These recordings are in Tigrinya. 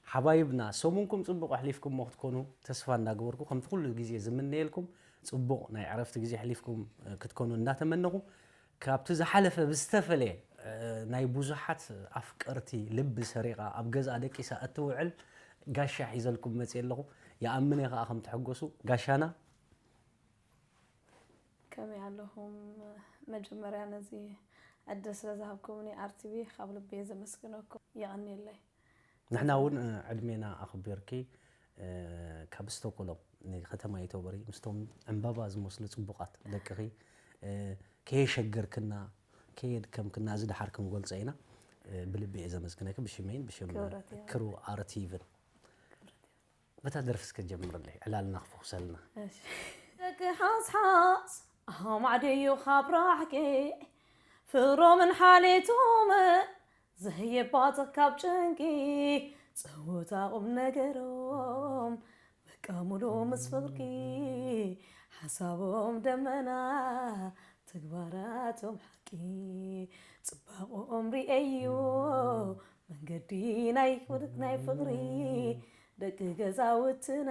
ሓባይብና፣ ሰሙንኩም ጽቡቕ ኣሕሊፍኩሞ ክትኮኑ ተስፋ እንዳገበርኩ፣ ከምቲ ኩሉ ግዜ ዝምነየልኩም ጽቡቕ ናይ ዕረፍቲ ግዜ ኣሕሊፍኩም ክትኮኑ እንዳተመነኹ፣ ካብቲ ዝሓለፈ ብዝተፈለየ፣ እ፣ ናይ ብዙሓት ኣፍቀርቲ ልቢ ሰሪቓ ኣብ ገዝኣ ደቂሳ እትውዕል ጋሻ ሒዘልኩም መጽየ ኣለኹ። ይኣምን እየ ከኣ ከም ትሕጎሱ። ጋሻና። ከመይ ኣለኹም? መጀመርያ ነዚ ዕድል ስለ ዝሃብኩምኒ ኣርቲቪ ካብ ልቢ እየ ዘመስግነኩም። የቐንየለይ። ንሕና እውን፣ እ፣ ዕድሜና ኣኽቢርኪ፣ እ፣ ካብ ስቶኮሎም ንከተማ ዩቶበሪ ምስቶም ዕምባባ ዝመስሉ ጽቡቓት ደቅኺ፣ እ፣ ከየሸገርክና፣ ከየድከምክና፣ እዚ ደሓር ክንገልጾ ኢና። እ፣ ብልቢ እየ ዘመስግነኪ፣ ብሽመይን ብሽም ክብረት እያ። ክሩ ኣርቲቪን። በታ ደርፊ እስከ ጀምርለይ፣ ዕላልና ክፈኹሰልና። እሺ። ደቂ ሓስሓስ ኣማዕድዩ ካብ ራሕቂ ፍሮምን ሓሌቶምን ዘህየባጽ ካብ ጭንቂ ጸወታ ቁም ነገሮም በቃ ሙሉ ምስ ፍቕሪ ሓሳቦም ደመና ተግባራቶም ሓቂ ጽባቕኦም ርእየዮ መንገዲ ናይ ፍር- ናይ ፍቕሪ ደቂ ገዛውትና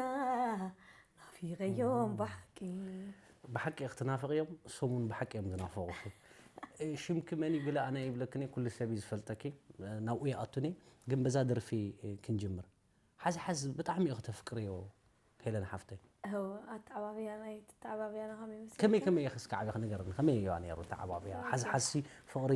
ናፊቐዮም ብሓቂ። ብሓቂ ክትናፍቕዮም፣ እሶም እውን ብሓቂ እዮም ዝናፈቑ። እ፣ ሽምኪ መን እዩ ብለ ኣነ ይብለክን እየ፣ ኩሉ ሰብ እዩ ዝፈልጠኪ። እ፣ ናብኡ ይኣቱን እየ፣ ግን በዛ ደርፊ፣ እ፣ ክንጅምር። ሓዚ ሓዚ ብጣዕሚ እዩ ከተፍቅርዮ ሄለን ሓፍተይ። እው፣ ኣተዓባብያ ናይ ተዓባብያና ከመይ ይመስል? ከመይ ከመይ ኢኺ እስከ ዓቢኺ ንገርኒ፣ ከመይ እዩ ነይሩ ተዓባብያ? ሓዚ ሓዚ ፍቕሪ፣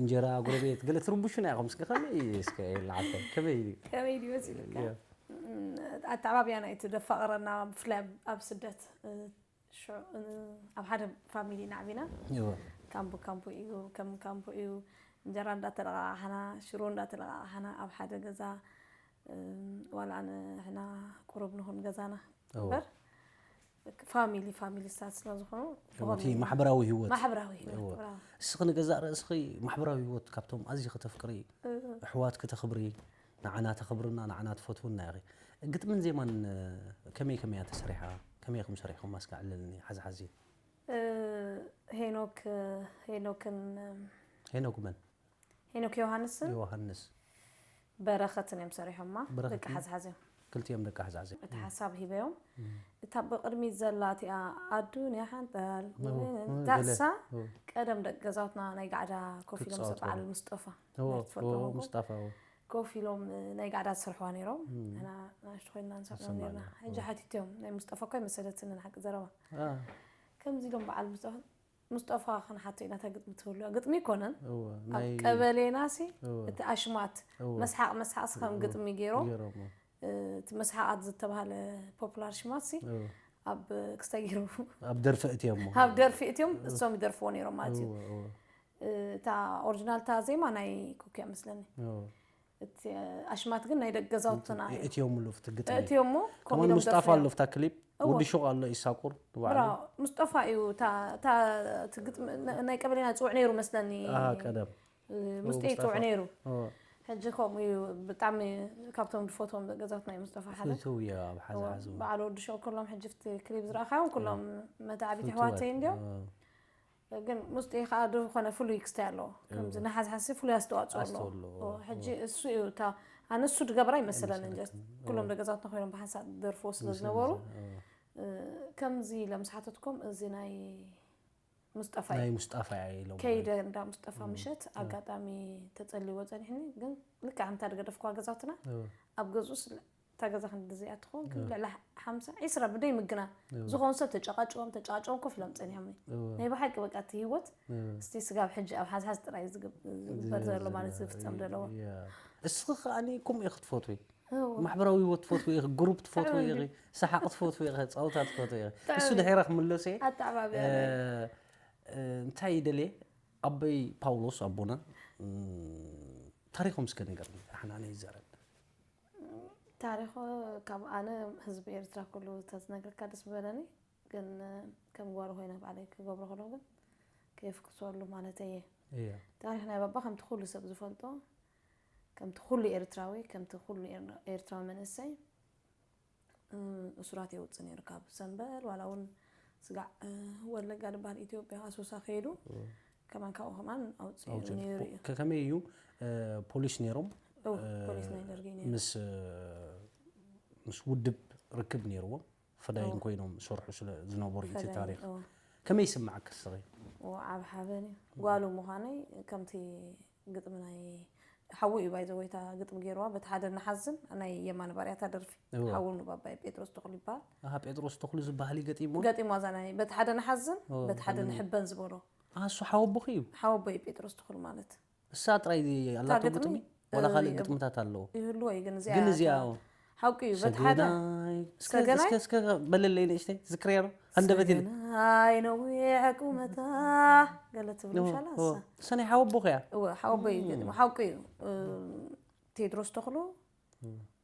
እንጀራ፣ ጎረቤት ገለ ትርብሹና ኢኹም። እስከ ከመይ እዩ እስከ ሄለን ሓፍተይ? ከመይ እዩ? ከመይ ድዩ መሲሉካ? ያ። እም፣ ኣተዓባብያ ናይ እቲ ደፋቕረና ብፍላይ ኣብ- ኣብ ስደት፣ እ፣ ሽዑ፣ እ፣ ኣብ ሓደ ፋሚሊ ኢና ዓቢና። እወ። ካምቡ ካምቡ እዩ፣ ከም ካምቡ እዩ። እንጀራ እንዳተለቓቓሕና፣ ሽሮ እንዳተለቓቓሕና ኣብ ሓደ ገዛ፣ እም፣ ዋላ ንሕና ቁሩብ ንኹን ገዛና እወ። እምበር ፋሚሊ ፋሚሊ ስታት ስለ ዝኾኑ እቲ ማሕበራዊ ህይወት። ማሕበራዊ ህይወት እወ። ብራው። እስኺ ንገዛእ ርእስኺ ማሕበራዊ ህይወት ካብቶም ኣዝዩ ከተፍቅሪ፣ ኣሕዋት ከተኽብሪ፣ ንዓና ተኽብርና፣ ንዓና ትፈትውና ኢኺ። ግጥምን ዜማን፣ እ፣ ከመይ ከመይ እያ ተሰሪሓ? ከመይ ኢኹም ሰሪሕኹማ? እስከ ኣዕልልኒ፣ ሓዚ ሓዚ። እ፣ ሄኖክ፣ ሄኖክን፣ ሄኖክ መን? ሄኖክ ዮሃንስን ዮሃንስ። በረኸትን እዮም ሰሪሖማ፣ በረኸት ደቂ ሓዝሓዝ እዮም። ክልቲኦም ደቂ ሓዝሓዝ እዮም። እቲ ሓሳብ ሂበዮም። እታ ብቕድሚት ዘላ እቲኣ ኣዱንያ ሓንጣል፣ እዎ፣ እዎ፣ እታ ገለ፣ እሳ እዎ። ቀደም ደቂ ገዛውትና ናይ ጋዕዳ ኮፍ ኢሎም ክጻወቱ በዓል ከለዉ። ሙስጠፋ እዎ፣ ናይ ትፈልጥዎ እዎ፣ እኮ። ሙስጣፋ፣ እዎ። ኮፍ ኢሎም ናይ ጋዕዳ ዝሰርሕዋ ነይሮም። እም። ንሕና ንኣሽቱ ኮይንና ንሰምዖም ንሰምዕ ነርና። ነርና። ሕጂ ሓቲቶም ናይ ሙስጠፋ እኮ ኣይመሰለትንን ሓቂ ዘረባ። አ፣ ከምዚ ኢሎም በዓል ሙስጠፋ፣ ሙስጠፋ ክንሓቶ ኢና እታ ግጥሚ ትህልዋ። ግጥሚ ኣይኮነን። እዎ፣ ኣብ ናይ ቀበሌናሲ እዎ። እቲ ኣሽማት እዎ። መስሓቕ መስሓቕስ ከም እዎ። ግጥሚ ገይሮ ገይሮሞ። እቲ መስሓቓት ዝተባህለ ፖፑላር ሽማትሲ እዎ። ኣብ ክስታይ ገይሩ ኣብ ደርፊ እትዮሞ። ኣብ ደርፊ እትዮም እሶም ይደርፍዎ ነይሮም ማለት እዩ። እዎ፣ እዎ። እታ ኦሪጂናል እታ ዜማ ናይ ኩኪ እያ መስለኒ። እዎ። እቲ ኣሽማት ግን ናይ ደቂ ገዛውትና እዩ። እትዮምሉ ፍቲ ግጥሚ። እትዮሞ ከማን ኢሎም ሙስጣፋ ደርፍዎ። ኣሎ ፍታ ክሊፕ። እዎ። ወዲ ሹቕ ኣሎ ኢሳቁር ንባዕሉ። ብራው፣ ሙስጠፋ እዩ እታ እታ እቲ ግጥሚ ን- ናይ ቀበሌና ዝፅውዕ ነይሩ መስለኒ። ኣሃ፣ ቀደም። እ፣ ሙስጤ ሙስጠፋ። ይፅውዕ ነይሩ። እዎ። ሕጂ ከምኡ እዩ ብጣዕሚ ካብቶም ዝፈትዎም ደቂ ገዛውትና እዩ ሙስጠፋ ሓደ። ፍትው እየ ኣብ ሓዚ እዎ፣ ሓዚ እውን። በዓል ወዲ ሹቕ ኩሎም ሕጂ ፍቲ ክሊፕ ዝረኣኻዮም ኩሎም መታዕቢት ፍትዋት። ኣሕዋተይ እንዲዮም። እዎ። ግን ሙስጤ ከዓ ዝኾነ ፍሉይ ክስታይ ኣለዎ። ከምዚ ንሓዝሓዝሲ ፍሉይ ኣስተዋፅኦ ኣለዎ። ኣስተዋፅኦ ኣለዎ። እዎ፣ ሕጂ እሱ እዩ እታ ኣነ እሱ ድገብራ ይመስለኒ እንጂ ኣይመስለክን። ኩሎም እዎ። ደቂ ገዛውትና ኮይኖም ብሓንሳእ ዝደርፍዎ ስለ ዝነበሩ እዎ። እ፣ ከምዚ ኢሎም ዝሓተትኩም እዚ ናይ ሙስጠፋ እዩ። ናይ ሙስጣፋ እያ ኢሎም። ከይደ እንዳ ሙስጠፋ ምሸት ኣጋጣሚ ተጸልይዎ ጸኒሕኒ፣ ግን ልክዕ ኣንታ ዝገደፍክዋ ገዛውትና እዎ። ኣብ ገዝኡስ እታ ገዛ ክንድዚኣ ትኸውን፣ ግን እዎ። ልዕሊ ሓምሳ፣ ዒስራ ብደይ ምግና እዎ። ዝኾኑ ሰብ ተጨቓጭቖም፣ ተጨቓጭቖም ኮፍ ኢሎም ጸኒሖም። እዎ። ናይ ብሓቂ በቃ እቲ ህይወት እዎ። እስቲ ስጋብ ሕጂ ኣብ ሓዝሓዝ ጥራይ ዝግብ-፣ ዝግበር ዘሎ ማለት ዝፍጸም ዘለዎ። ያ። እስኺ ከኣኒ ከምኡ ኢኺ ትፈትዊ። እዎ። ማሕበራዊ ህይወት ትፈትዊ ኢኺ፣ ግሩፕ ትፈትዊ ጥዑም ኢኺ፣ ድዩ? ሰሓቕ ትፈትዊ ኢኺ፣ ጸወታ ትፈትዊ ኢኺ። ጥዑም እሱ ድዩ? ድሒረ ክምለስ እየ። ኣተዓባብያ እ፣ ናይ እ፣ እንታይ ይደልየ? ኣቦይ ፓውሎስ ኣቦና፣ እ፣ ታሪኾም እስከ ንገርኒ፣ ኣሕና ነይዛረብ። ታሪኹ ካብ ኣነ ህዝቢ ኤርትራ ኩሉ ተዝነግረካ ደስ ምበለኒ፣ ግን ከም ጓል ኮይነ ባዕለይ ክገብሮ ከለኹ ግን ከየፍክሰሉ ማለተይ እየ። እያ። ታሪኽ ናይ ባባ ከምቲ ኩሉ ሰብ ዝፈልጦ፣ ከምቲ ኩሉ ኤርትራዊ፣ ከምቲ ኩሉ ኤር-፣ ኤርትራዊ መንእሰይ፣ እ፣ እሱራት የውጽእ ነይሩ ካብ ሰምበል፣ ዋላ እውን ስጋዕ፣ እ፣ ወለጋ ዝበሃል ኢትዮጵያ ኣሶሳ ከይዱ፣ እዎ። ከማን ካብኡ ከማን ኣውጽኡ ኣውጽኡ። ነይሩ እዩ። ከ-፣ ከመይ እዩ፣ እ፣ ፖሊስ ነይሮም፣ እው፣ እ፣ ፖሊስ ናይ ደርጊ ነይሩ። ምስ እ፣ ምስ ውድብ ርክብ ነይርዎም፣ ፈዳይን እው። ኮይኖም ዝሰርሑ ስለ ዝነበሩ እዩ እቲ ፈዳይን፣ ታሪክ። እው። ከመይ ይስምዓካ እስኺ? እው፣ ዓብ ሓበን እዩ። ጓሉ ምዃነይ ከምቲ ግጥሚ ናይ ሓዉ እዩ ባይዘ ወይታ ግጥሚ ገይርዋ። በቲ ሓደ ንሓዝን ናይ የማነ ባርያ እታ ደርፊ እዎ። ሓዉ ንባባይ ጴጥሮስ ተኽሉ ይበሃል። ኣሃ፣ ጴጥሮስ ተኽሉ ዝበሃል እዩ ገጢሞ? ገጢሞ እዛ ናይ በቲ ሓደ ንሓዝን እዎ፣ በቲ ሓደ ከምኒ- ንሕበን ዝበሎ ኣሱ ሓወቦኺ እዩ? ሓወቦይ ጴጥሮስ ተኽሉ ማለት። እሳ ጥራይ ኣላቶ ግጥሚ? ግጥሚ? ዋላ ካልእ እ፣ ግጥምታት ኣለዎ? ይህልዎ እዩ ግን እዚኣ ግን እዚኣ እታ ሓቂ እዩ። በቲ ሓደ ሰገናይ፣ እስከ ሰገናይ? እስከ እስከ በለለይ ንእሽተይ፣ ዝክርያ ዶ? ሃንደበት ኢለ። ሰገናይ ነዊሕ ቁመታ ገለ ትብል እዎ፣ ምሻላ እዎ። እሳ። እሳ ናይ ሓወቦኺ እያ? እወ፣ ሓወቦይ እዩ ገጢሞ። ሓቂ እዩ። እ፣ ቴድሮስ ተኽሉ፣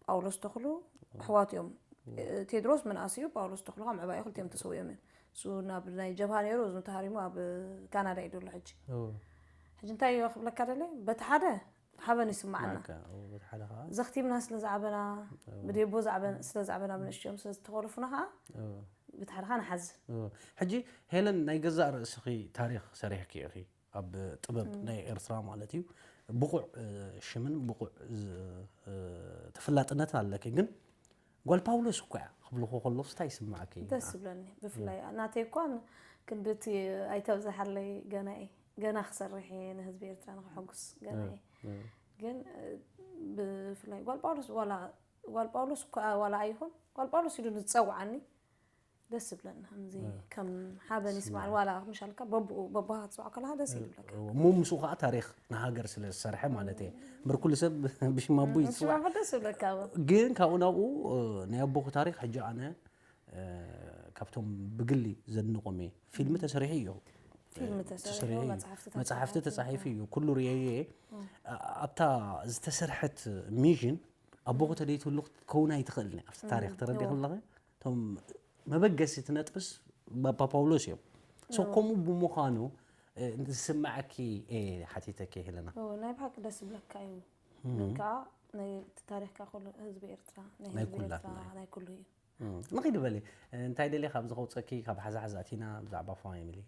ጳውሎስ ተኽሉ ኣሕዋት እዮም። እ፣ ቴድሮስ ምንኣስ እዩ፣ ጳውሎስ ተኽሉ ካብ ምዕባይ ክልቲኦም ተሰዊኦም እዮም። እሱ ናብ ናይ ጀብሃ ነይሩ፣ እሱ ተሃሪሙ ኣብ ካናዳ እዩ ዘሎ ሕጂ። እዎ። ሕጂ እንታይ ክብለካ ደለ? በቲ ሓደ ሓበን ይስማዓና። ማካ፣ እዎ፣ በቲ ሓደ ከዓ ዘኽቲምና ስለ ዝዓበና፣ ብዴቦ ዝዓበን-፣ ስለ ዝዓበና ብንእሽትኦም ስለ ዝተኾለፉና ከዓ እዎ። በቲ ሓደ ከዓ ንሓዝን። እዎ። ሕጂ ሄለን ናይ ገዛእ ርእስኺ ታሪኽ ሰሪሕኪ ኢኺ ኣብ ጥበብ ናይ ኤርትራ ማለት እዩ። ብቑዕ እ፣ ሽምን ብቑዕ እ፣ እ፣ ተፈላጥነትን ኣለኪ። ግን ጓል ፓውሎስ እኮ እያ ክብልኹ ከለኹ እንታይ ይስምዓኪ? ደስ ዝብለኒ ብፍላይ ናተይ እኳ ክንድቲ ኣይተብዝሓለይ። ገና እየ ገና ክሰርሕ እየ ንህዝቢ ኤርትራ ንክሐጉስ ገና እየ። ግን እ፣ ብፍላይ ጓል ጳውሎስ ዋላ ጓል ጳውሎስ እኳ ዋላ ኣይኹን ጓል ጳውሎስ ኢሉ ንዝፀውዓኒ ደስ ዝብለኒ ከምዚ ከም ሓበን ይስማዕ ዋላ ምሻልካ በብኡ በቦኻ ክትፅውዖ ከለካ ደስ ይብለካ። እሞ ምስኡ ከዓ ታሪክ ንሃገር ስለ ዝሰርሐ ማለት እየ እምበር ኩሉ ሰብ ብሽም ኣቦ ይፅዋዕ። ሽማማ ደስ ይብለካ። ግን ካብኡ ናብኡ እ፣ ናይ ኣቦኹ ታሪክ ሕጂ ኣነ እ፣ ካብቶም ብግሊ ዘድንቆም እየ። ፊልም ተሰሪሑ እዩ። ፊልም ተሰሪሑ ተሰሪሑ እዩ። መፅሓፍቲ መፅሓፍቲ ተፃሒፉ እዩ። ኩሉ ርእየ እየ። እ፣ ኣብታ ዝተሰርሐት ሚዥን ኣቦኹ ተደይትህሉ ክትከውን ኣይትኽእልን እያ ኣብቲ ታሪክ ተረዲኹ ኣለኸ እቶም መበገሲ እቲ ነጥብስ ባባ ፓውሎስ እዮም። ሶ ከምኡ ብምዃኑ እ፣ ዝስምዓኪ እየ ሓቲተኪ ሄለና። ኦ፣ ናይ ብሓቂ ደስ ዝብለካ እዩ። ግን ከዓ ናይ እቲ ታሪክካ ኩሉ ህዝቢ ኤርትራ ናይ ናይ ህዝቢ ኩላትና ኤርትራ እዩ። ናይ ኩሉ እዩ። እም፣ ንኺድ በሊ እንታይ ደልየ ካብ ዝኸውፀኪ ካብ ሓዛሓዝ ኣቲና ብዛዕባ ፋሚሊ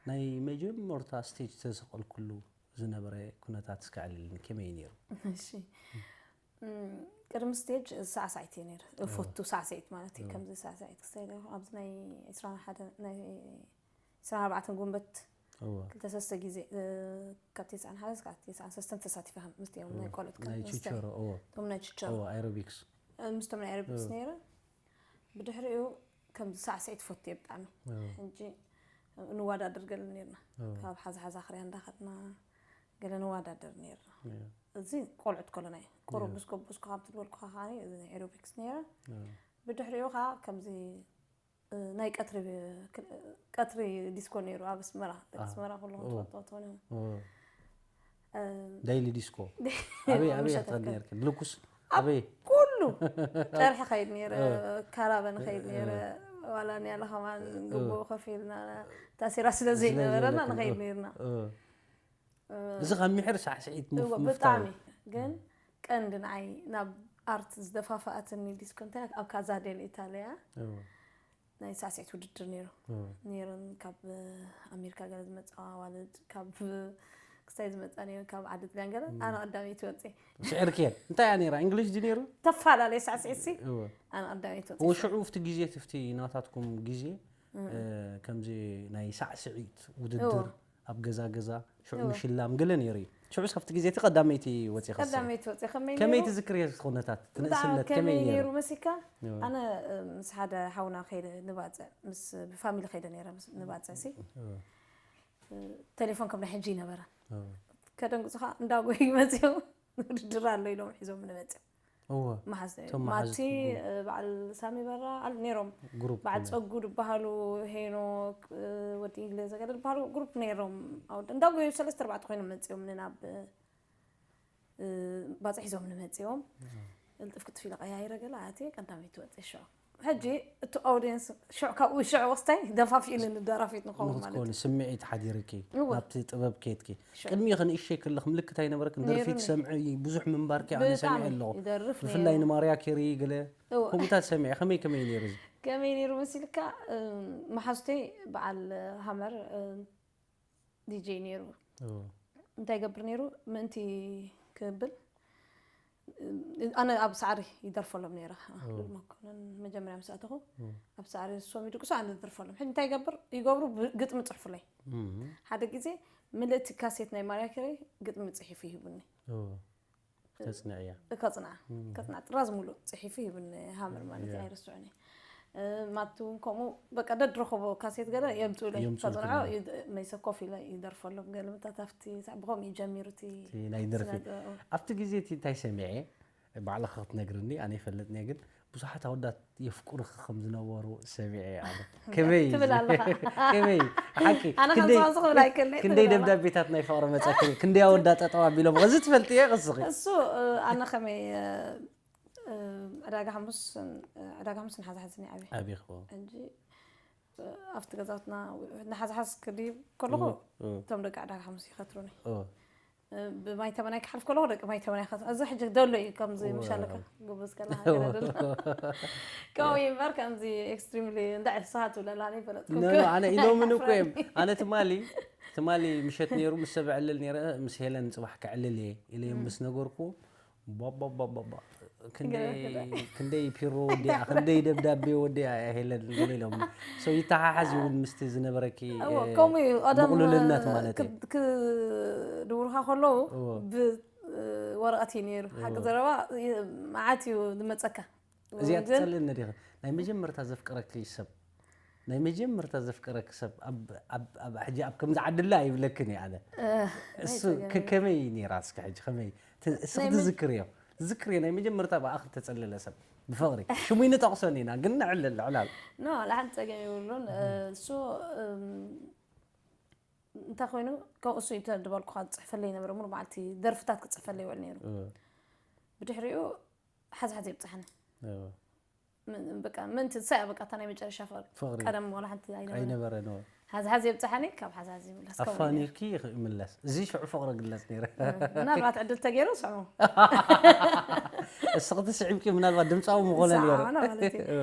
ናይ መጀመርታ ስቴጅ ተሰቐልኩሉ ዝነበረ ኩነታት እስከ ኣዕልልኒ ከመይ እዩ ነይሩ? እሺ እም፣ ቅድሚ ስቴጅ ሳዕሳዒት እየ ነይረ። እፎቱ ሳዕሳዒት ማለት እዩ። ከምዚ ሳዕሳዒት ክሳይ ኣብዚ ናይ ዕስራን ሓደን ናይ ዕስራን ኣርባዕተን ጉንበት እወ። ክልተ ሰለስተ ግዜ እ፣ ካብ ተስዓን ሓደ እስካብ ተስዓን ሰለስተን ተሳቲፈ ከም ምስቲኦም ናይ ቆልዑት ከም ናይ ምስታይ ችቸሮ እዎ እቶም ናይ ችቸሮ እዎ ኣይሮቢክስ እ፣ ምስቶም ናይ ኤሮቢክስ ነይረ። ብድሕሪኡ ከምዚ ሳዕስዒት ፈትየ ብጣዕሚ። ሕጂ ንወዳደር ገለ ነርና። ካብ ሓዛ ሓዛ ክሪያ እንዳኸድና ገለ ንወዳደር ነርና። እዚ ቆልዑት ከለና እዩ። ቁሩብ ምስ ጎበዝኩ ካብ ትበልኩኻ ከዓኒ እዚ ናይ ኤሮቢክስ ነይረ። ብድሕሪኡ ከዓ ከምዚ እ፣ ናይ ቀትሪ ቀትሪ ዲስኮ ነይሩ ኣብ ኣስመራ። ደቂ ኣስመራ ኩልኹም ትፈልጥዎ ትኾኑ ኢኹም። እ፣ ዳይሊ ዲስኮ ኣበይ ኣበይ ኣትኸድ ነርክን ልኩስ ኣበይ ኩሉ ጨርሒ ኸይድ ነይረ፣ ካራበን ኸይድ ነይረ። ዋላ ንያለ ከማን ግቡእ ከፊልና ታሲራ ስለ ዘይነበረና ንኸይድ ነርና። እዚ ካብ ምሕር ሳዕስዒት እወ፣ ብጣዕሚ ግን ቀንዲ ንዓይ ናብ ኣርት ዝደፋፍኣትኒ ዲስኮ እንታይ ኣብ ካዛ ዴል ኢታሊያ ናይ ሳዕስዒት ውድድር ነይሩ ነይረን። ካብ ኣሜሪካ ገለ ዝመፅኣ ኣዋልድ ካብ ክስታይ ዝመፅኣ ነይረን ካብ ዓዲ ጥልያን ገለ ኣነ ቀዳመይቲ ወፅየ። ስዕርክየን እንታይ እያ ነይራ? እንግሊሽ ድዩ ነይሩ? ተፈላለየ ሳዕስዒት ሲ ኣነ ቀዳመይቲ ወፅየ። ሽዑ ፍቲ ግዜ ትፍቲ ናታትኩም ግዜ ከምዚ ናይ ሳዕስዒት ውድድር ኣብ ገዛ ገዛ ሽዑ ምሽላም ገለ ነይሩ እዩ። ሽዑ ሰብቲ ግዜ እቲ ቀዳመይቲ ወፂኻ ሰ- ቀዳመይቲ ወፅየ ከመይ ከመይ ነይሩ? ትዝክርዮ እቲ ኩነታት እቲ ብጣዕሚ ንእስነት ከመይ ከመይ ነይሩ? ነይሩ መሲካ? ኣነ ምስ ሓደ ሓውና ከይደ ንባፅዕ ምስ ብፋሚሊ ከይደ ነይረ ምስ- ንባፅዕ ሲ ቴሌፎን ከም ናይ ሕጂ ይነበረ ከደንግፁኻ እንዳጎዩ መፅኦም ውድድር ኣሎ ኢሎም ሒዞም ንመፅኦም እወ መሓዝ እቶም ማቲ መሓዝኩም። በዓል ሳሚ በራ ኣል ነይሮም ግሩፕ በዓል ፀጉ ዝበሃሉ ሄኖክ ወዲ እንግሊዝ ገለ ዝበሃሉ ግሩፕ ነይሮም ኣውድ እንዳጎዩ ሰለስተ ኣርባዕተ ኮይኖም መፅኦም ንናብ ባፅሕ ሒዞም ንመፅኦም እልጥፍ ክትፊለ ቀያይረ ገለ ኣትየ ቀዳመይቲ ወፅእ ሽዑ ሕጂ እቲ ኦዲየንስ ሽዑ ካብኡ ሽዑ ወስታይ ደፋፊእኒ ንደራፊት ንኸውን ማለት ንክትኮኒ ስምዒት ሓዲርኪ እወ። ናብቲ ጥበብ ከድኪ ሽዑ። ቅድሚ ክንእሸይ ከለኽ ምልክት ኣይነበረክን ደርፊ ነይሩኒ። ትሰምዒ ብዙሕ ምንባርኪ ኣነ ብጣዕሚ ሰሚዐ ኣለኹ ይደርፍ ብፍላይ ነይሩ። ንማርያ ኬሪ ገለ እወ። ከምኡታት ሰሚዐ ከመይ ከመይ ነይሩ እዚ ከመይ ነይሩ መሲልካ እም፣ መሓዙተይ በዓል ሃመር ዲጄ ነይሩ እዎ። እንታይ ይገብር ነይሩ ምእንቲ ክብል ኣነ ኣብ ሳዕሪ ይደርፈሎም ነይረ። ኣኽሉል መኮነን መጀመርያ ምስ ኣተኹ ኣብ ሳዕሪ እሶም ይድቅሱ፣ ኣነ ዝደርፈሎም። ሕጂ እንታይ ይገብር ይገብሩ፣ ብ- ግጥሚ ጽሕፉለይ። ሓደ ግዜ ምልእቲ ካሴት ናይ ማርያ ኬሪ ግጥሚ ጽሒፉ ይህቡኒ። ተጽንዕያ ከጽንዓ ከጽንዓ ጥራዝ ሙሉእ ጽሒፉ ይህብኒ ሃመር ማለት እዩ። ኣይርስዑን እየ። ማቲ እውን ከምኡ በቃ ደድረኸቦ ካሴት ገለ የምፅኡለይ። የምፅኡልኪ ከጽንዖ መይሰ ኮፍ ኢለ ይደርፈሎም። ገለ ምታት ኣብቲ ሳዕ ብኸምኡ እዩ ጀሚሩ እቲ እቲ ናይ ደርፊ ስነ ጥበብ። ኣብቲ ግዜ እቲ እንታይ ሰሚዐ ባዕልኻ ክትነግርኒ ኣነ ይፈልጥኒ ግን ብዙሓት ኣወዳት የፍቅሩኺ ከም ዝነበሩ ሰሚዐ ኣነ ከመይ ትብል ኣለኻ። ከመይ ሓቂ ኣነ ክንደይ- ከምፅዖ ዝኽብል ኣይክእልይ ክንደይ ትብል ኣለኻ። ደብዳቤታት ናይ ፍቕሪ መፀክኒ ክንደይ ኣወዳት ጠጠዋ ኣቢሎም እዚ ትፈልጥዮ ቅስኺ እሱ ኣነ ከመይ ዕዳጋ ሓሙስ ዕዳጋ ሓሙስ ንሓዛ ሓዝኒ ዓብየ ዓቢኹ ሕጂ ኣብቲ ገዛውትና ንሓዝሓዝ ክድይብ ከለኹ እቶም ደቂ ዕዳጋ ሓሙስ ይኸትሩኒ። ብማይ ተመናይ ክሓልፍ ከለኹ ደቂ ማይ ተመናይ ይኸትሩ። እዚ ሕጂ ደሎ እዩ ከምዚ ምሻለካ ጉብዝ ከለካ ገለ ደሎ። ከምኡ እዩ እምበር ከምዚ ኤክስትሪምሊ እንዳ ዕስኻ ትብለላ ኣነ ይፈለጥኩ። ኖ ኖ ኣነ ኢሎምን እኮ እዮም ኣነ ትማሊ ትማሊ ምሸት ነይሩ ምስ ሰብ ዕልል ነይረ ምስ ሄለን ፅባሕ ክዕልል እየ ኢለዮም ምስ ነገርኩ ባባባባባ ክንደይ ክንደይ ፒሮ ወዲኣ ክንደይ ደብዳቤ ወዲኣ እያ ሄለን ገለ ኢሎም so ይተሓሓዝ እውን ምስቲ ዝነበረኪ እዎ ከምኡ እዩ ቀደም ምቕሉልነት ማለት እዩ ክድውርካ ከለዉ ብወረቐት እዩ ነይሩ ሓቂ ዘረባ መዓት እዩ ዝመፀካ እዚኣ ትፀልእኒ ዲኺ ናይ መጀመርታ ዘፍቀረኪ ሰብ ናይ መጀመርታ ዘፍቀረኪ ሰብ ኣብ ኣብ ኣብ ሕጂ ኣብ ከምዚ ዓድላ ኣይብለክን እየ ኣነ እሱ ከመይ ነይራ እስኪ ሕጂ ከመይ እስኺ ትዝክርዮ ትዝክርዮ ናይ መጀመርታ ብኣኺ ተፀለለ ሰብ ብፍቕሪ ሽሙ ይንጠቕሶን ኢና ግን ንዕልል ዕላል ኖ ላሓንቲ ፀገም ይብሉን እሱ እንታይ ኮይኑ ከም እሱ ይተድበልኩኻ ዝፅሕፈለይ ነበረ ሙሉ መዓልቲ ደርፍታት ክፅሕፈለይ ይውዕል ነይሩ ብድሕሪኡ ሓዝሓዝ የብፅሓኒ በቃ ምእንቲ ንሳ እያ በቃ እታ ናይ መጨረሻ ፍቕሪ ፍቕሪ ቀደም ዋላ ሓንቲ ኣይነበረ ኣይነበረ ነው ሓዝሓዝ የብፅሓኒ ካብ ሓዝሓዝ ይምለስ ከምኡ ነይሩ። ኣፋኒርኪ ይምለስ እዚ ሽዑ ፍቕሪ ግለፅ ነይረ ምናልባት ዕድል ተገይሩ ስዑ እስኽቲ ስዒብኪ ምናልባት ድምፃዊ ምኾነ ነይረ ሰዓና ማለት እዩ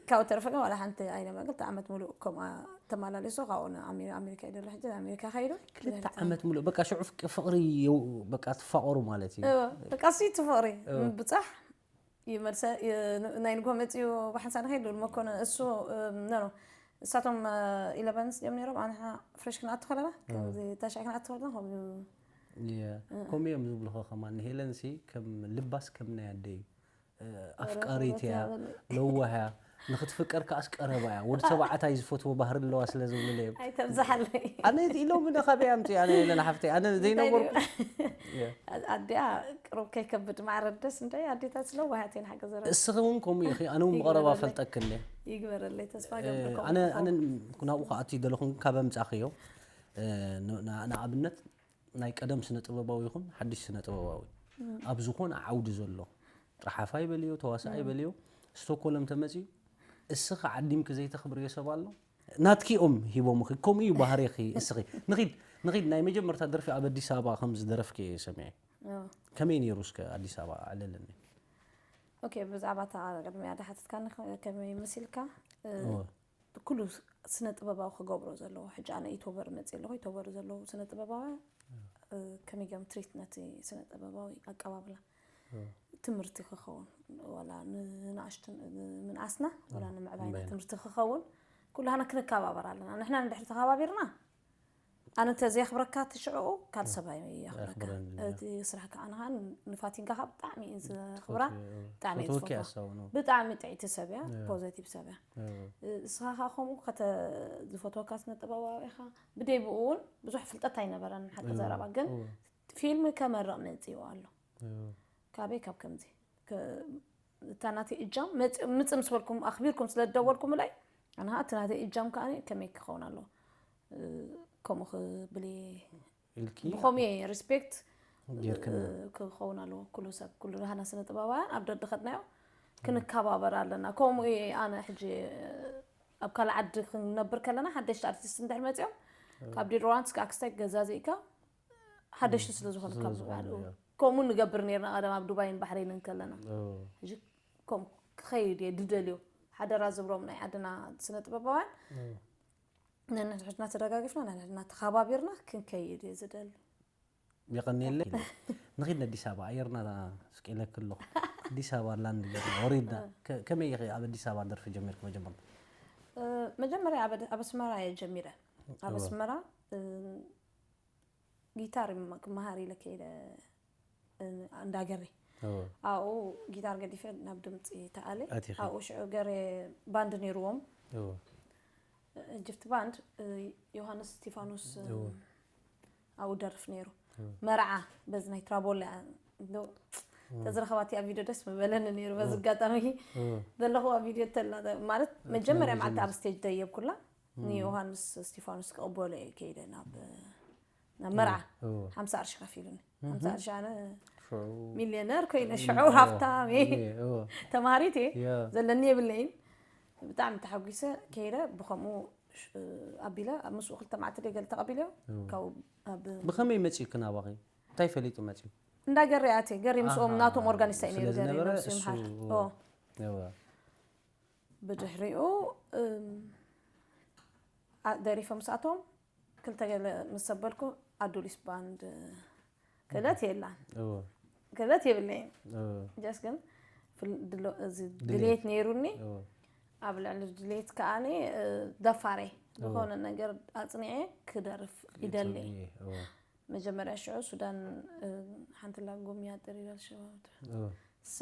ካብ ተረፈ ግን ዋላ ሓንቲ ኣይነበረ ክልተ ዓመት ሙሉእ ከምኣ ተመላሊሱ ካብኡ ንኣሜሪ- ኣሜሪካ እዩ ዘሎ ሕጂ ኣሜሪካ ከይዱ ክልተ ዓመት ሙሉእ በቃ ሽዑ ፍቅ- ፍቕሪ የው- በቃ ትፋቐሩ ማለት እዩ በቃ እሱ እቲ ፍቕሪ ብፃሕ ይመልሰ ይ- ናይ ንጎ መፅኡ ብሓንሳእ ንኸይድ ልብል መኮነ እሱ ኖ እሳቶም ኢለቨንስ እዮም ነይሮም ኣንሓ ፍሬሽ ክንኣቱ ከለና ከምዚ ታሽዕ ክንኣቱ ከለና ከምኡ የ- ከምኡ እዮም ዝብልኹ ከማን ንሄለን ሲ ከም ልባስ ከም ናይ ኣደይ እ፣ ኣፍቃሪት እያ ለዋህ እያ ንክትፍቀር ከኣስ ቀረባ እያ ወዲ ተባዕታይ ዝፈትዎ ባህሪ ኣለዋ ስለ ዝብሉለ እዮም ኣይተብዝሓለይ ኣነ ኢሎም ንካበይ ኣምፅኡ ኣነ የለን ሓፍተይ ኣነ ዘይነበርኩ ኣዲኣ ቅሩብ ከይከብድ ማዕረ ደስ እንታይ ኣዴታት ስለዋሃት እየን ሓቂ ዘረ እስኺ እውን ከምኡ ኢኺ ኣነ እውን ብቐረባ ፈልጠክለ ይግበረለይ ተስፋ ኣነ ኣነ ናብኡ ከኣቱ ይደለኹ ካብ ኣምፃኽዮ ንኣብነት ናይ ቀደም ስነ ጥበባዊ ይኹን ሓድሽ ስነ ጥበባዊ ኣብ ዝኾነ ዓውዲ ዘሎ ጥራሓፋ ይበልዮ ተዋሳኣ ይበልዮ ስቶኮለም ተመፅዩ እስኺ ዓዲምኪ ዘይተኽብርዮ ሰብ ኣሎ ናትኪኦም ሂቦምኺ ከምኡ እዩ ባህሪኺ እስኺ ንኺድ ንኺድ ናይ መጀመርታ ደርፊ ኣብ ኣዲስ ኣበባ ከም ዝደረፍኪ እየ ሰሚዐ ከመይ ነይሩ እስከ ኣዲስ ኣበባ ኣዕለለኒ ኦኬ ብዛዕባ እታ ቅድሚያ ዳሓተትካኒ ከመይ መሲልካ ኩሉ ስነ ጥበባዊ ክገብሮ ዘለዎ ሕጂ ኣነ ኢቶበር መፅእ ኣለኹ ኢቶበር ዘለዉ ስነ ጥበባውያን ከመይ ገም ትሪት ነቲ ስነ ጥበባዊ ኣቀባብላ ትምህርቲ ክኸውን ዋላ ንንኣሽቱ ምንኣስና ዋላ ንምዕባይና ትምህርቲ ክኸውን ኩላህና ክንከባበር ኣለና ንሕና ንድሕሪ ተኸባቢርና ኣነ እንተ ዘየኽብረካ እቲ ሽዕኡ ካልእ ሰብ የኽብረካ እቲ ስራሕካ ኣነ ከዓ ንፋቲንካኻ ብጣዕሚ እየ ዘኽብራ ብጣዕሚ እየ ዝፈትዋ ብጣዕሚ ጥዕይቲ ሰብ እያ ፖዘቲቭ ሰብ እያ እስኻ ከዓ ከምኡ ዝፈትወካ ስነ ጥበባዊ ኢኻ ብደይ ብኡ እውን ብዙሕ ፍልጠት ኣይነበረን ሓቂ ዘረባ ግን ፊልም ከመርቕ መፅኡ ኣሎ ካበይ ካብ ከምዚ እታ ናተይ እጃም ምፅ ምስ በልኩም ኣኽቢርኩም ስለ ዝደወልኩምለይ ኣነ ከዓ እቲ ናተይ እጃም ከዓ ከመይ ክኸውን ኣለዎ ከምኡ ክብል ኢልኪ ብኸምኡ እየ ሪስፔክት ጌርክና ክኸውን ኣለዎ ኩሉ ሰብ ኩሉ ሃና ስነ ጥበባውያን ኣብ ደድኸድናዮ ክንከባበር ኣለና ከምኡ እየ ኣነ ሕጂ ኣብ ካልእ ዓዲ ክንነብር ከለና ሓደሽቲ ኣርቲስት እንድሕር መፂኦም ካብ ዲድሮራንት እስከ ኣክስታይ ገዛዚእካ ሓደሽቲ ስለ ዝኾኑ ካብ ዝበሃሉ ከምኡ ንገብር ነርና ቀደም ኣብ ዱባይን ባሕሬንን ከለና ሕጂ ከምኡ ክኸይድ እየ ድደልዮ ሓደራ ዝብሮም ናይ ዓድና ስነ ጥበባውያን ነንሕድሕድና ተደጋጊፍና ነንሕድና ተኸባቢርና ክንከይድ እየ ዝደሊ የቐንየለይ። ንኺድ ነኣዲስ ኣበባ ኣየርና ስቂለክ ኣለኹ። ኣዲስ ኣበባ ላንድ ገርና ወሪድና። ከ- ከመይ ኢኺ ኣብ ኣዲስ ኣበባ ደርፊ ጀሚርክ መጀመርታ? መጀመርያ ኣብ ኣስመራ እየ ጀሚረ። ኣብ ኣስመራ ጊታር ክመሃር ኢለ ከይደ። እንዳገሬ ኣብኡ ጊታር ገዲፈ ናብ ድምፂ ተኣለ። ኣብኡ ሽዑ ገሬ ባንድ ነይርዎም። ጅፍት ባንድ፣ ዮሃንስ ስቲፋኖስ ኣብኡ ደርፍ ነይሩ። መርዓ በዚ ናይ ትራቦላ ተዝረኸባቲ ኣብ ቪድዮ ደስ ምበለኒ ነይሩ። በዚ ኣጋጣሚ ዘለኹ ኣብ ቪድዮ ተላ ማለት መጀመርያ መዓልቲ ኣብ ስቴጅ ደየብኩላ ንዮሃንስ ስቲፋኖስ ክቕበሎ እየ ከይደ ናብ ናብ መርዓ ሓምሳ ቅርሺ ከፊሉኒ። ሓምሳ ቅርሺ ኣነ ሚልዮነር ኮይነ ሽዑ ሃብታም እየ። ተማሃሪት እየ። ዘለኒ የብለይን። ብጣዕሚ ተሓጒሰ ከይደ ብኸምኡ ኣቢለ ኣብ ምስኡ ክልተ መዓልቲ ደይ ገለ ተቐቢለዮ። ካብኡ ኣብ ብኸመይ መጺኡኪ ናባኺ? እንታይ ፈሊጡ መጺኡ? እንዳ ገሬ ኣትየ። ገሬ ምስኦም ናቶም ኦርጋኒስታ እዩ ነይሩ። ገሬ ነብሲ ይምሓር። ብድሕሪኡ ደሪፈ ምስኣቶም ክልተ ገለ ምስ ሰበልኩ ኣዱሊስ ባንድ ክእለት የላን። ክእለት የብለይን። ጀስ ግን ድልየት ነይሩኒ። ኣብ ልዕሊ ድልየት ከኣኒ ደፋረይ ዝኾነ ነገር ኣፅኒዐ ክደርፍ ይደሊ። መጀመርያ ሽዑ ሱዳን ሓንቲ ላጎም ያጥር ይላል ሸባብ እሳ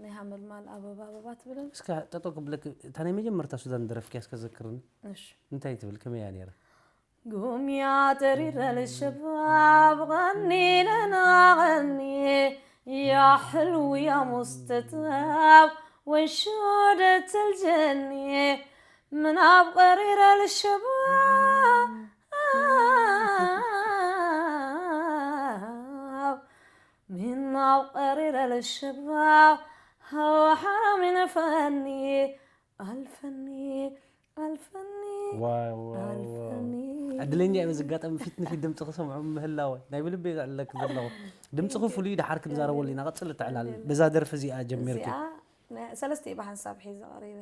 ናይ ሃመልማል ኣበባ ኣበባ ትብለኒ። እስከ ጠጠው ክብለክ እታ ናይ መጀመርታ ሱዳን ደረፍኪያ እስከ ዘክርኒ። እሺ እንታይ ትብል ከመይ እያ ነይራ? قوم يا طرير الشباب غني لنا غني يا حلو يا مستتاب وانشودة الجني من عبقرير الشباب من عبقرير الشباب هو حرم فني الفني الفني ዋው ዋው ዋው። ዕድለኛ እየ በዚ ኣጋጣሚ ፊት ንፊት ድምፂ ክሰምዖ ምህላወ ናይ ብልቢ ዘዕለክ ዘለኹ ድምፅኺ ፍሉይ። ደሓር ክንዛረበሉ ኢና። ቀፅል እትዕላል በዛ ደርፊ እዚኣ ጀሚርኪ። እዚኣ ናይ- ሰለስተ እየ ብሓንሳብ ሒዘ ቀሪበ።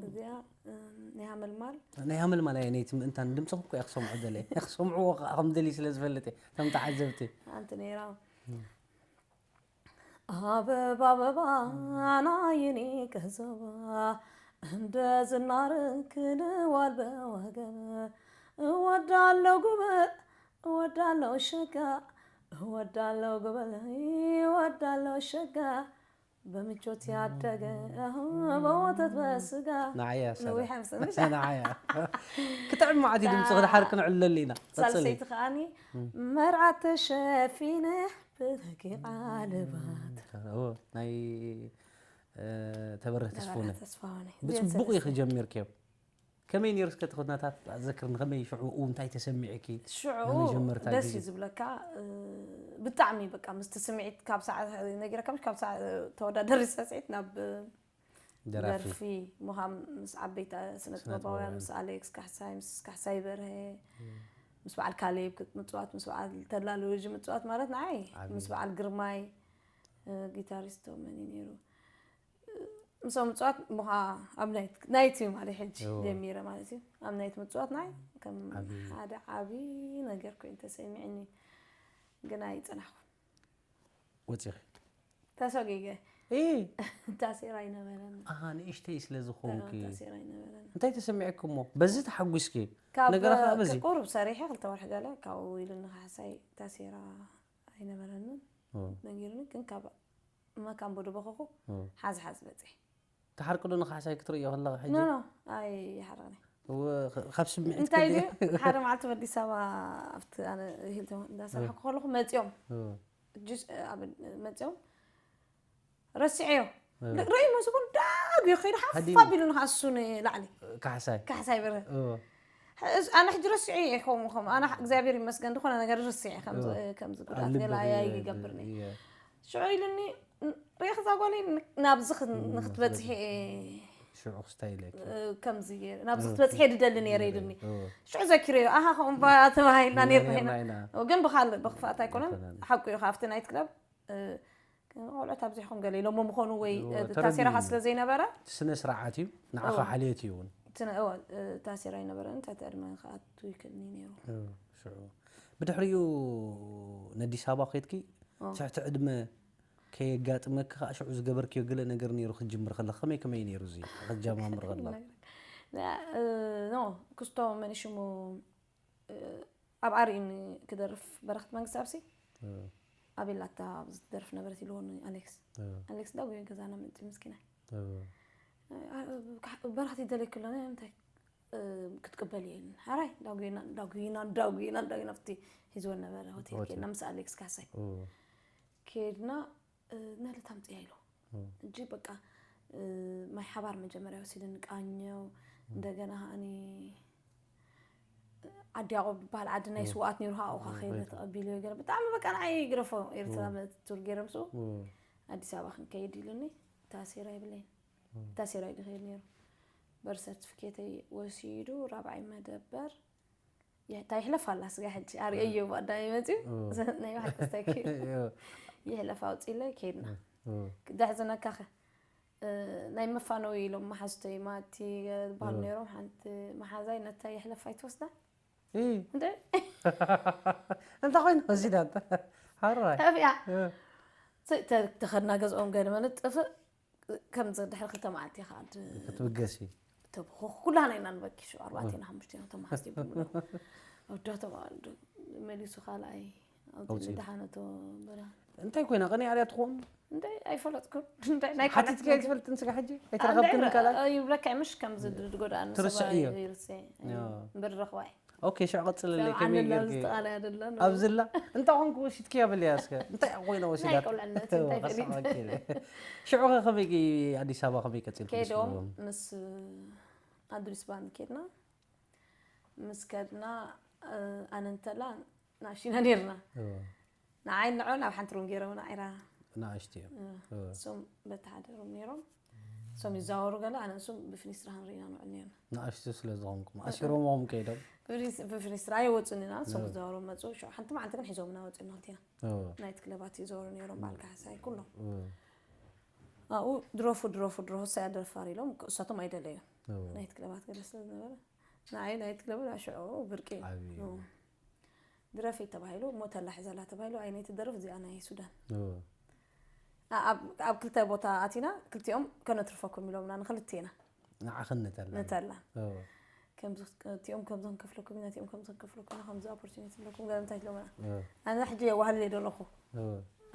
እዚኣ ናይ ሃመልማል ናይ ሃመልማል ኣየ ነይቲ ምእንታን ድምፅኺ እኮ እየ ክሰምዖ ደለ ክሰምዕዎ ከዓ ከም ደልዩ ስለ ዝፈልጥ እየ። ከም ተዓዘብቲ ሓንቲ ነይራ ኣበባ ኣበባ ናይኒ ቀዘባ እንደ ዝናር ክንዋል በወገብ እወዳለው ጉበል እወዳለው ሸጋ እወዳለው ጉበል እወዳለው ሸጋ በምቾት ያደገ በወተት በስጋ ንዓያ ሰላም። ንዊሐ ምስ ንዓያ ክጥዕም መዓት እዩ ድምፂ ክድሓር ክንዕለል ኢና። ቀፅሊ። ሳልሰይቲ ከዓኒ መርዓት ተሸፊነ ብረቂቕ ዓለባት ናይ ተበርህ ተስፎነ ተስፋሁነ ብፅቡቅ ኢኺ ጀሚርክዮ። ከመይ ነይሩ እስከ እቲ ኩነታት ኣዘክርኒ ከመይ ሽዑ እንታይ ተሰሚዕኪ? ሽዑ መጀመርታ ደስ ግዜ? እዩ ዝብለካ። ብጣዕሚ በቃ ምስቲ ስምዒት ካብ ሰዓት ነጊረካ ካብ ሰዓት ተወዳደሪ ሰስዒት ናብ ደራፊ ደርፊ ምዃም ምስ ዓበይቲ ስነ ጥበባውያን ምስ ኣሌክስ ካሕሳይ ምስ ካሕሳይ በርሀ ምስ በዓል ካሌብ ምፅዋት ምስ በዓል ተላ ሉጂ ምፅዋት ማለት ንዓይ ዓቢ። ምስ በዓል ግርማይ ጊታሪስቶ መን እዩ ነይሩ ምስኦም ምፅዋት ምዃ ኣብ ናይት ናይት እዩ ማለት ሕጂ እዎ። ጀሚረ ማለት እዩ ኣብ ናይት ምፅዋት ንዓይ ከም ዓቢ። ሓደ ዓቢ ነገር ኮይኑ ተሰሚዕኒ ግን ኣይፅናሕኩ ወፂኺ ተሰጊገ እ ታሴራ ኣይነበረን ኣሃ ንእሽተይ ስለ ዝኾንኪ ታሴራ ኣይነበረን እንታይ ተሰሚዕኪ እሞ በዚ ተሓጒስኪ ካብ ነገራ ከዓ በዚ ቁሩብ ሰሪሐ ክልተ ወርሒ ገለ ካብኡ ኢሉ ንካሕሳይ ታሴራ ኣይነበረንን ኦ። ነጊሩኒ ግን ካብ መካን ቦዶ በኸኹ ኦ። ሓዝ ሓዝ በፅሒ ተሓርቂ ዶ ንካሕሳይ ክትርእዮ ከለኻ ሕጂ ኖ ኖ ኣይሓረቕኒ እወ ኸ- ካብ ስምዒት እንታይ ከደ- ድዩ ሓደ መዓልቲ ኣብ ኣዲስ ኣበባ ኣብቲ ኣነ ሂልተን እንዳሰርሐኩ ከለኹ መፂኦም እወ ጁስ ኣብ መፂኦም ረሲዐዮ ርእይ መስጉን ዳግ ከይዱ ሓፍ ሃዲሙ። ኣቢሉ ንኸኣሱ ንላዕሊ ካሕሳይ ካሕሳይ በረ እወ ኣነ ሕጂ ረሲዐ እየ ከምኡ ከምኡ ኣነ እግዚኣብሔር ይመስገን ዝኾነ ነገር ረሲዐ ከምዚ ከምዚ ኣብ ጉድኣት ልቢ ገለ ኣያ ከ- ይገብርኒ እየ። ሽዑ ኢሉኒ ሬኽ እዛ ጓለይ ናብዚ ክ- ንክትበፅሒ እየ ሽዑ ክስታይ ኢለኪ ከምዚ ገይረ ናብዚ ክትበፅሒ እየ ድደሊ ነይረ ኢሉኒ እወ። ሽዑ ዘኪረዮ ኣሃ ከምኡ እባ ተባሂልና ነይርና ኢና ኢና። ግን ብካልእ ብክፍኣት ኣይኮነን ኣይኮነን። ሓቁ እዩ ካብቲ ናይት ክለብ እ፣ ቆልዑት ኣብዚሕኩም ገለ ኢሎሞ ምኾኑ ወይ እዎ፣ እ፣ ተረዲኡ ታሴራኻ እዩ። ስለ ዘይነበረ ስነ ስርዓት እዩ ንዓኻ እዎ። ሓልዮት እዩ እውን እቲ ነ- እዎ፣ እ፣ ታሴራ ኣይነበረን እንታይ ዕድመ ክኣቱ ይክእልኒ ነይሩ እ፣ ሽዑ ብድሕሪኡ ነዲስ ኣበባ ከድኪ ትሕቲ ዕድመ ከየጋጥመኪ ከዓ ሽዑ ዝገበርክዮ ገለ ነገር ነይሩ ክትጅምር ከለካ ከመይ ከመይ ነይሩ እዚ ክትጀማምር ከለካ? ኖ ክስቶ መን ሽሙ ኣብ ኣርኢን ክደርፍ በረክት መንግስቲ ኣብሲ ኣቤላታ ኣብዚ ትደርፍ ነበረት ኢልዎ ኣሌክስ ኣሌክስ ዳጉዮ ገዛና ምንጭ ምስኪና በረክት ይደለይ ከሎ እንታይ ክትቅበል እየ ሓራይ ዳጉና ዳጉና ዳጉና ዳጉና ኣብቲ ሒዝወን ነበረ ሆቴል ኬድና ምስ ኣሌክስ ካሳይ ኬድና ነለ ታምፅያ ኢሉ እጂ በቃ ማይ ሓባር መጀመርያ ወሲድን ቃኘው እንደገና ከዓኒ ዓዲ ያቆብ ዝበሃል ዓዲ ናይ ስውኣት ነይሩ ከዓ ኡካ ከይደ ተቐቢሉ ገለ ብጣዕሚ በቃ ንዓይ ግረፎ ኤርትራ ቱር ገይሮም ስኡ ኣዲስ ኣበባ ክንከይድ ኢሉኒ ታሴራ ይብለይን ታሴራ ኢሉ ከይድ ነይሩ በር ሰርቲፊኬተይ ወሲዱ ራብዓይ መደበር እንታይ ይሕለፍ ኣላ ስጋ ሕጂ ኣርእየዮ ባዳይ መፅዩ ናይ ባሕቂ ስታኪ ይሕለፍ ኣውፂለይ ከይድና ክዳሕዘነካኸ ናይ መፋነዊ ኢሎም መሓዝተይ ማቲ ዝበሃሉ ነይሮም ሓንቲ መሓዛይ ነታ ይሕለፍ ኣይትወስዳ እንደ እንታይ ኮይኑ ወሲዳ ሓራይ ጠፊኣ ተኸድና ገዝኦም ገለ መለ ጥፍእ ከምዚ ድሕሪ ክልተ መዓልቲ ከዓ ክትብገሲ ኩላና ኢና ንበኪ ሽዑ ኣርባዕቴና ሓሙሽቴና ተመሓዝቲ ይብሉ ኣወዳቶም ኣሉ መሊሱ ካልኣይ ኣውፅእ ደሓነቶ በላ እንታይ ኮይና ቀኒ ኣርያ ትኾኑ እንታይ ኣይፈለጥኩን እንታይ ናይ ሓቲትካ ትፈልጥን ስጋ ሕጂ ኣይተረኸብክን ካልኣይ ይብለካ ምሽ ከምዚ ዝጎዳእኒ ትርስዕ እዩ እምበር ረኽባ እዩ ኦኬ ሽዕ ቀፅለለይ ከመይ ጌርኪ ዝተቃለያ ደሎ ኣብዝላ እንታይ ኮንኩ ወሲድክያ በልያ እስከ እንታይ ኮይነ ወሲዳት ሽዑ ከ ከመይ ኣዲስ ኣበባ ከመይ ቀፂልኩ ከይዶም ምስ ኣድሪስ ባንድ ኬድና ምስ ከድና ኣነ እንተላ ናሽና ኔርና ንዓይ ንዖ ናብ ሓንቲ ሩም ገይሮምና ዒራ ንኣሽቲ እዮም እሶም በቲ ሓደ ሩም ነይሮም እሶም ይዛወሩ ገለ ኣነ እሶም ብፍኒስትራ ክንርኢና ንውዕል ነርና ንኣሽቱ ስለ ዝኾንኩም ኣሲሮምኹም ከይዶም ብፍኒስትራ ኣይወፁን ኢና እሶም ክዛወሩ መፁ ሽዑ ሓንቲ መዓልቲ ግን ሒዞምና ወፂና ክልቴና ናይት ክለባት ይዘወሩ ነይሮም በዓል ካሕሳይ ኩሎም ኣብኡ ድረፉ ድረፉ ድረፉ ሳያ ደፋር ኢሎም እሳቶም ኣይደለዩን ናይት ክለባት ገለ ስለ ዝነበረ ንዓይ ናይት ክለብ ሽዑ ብርቂ ድረፊ ተባሂሉ እሞ ተላ ሒዛላ ተባሂሉ ኣይነይ ትደርፍ እዚኣ ናይ ሱዳን ኣብ ክልተ ቦታ ኣቲና ክልቲኦም ከነትርፈኩም ኢሎምና ንክልቴና ንዓኽን ንተላ ንተላ እቲኦም ከምዚ ክንከፍለኩም ኢና እቲኦም ከምዚ ክንከፍለኩም ኢና ከምዚ ኦፖርቹኒቲ ኣለኩም ገለ እንታይ ኢሎምና ኣነ ሕጂ የዋህልል እየ ደለኹ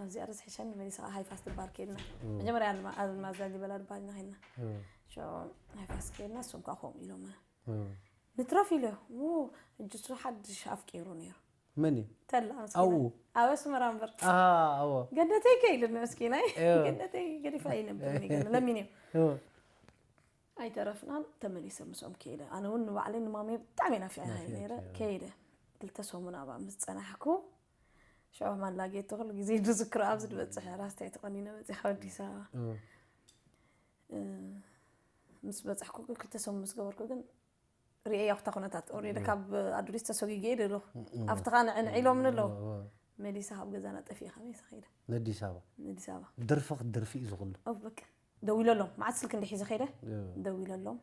ኣብዚኣ ርስ ሕሸኒ መሊሳ ሃይፋስ ትበሃል ከይድና መጀመርያ ኣልማዝ ላሊበላ ዝበሃል ኢና ከይድና ሽዑ ሃይፋስ ከይድና እሶም ከዓ ከምኡ ኢሎምና ንትረፍ ኢለ ሕጂ እሱ ሓድሽ ኣፍቂሩ ነይሩ መን እዩ ተላ ኣብኡ ኣብ ኣስመራ እምበር ኣዎ ገነተይ ከይልን መስኪናይ ገነተይ ገዲፋ ይነብር ለሚን እዩ ኣይተረፍናን ተመሊሰ ምስኦም ከይደ ኣነ እውን ንባዕለይ ንማመይ ብጣዕሚ ናፊዐ ነይረ ከይደ ክልተ ሰሙን ኣብኣ ምስ ፀናሕኩ ሽዑ ማላጌት ኩሉ ግዜ ዝዝክሮ ኣብዚ ዝበፅሐ ራስታይ ተቆኒነ መፅእ ካብ ኣዲስ ኣበባ ምስ በፃሕኩ ክልተ ሰሙን ምስ ገበርኩ ግን ርእያ ኩታ ኩነታት ኦሬዲ ካብ ኣዱሊስ ተሰጊገ እየ ደለኹ ኣብቲ ከዓ ንዕንዒሎምኒ ኣለዉ መሊሳ ካብ ገዛና ጠፊእ ከመይ ሰኸይደ ነዲስ ኣበባ ነዲስ ኣበባ ደርፊ ክትደርፊ እዩ ዝኽሉ በቃ ደው ኢለሎም መዓት ስልክ እንድሒዘ ከይደ ደው ኢለሎም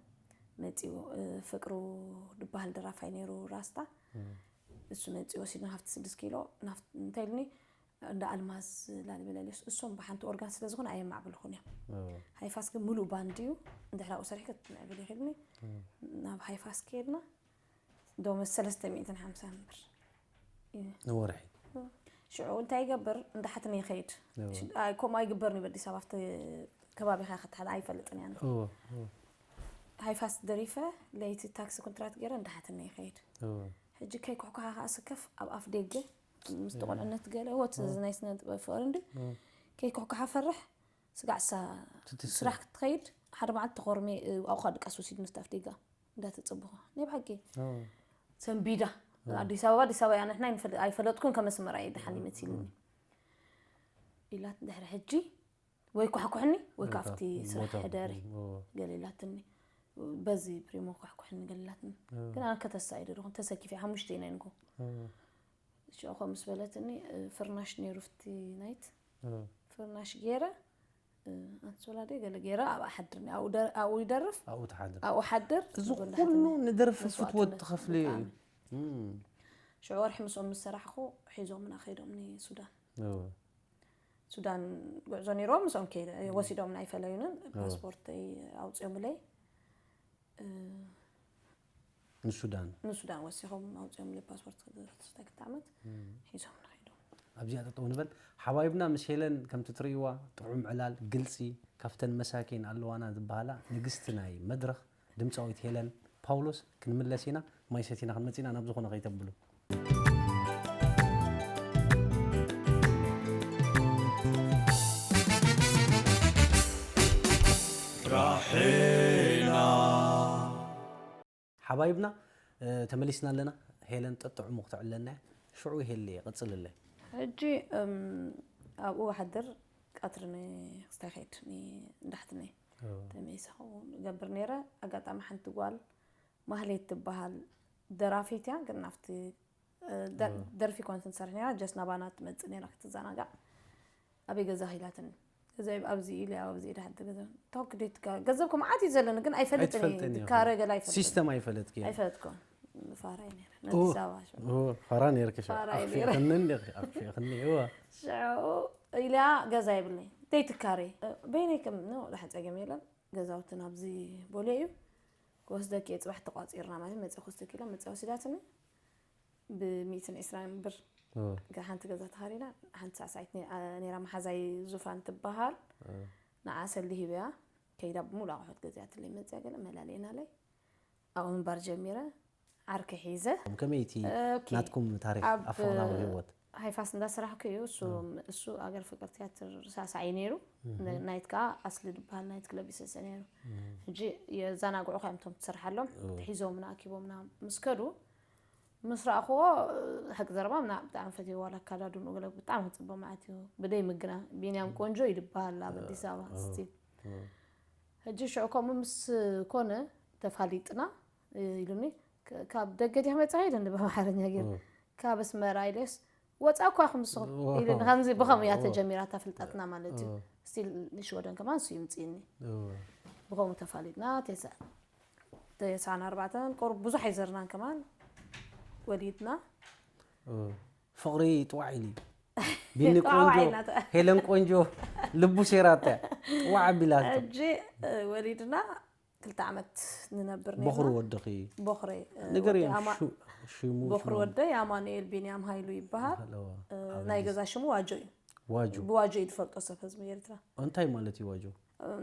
መፂኡ ፍቅሩ ዝበሃል ደራፋይ ነይሩ ራስታ እሱ መፂኡ ወሲድና ካብቲ ስድስት ኪሎ እንታይ ኢሉኒ እንዳ ኣልማዝ ላሊበላ ኢልዮስ እሶም ብሓንቲ ኦርጋን ስለ ዝኾነ ኣየማዕብልኹን እዮም ሃይፋስ ግን ሙሉእ ባንድ እዩ እንድሕር ኣብኡ ሰሪሕከ ትምዕብል ይኽእልኒ ናብ ሃይፋስ ከይድና ዶመ ሰለስተ ሚእትን ሓምሳን ብር ንወርሒ ሽዑ እንታይ ይገብር እንዳሓትን ይኸይድ ከምኡ ኣይግበርን እዩ በዲስ ኣበባ ኣብቲ ከባቢኻ ክትሓል ኣይፈልጥን እያ ሃይፋስ ደሪፈ ለይቲ ታክሲ ኮንትራት ገይረ እንዳሓትን ይኸይድ ሕጂ ከይኩሕኩሓ ከዓ ስከፍ ኣብ ኣፍ ደገ ምስ ተቆልዕነት ገለ ወት ናይ ስነ ጥበብ ፍቅሪ እንዲ ከይኩሕኩሓ ፈርሕ ስጋዕ ሳ ስራሕ ክትኸይድ ሓደ መዓልቲ ተኾርሜ ኣብኻ ድቃስ ወሲድ ምስ ኣፍ ደጋ እንዳተፅብኹ ናይ ብሓቂ ሰንቢዳ ኣዲስ ኣበባ ኣዲስ ኣበባ እያ ንሕና ኣይንፈልጥ- ኣይፈለጥኩን ከም ኣስመራ እዩ ድሓን ይመሲልኒ ኢላት ድሕሪ ሕጂ ወይ ኳሕኩሕኒ ወይ ካብቲ ስራሕ ሕደሪ ገለ ኢላትኒ በዚ ፕሪሞ ኳሕኩሕኒ ገለ ኢላትኒ ግን ኣነ ከተሳ እዩ ደለኹ ተሰኪፈ ሓሙሽተ ኢና ይንኮ ሽዑ ምስ በለትኒ ፍርናሽ ነይሩ ፍቲ ናይት ፍርናሽ ገይረ ኣንሶላ ደ ገለ ገይረ ኣብ ሓድር ኣብኡ ይደርፍ ኣብኡ ትሓድር ኣብኡ ሓድር እዚ ኩሉ ንደርፊ ፍትወት ትኸፍልዮ እዩ ሽዑ ወርሒ ምስኦም ምስ ሰራሕኹ ሒዞምና ከይዶም ንሱዳን። ሱዳን ጉዕዞ ነይሮም፣ ምስኦም ከይደ ወሲዶም ኣይፈለዩንን። ፓስፖርተይ ኣውፅኦምለይ። ንሱዳን ንሱዳን ወሲኾም ኣውፅኦምለይ ፓስፖርት። ክልተ ዓመት ሒዞም ንኸይዶም። ኣብዚኣ ጠጠው ንበል። ሓባይብና፣ ምስ ሄለን ከምቲ ትርእይዋ ጥዑም ዕላል፣ ግልፂ፣ ካብተን መሳኪን ኣለዋና ዝበሃላ ንግስቲ ናይ መድረኽ ድምፃዊት ሄለን ፓውሎስ ክንምለስ ኢና። ማይ ሰቲና ክንመፅእ ኢና፣ ናብ ዝኾነ ከይተብሉ። ሓባይብና፣ ተመሊስና ኣለና። ሄለን ጠጥዕሙ ክተዕለና እያ። ሽዑ ይሄልየ፣ ቀፅልለይ። ሕጂ ኣብኡ ሓድር ቀትሪ ክስታይ ከይድ እንዳሕትነይ ተመይሰ ገብር ነይረ። ኣጋጣሚ ሓንቲ ጓል ማህሌት ትበሃል ደራፊት እያ፣ ግን ናብቲ ደርፊ ኮንትን ትሰርሕ ነይራ። ጀስ ናባና ትመፅእ ነይራ ክትዘናጋዕ። ኣበይ ገዛ ኢላትኒ። ገዛይ ኣብዚ ኢለ ኣብዚ ኢለ ሓንቲ ገዛ። ታው ክደት ገንዘብ ከማዓት እዩ ዘለኒ፣ ግን ኣይፈልጥን እዩ። ትካረ ገላ ኣይፈልጥን። ሲስተም ኣይፈለጥክ። ኣይፈልጥኩ። ፋራይ ነይረ። ነዲስ ኣበባ ሽዑ። ፋራ ነይርክ። ኣክፊኽኒ እንዲ ኣክፊኽኒ። ሽዑ ኢልያ ገዛ ይብለይ። ደይ ትካረ። በይነይ ከም ነው ዳሕን ፀገም የለን። ገዛውትን ኣብዚ ቦሌ እዩ። ክወስደኪ እየ፣ ፅባሕ ተቋፂርና ማለት መፅእ ክወስደኪ ኢላ መፅእ ወሲዳትኒ። ብሚእትን ዕስራን ብር ሓንቲ ገዛ ተኻሪና። ሓንቲ ሳዕሳዒት ነይራ፣ መሓዛይ ዙፋን ትበሃል። ንዓ ሰሊ ሂበያ ከይዳ ብሙሉ ኣቑሑት ገዚኣትለይ መፅያ። ገለ መላለየናለይ ኣብኡ ምንባር ጀሚረ። ዓርከ ሒዘ ከመይቲ ናትኩም ታሪክ ኣፈቕራዊ ህይወት? ሃይፋስ እንዳሰራሕኩ እዩ እሱ። እሱ ኣገር ፍቅር ቲያትር ሳሳዒ ነይሩ። ናይት ከዓ ኣስሊ ዝበሃል ናይት ክለብ ይሰሰ ነይሩ። ሕጂ የዛናግዑ ከ እምቶም ትሰርሓሎም ሒዞምና ኣኪቦምና ምስ ከዱ ምስ ረኣኽዎ፣ ሓቂ ዘረባ ምና ብጣዕሚ ፈትየ። ዋላ ኣካዳድንኡ ገለ ብጣዕሚ ክፅበ ማለት እዩ። ብደይ ምግና ቢንያም ቆንጆ እዩ ዝበሃል ኣብ ኣዲስ ኣበባ ስቲል። ሕጂ ሽዑ ከምኡ ምስ ኮነ ተፋሊጥና ኢሉኒ። ካብ ደገ ዲኻ መፅኻ ኢሉኒ ብኣምሓርኛ ገይሩ። ካብ ኣስመራ ኢለስ ወፃ እኳ ክምስኹም ኢሉኒ። ከምዚ ብኸምኡ እያ ተጀሚራ እታ ፍልጠትና ማለት እዩ። ስቲል ንሽወደን ከማን እሱ ይምፅእኒ። ብኸምኡ ተፋሊጥና። ተስዓን ኣርባዕተን ቁሩብ ብዙሕ ኣይዘርናን ከማን ወሊድና። ፍቕሪ ጥዋዕ ኢሉ ቢኒ ቆንጆ ሄለን ቆንጆ ልቡ ሴራተ ጥዋዕ ኣቢላቶ። ሕጂ ወሊድና ክልተ ዓመት ንነብር ነርና። ቦኽሪ ወድኺ ቦኽሪ ንገርዮም። ሽሙ ቦኽሪ ወደይ ኣማኑኤል ቢንያም ሃይሉ ይበሃል። ናይ ገዛ ሽሙ ዋጆ እዩ። ዋጆ ብዋጆ እዩ ዝፈልጦ ሰብ ህዝቢ ኤርትራ። እንታይ ማለት እዩ ዋጆ?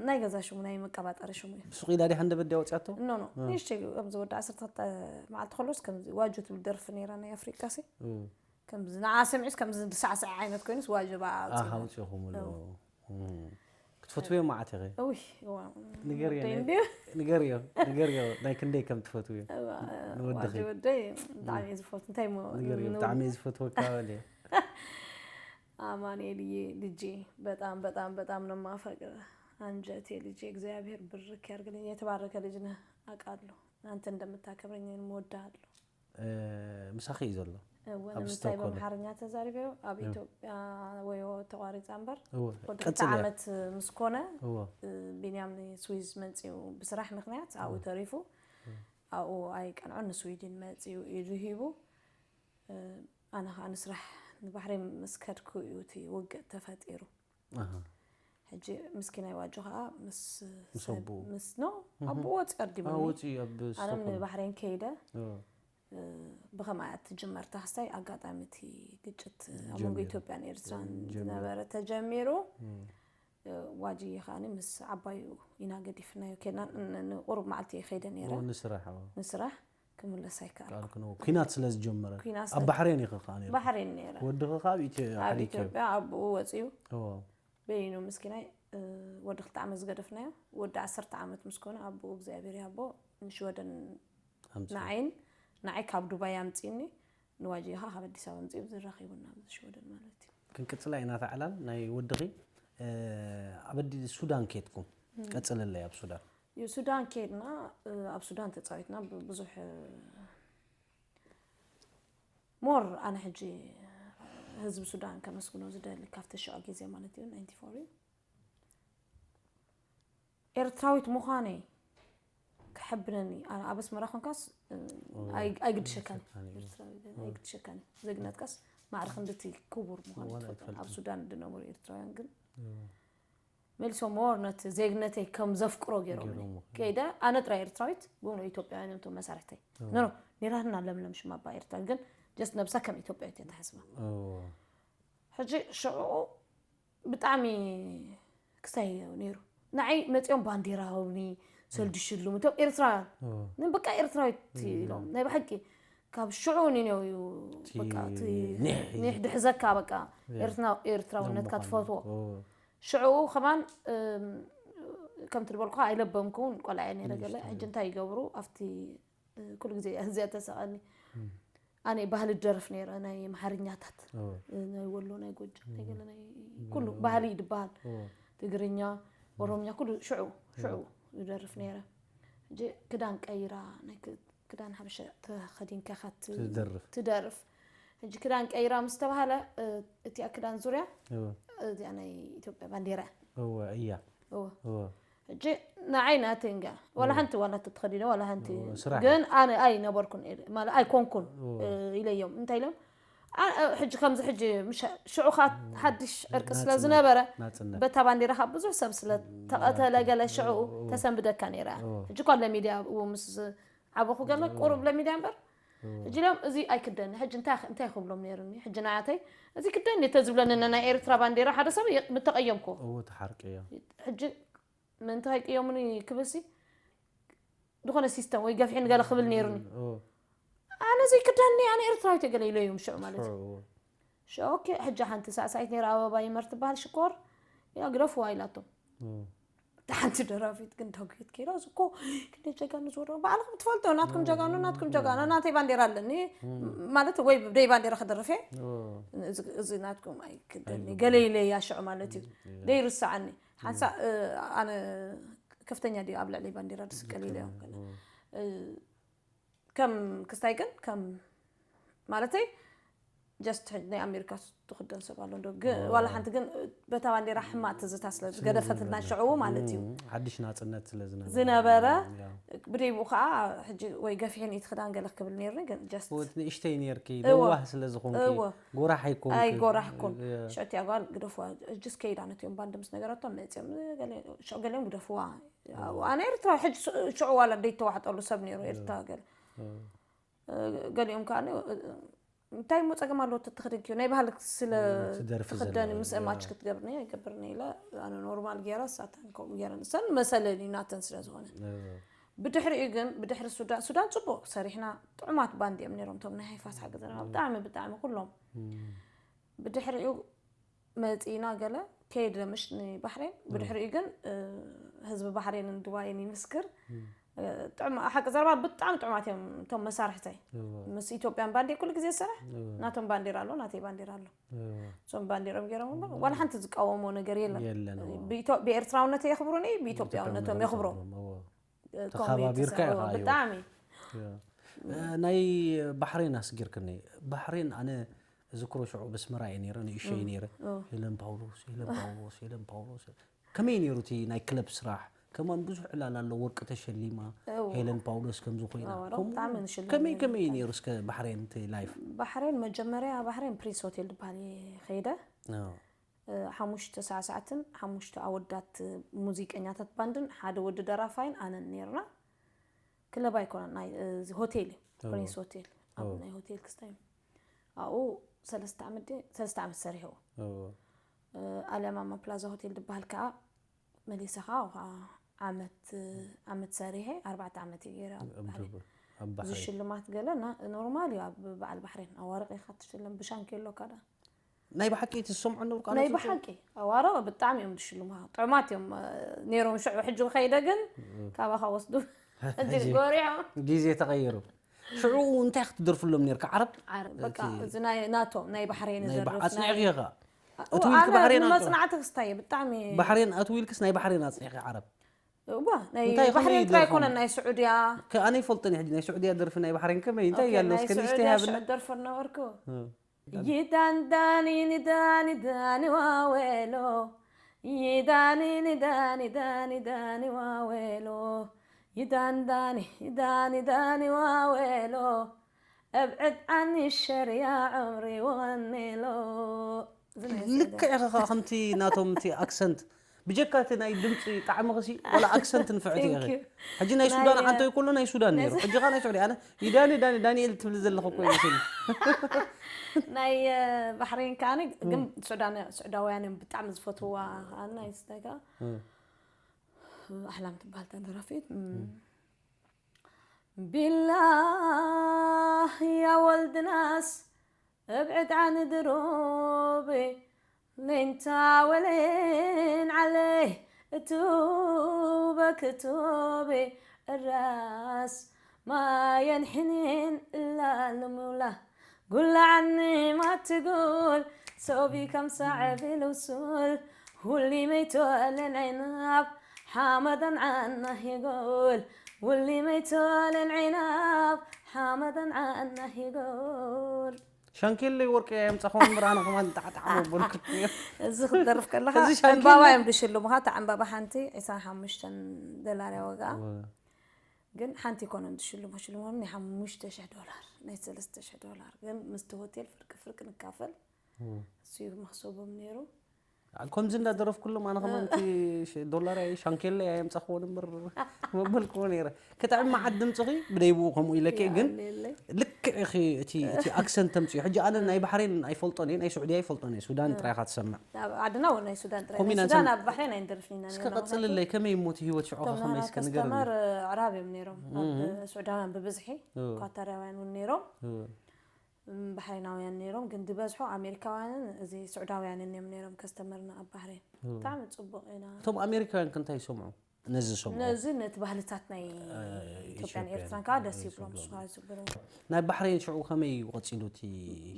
ናይ ገዛ ሽሙ ናይ መቀባጠሪ ሽሙ እዩ። ሱቕ ኢላ ዲያ ሃንደበት ዲያ ወፂኣቶ? ኖ ኖ ንእሽተይ ከምዚ ወዲ ዓሰርተ ክልተ መዓልቲ ከሎስ ከምዚ ዋጆ ትብል ደርፊ ነይራ ናይ ኣፍሪቃ ሲ ከምዚ ንዓ ሰሚዑስ ከምዚ ዝሳዕስዕ ዓይነት ኮይኑስ ዋጆ ብኣ ኣውፂኡ። ኣውፂኹምሉ። ክትፈትውዮ መዓት ኢኺ። እውይ እዋ ንገርዮ ወደይ እንድዩ። ንገርዮ ንገርዮ ናይ ክንደይ ከም ትፈትውዮ። እዋ ንወድኺ። ዋጆ ወደይ ብጣዕሚ እየ ዝፈቱ። እንታይ እሞ ንገርዮ ንወ- ብጣዕሚ እየ ዝፈትወካ በልዮ። ኣማኑኤልዬ ልጄ በጣም በጣም በጣም ነው የማፈቅርህ። አንጀቴ ልጄ እግዚአብሔር ብርክ ያርግልኝ። የተባረከ ልጅ ነህ አውቃለሁ። አንተ እንደምታከብረኝ እኔም እወድሃለሁ። ምሳኺ እዩ ዘሎ። እወ ኣብ ንምንታይ ስቶክሆልም። በምሓርኛ ተዛሪበዮ ኣብ እወ። ኢትዮጵያ ወዮ ተቋሪፃ እምበር እወ፣ ወዲ ክልተ ቀፅል እያ። ዓመት ምስ ኮነ እወ። እ፣ ቢንያም ንስዊዝ መፂኡ ብስራሕ ምክንያት ኣብኡ እወ። ተሪፉ እወ። ኣብኡ ኣይቀንዖን ንስዊድን መፂኡ ኢዱ ሂቡ። እ፣ ኣነ ከዓ ንስራሕ ንባሕሪ ምስ ከድኩ እዩ እቲ ውግእ ተፈጢሩ። ኣሃ። ሕጂ ምስኪናይ ዋጆ ከዓ ምስ ምስ ሰብ ኣቦኡ። ምስ ኖ ኣቦኡ ወፂኡ ኣርዲሙኒ። ወፂኡ ኣብ ኣነ ስቶክሆልም። ንባሕሬን ከይደ እወ። ብኸምኣ ትጅመር ታኽስታይ ኣጋጣሚ እቲ ግጭት ኣብ መንጎ ጀሚሩ። ኢትዮጵያን ኤርትራን ጀሚሩ። ዝነበረ ተጀሚሩ። እም። ዋጅየ ከኣኒ ምስ ዓባዩ ኢና ገዲፍናዮ። ኬድና ን- ን- ንቁሩብ መዓልቲ እየ ከይደ ነይረ። እወ፣ ንስራሕ፣ እወ። ንስራሕ ክምለስ ኣይከኣልኩ። ከኣልኩ ነው። ኩናት ስለ ዝጀመረ። ኩናት ኣብ ስለ- ባሕሬን ኢኺ ከኣ ነይርኪ። ባሕሬን ነይረ። ወድኺ ከኣ ኣብ ኢትዮ-፣ ኣብ ድሓር ኢትዮጵያ። ኢትዮጵያ ኣብኡ ወፂኡ። እወ። በይኑ ምስኪናይ፣ እ፣ ወዲ ክልተ ዓመት ዝገደፍናዮ፣ ወዲ ዓሰርተ ዓመት ምስ ኮነ ኣቦኡ እግዚኣብሔር ይሃቦ ንሽወደን ኣምፅኡ። ንዓይን፣ ንዓይ ካብ ዱባይ ኣምፅእኒ፣ ንዋጅ ከዓ ካብ ኣዲስ ኣበባ ኣምፅኡ ዝራኺቡና ኣብዚ ሽወደን ማለት እዩ። ክንቅፅላ ኢና እታ ዕላል ናይ ወድኺ፣ እ፣ ኣብ ኣዲ-፣ ሱዳን ኬድኩም። እም። ቀፅልለይ ኣብ ሱዳን። እዩ ሱዳን ኬድና፣ እ፣ ኣብ ሱዳን ተፃዊትና ብ-፣ ብዙሕ፣ እ፣ ሞር ኣነ ሕጂ ህዝቢ ሱዳን ከመስግኖ ዝደሊ ካብቲ ሽዑ ግዜ ማለት እዩ፣ ናይንቲ ፎር እዩ። ኤርትራዊት ምዃነይ ክሕብነኒ። ኣነ ኣብ ኣስመራ ኮንካስ ኣይግድሸካን፣ ኤርትራዊ ኣይግድሸካን። ዜግነትካስ ማዕረ ክንድቲ ክቡር ምዃኑ ትፈልጦ። ኣብ ሱዳን ዝነበሩ ኤርትራውያን ግን መሊሶም ሞር ነቲ ዜግነተይ ከም ዘፍቅሮ ገይሮም። ከይደ ኣነ ጥራይ ኤርትራዊት፣ ብኡ ኢትዮጵያውያን እዮም እቶም መሳርሕተይ። ኖ ኖ፣ ኔራትና ለምለም ሽማባ ኤርትራ ግን ጀስት ነብሳ ከም ኢትዮጵያዊት እየ ተሓስባ። ሕጂ ሽዑ ብጣዕሚ ክስታይ እዩ ነይሩ። ንዓይ መጺኦም ባንዴራ ሃቡኒ፣ ሰልዲ ሽልሙ፣ እቶም ኤርትራውያን። ንን በቃ ኤርትራዊት ኢሎም፣ ናይ ብሓቂ ካብ ሽዑ ንኔው እዩ በቃ እቲ ኒሕ ድሕዘካ በቃ ኤርትራውነትካ ትፈትዎ። ሽዑ ከማን ከምቲ ዝበልኩኻ ኣይለበምኩን ቆልዓ እየ ነይረ። ገለ ሕጂ እንታይ ይገብሩ ኣብቲ ኩሉ ግዜ እዚኣ ተሰቐኒ። ኣነ ባህሊ ደርፍ ነይረ፣ ናይ ኣምሓርኛታት፣ ናይ ወሎ፣ ናይ ጎጃም፣ ናይ ገለ ናይ ኩሉ ባህሊ ይድበሃል። ትግርኛ፣ ኦሮምኛ ኩሉ ሽዑ ሽዑ ይደርፍ ነይረ። ሕጂ ክዳን ቀይራ ናይ ክዳን ሓበሻ ተኸዲንካ ኢኻ ትደርፍ። ሕጂ ክዳን ቀይራ ምስ ተባሃለ እቲኣ ክዳን ዙርያ እዚኣ ናይ ኢትዮጵያ ባንዴራ እያ። ሕጂ ንዓይ ናተይ እንጋ ዋላ ሓንቲ ዋላ ተተኸዲነ ዋላ ሓንቲ ግን ኣነ ኣይነበርኩን ማለት ኣይኮንኩን ኢለዮም። እንታይ ኢሎም ሕጂ ከምዚ ሕጂ ሽዑ ሓድሽ ዕርቂ ስለ ዝነበረ በታ ባንዴራ ካብ ብዙሕ ሰብ ስለ ተቐተለ ገለ ሽዑ ተሰንብደካ ነይራ። ሕጂ እኳ ለሚድያ ምስ ዓበኹ ገለ ቁሩብ ለሚድያ እምበር ሕጂ ኢሎም እዚ ኣይክደኒ። ሕጂ እንታይ ክብሎም ነይሩኒ? ሕጂ ንዓተይ እዚ ክደኒ ተዝብለኒ ናይ ኤርትራ ባንዴራ ሓደ ሰብ ምተቐየምኩ። እዎ ተሓርቂ እዮም። ሕጂ ምእንቲ ከይቅየሙኒ ክብልሲ ዝኾነ ሲስተም ወይ ገፊሕኒ ገለ ክብል ነይሩኒ። ኣነ ዘይክደኒ ኣነ ኤርትራዊት እየ ገለ ኢለዮም ሽዑ ማለት እዩ። ሽዑ ኦኬ ሕጂ ሓንቲ ሳዕሳዒት ነይራ ኣበባ ይመር ትበሃል ሽኮር ያ ግደፍዋ ኢላቶም። እታ ሓንቲ ደራፊት ግን ዳዊት ኪሮስ እኮ ክንደይ ጀጋኑ ዝወደቑ ባዕልኹም ትፈልጦ ናትኩም ጀጋኑ ናትኩም ጀጋኑ ናተይ ባንዴራ ኣለኒ ማለት ወይ ብደይ ባንዴራ ክደርፍ እየ። እዚ ናትኩም ኣይክደኒ ገለ ኢለ እያ ሽዑ ማለት እዩ። ደይርስዓኒ ሓንሳ ኣነ ከፍተኛ ድዩ ኣብ ልዕሊ ባንዴራ ድስቀል ኢለ እዮም ከም ክስታይ ግን ከም ማለተይ ጀስት ናይ ኣሜሪካ ትኽደን ሰብ ኣሎ እንዶ ዋላ ሓንቲ ግን በታ ባንዴራ ሕማቅ ትዝታ ስለ ዝገደፈትና ሽዑ ማለት እዩ። ሓድሽ ናጽነት ስለ ዝነበረ ዝነበረ ብደይቡ ከዓ ሕጂ ወይ ገፊሕን እቲ ክዳን ገለ ክብል ነይሩኒ ግን ጀስት ንእሽተይ ነርኪ ለዋህ ስለ ዝኾንኪ ጎራሕ ኣይኮንኪ ኣይጎራሕኩን። ሽዑ እቲኣ ጓል ግደፍዋ ሕጂስ ከይዳ ነቲኦም ባንድ ምስ ነገረቶም መፅኦም ሽዑ ገሊኦም ግደፍዋ። ኣነ ኤርትራ ሕጂ ሽዑ ዋላ ደይተዋሕጠሉ ሰብ ነይሩ ኤርትራ ገለ ገሊኦም ከዓ እንታይ እሞ ጸገም ኣለዎ ተተኽደንኪ ናይ ባህሊ ስለ ትደርፊ ትኽደኒ ዘለዋ፣ ምስ ያ። ማች ክትገብርኒ ኣይገብርኒ ኢለ ኣነ ኖርማል ገይረ ሳተን ከምኡ ገይረ ንሰን መሰለን እዩ ናተን ስለ ዝኾነ ብድሕሪኡ ግን ብድሕሪ ሱዳን ሱዳን ጽቡቅ ሰሪሕና ጥዑማት ባንድ እዮም ነይሮም እቶም ናይ ሃይፋስ ሓቂ ዘረባ ብጣዕሚ ብጣዕሚ ኩሎም ብድሕሪኡ መጺና ገለ ከይደ ምሽ ንባሕሬን ብድሕሪኡ ግን ህዝቢ ባሕሬንን ድባይን ይምስክር ጥዑም ሓቂ ዘረባ ብጣዕሚ ጥዑማት እዮም እቶም መሳርሕተይ ምስ ኢትዮጵያን ባንዴ ኩሉ ግዜ ዝሰርሕ ናቶም ባንዴራ ኣሎ ናተይ ባንዴራ ኣሎ እዞም ባንዴሮም ገይሮም እምበር ዋላ ሓንቲ ዝቃወሞ ነገር የለን የለን ብኤርትራውነት የኽብሩኒ ብኢትዮጵያውነቶም የኽብሮም ተኻባቢርካ ኢኻ ብጣዕሚ ናይ ባሕሬን ኣስጊርክኒ ባሕሬን ኣነ ዝክሮ ሽዑ በስመራ እየ ነይረ ንእሸይ ነይረ ሄለን ፓውሎስ ሄለን ፓውሎስ ሄለን ፓውሎስ ከመይ ነይሩ እቲ ናይ ክለብ ስራሕ ከማን ብዙሕ ዕላል ኣሎ ወርቂ ተሸሊማ ሄለን ፓውሎስ ከምዚ ኮይና ከመይ ከመይ ነይሩ እስከ ባሕሬን እቲ ላይፍ ባሕሬን መጀመርያ ባሕሬን ፕሪንስ ሆቴል ዝበሃል እየ ከይደ ሓሙሽተ ሳዕሳዕትን ሓሙሽተ ኣወዳት ሙዚቀኛታት ባንድን ሓደ ወዲ ደራፋይን ኣነን ነይርና ክለብ ኣይኮነን ናይ ሆቴል እዩ ፕሪንስ ሆቴል ኣብ ናይ ሆቴል ክስታይ ኣብኡ ሰለስተ ዓመት ሰለስተ ዓመት ሰሪሑ ኣልያማማ ፕላዛ ሆቴል ዝበሃል ከዓ መሊሰ ከዓ ዓመት ዓመት ሰሪሐ ኣርባዕተ ዓመት እዩ ገይረ እዚ ሽልማት ገለ ኖርማል እዩ ኣብ በዓል ባሕሬን ኣዋርቕ ኢኻ ትሽለም ብሻንኬሎ ካዳ ናይ ብሓቂ ትሰምዖ ነበርካ ናይ ብሓቂ ኣዋርቕ ብጣዕሚ እዮም ዝሽልሙኻ ጥዑማት እዮም ነይሮም ሽዑ ሕጂ ከይደ ግን ካባኻ ወስዱ ሕጂ ጎሪዖም ግዜ ተቐይሩ ሽዑ እንታይ ክትደርፍሎም ነርካ ዓረብ በቃ እዚ ናይ ናቶም ናይ ባሕሬን ናይ ደርፍ ኣጽኒዕኺ ኢኻ እቲ ዊልክ ባሕሬን ኣቶ መጽናዕቲ ክስታይ ብጣዕሚ ባሕሬን ኣቲ ዊልክስ ናይ ባሕሬን ኣጽኒዕኺ ዓረብ እዋ ናይ እንታይ ባሕሬን ከመይ ጥራይ ደርፎም? ኮነ ናይ ስዑድያ ከ ኣነ ይፈልጦን ሕጂ ናይ ስዑድያ ደርፊ ናይ ባሕሬን ከመይ እንታይ ኦኬ፣ ያለው ናይ እስከ ንእሽተይ ስዑድያ ሃብና ሽዑ ደርፈ ነበርኩ ይዳንዳኒ ኒዳኒ ዳኒ ዋዌሎ ይዳኒ ኒዳኒ ዳኒ ዳኒ ዋዌሎ ይዳን ዳኒ ይዳን ይዳኒ ዋዌሎ እብ ዕድዓኒ ሸርያ ዕምሪ ወኔሎ። ልክዕ ኢኻ። ከምቲ ናቶም እቲ ኣክሰንት ብጀካ እቲ ናይ ድምፂ ጣዕሚ ክሲ ዋላ ኣክሰንት ንፍዕቲ ኢኺ። ሕጂ ናይ ሱዳን ዓንተይ ከሎ ናይ ሱዳን ነይሩ፣ ሕጂ ኸ ናይ ስዑዲ። ኣነ ይዳኒ ዳኒ ዳንኤል ትብሊ ዘለኹ እኮ ይመስል። ናይ ባሕሬን ከዓኒ ግን ሱዳን ስዑዳውያን እዮም ብጣዕሚ ዝፈትዋ። ከዓኒ ናይ ስታይ ከዓ ኣሕላም ትበሃል እታ ደራፊት። ቢላህ ያ ወልድናስ እብ ዕድዓን ድሩብ ሌንታ ወሌን ዓለይ እቱበ ክቱብ እራስ ማየን ሕኔን እላ ልሙላ ጉላዓኒ ማትጉል ሶቢ ከም ሳዕቢ ልውሱል ሁሊ መይቶ ሌን ዒናብ ሓመዳን ዓና ሂጎል ውሊ መይቶ ሌን ዒናብ ሓመዳን ዓና ሂጎል ሻንኬለይ ወርቂ የምፃኹም እምበር ኣነ ከማን ጣዕጣዕ መበልኩ። እዚ ክትደርፍ ከለኻ እዚ ሻንኬለይ- ዕምባባ እዮም ዝሽልሙኻ። እታ ዕምባባ ሓንቲ ዕስራን ሓሙሽተን ዶላር እያ ዋጋ። ግን ሓንቲ ይኮነን ዝሽልሙ ሽልሞም ናይ ሓሙሽተ ሽሕ ዶላር ናይ ሰለስተ ሽሕ ዶላር ግን ምስቲ ሆቴል ፍርቂ ፍርቂ ንካፈል። እሱ እዩ መክሰቦም ነይሩ። ከምዚ እንዳደረፍኩሎም ኣነ ከማን እቲ ሽ- ዶላር ኣይ ሻንኬለይ ኣየምፃኽዎን እምበር መበልክዎ ነይረ። ክጥዕም መዓት ድምፅኺ ብደይብኡ ከምኡ ኢለኪ ግን የለይ። ልክዕ ኢኺ። እቲ እቲ ኣክሰንት ተምፅኡ። ሕጂ ኣነ ናይ ባሕሬን ኣይፈልጦን እየ፣ ናይ ስዑዲ ኣይፈልጦን እየ። ሱዳን ጥራይ ኢኻ ትሰምዕ። ኣብ ዓድና እውን ናይ ሱዳን ጥራይ ኮሚና ናይ ሱዳን ንሰምዕ። ኣብ ባሕሬን ኣይንደርፍን ኢና እስከ ነይርና። ቀፅልለይ ከመይ እሞ እቲ ህይወት ሽዑ እቶም ከመይ ናና እስከ ንገርኒ። ከስተመር ኣዕራብ እዮም ነይሮም። ኣብ ስዑዳውያን ብብዝሒ ኳታራውያን እውን ነይሮም። እም፣ ባሕሬናውያን ነይሮም ግን ዝበዝሑ ኣሜሪካውያንን እዚ ስዑዳውያንን እዮም ነይሮም ከስተመርና ኣብ ባሕሬን። ብጣዕሚ ፅቡቅ ኢና። እቶም ኣሜሪካውያን ከ እንታይ ይሰምዑ? ነዚ ዝሰምዑ ነዚ ነቲ ባህልታት ናይ ኢትዮጵያን ኢትዮጵያን ኤርትራን ከዓ ደስ ደስ ይብሎም። ይብሎም። ስኻ ዝብሎም ናይ ባሕሬን ሽዑ ከመይ እዩ ቀፂሉ እቲ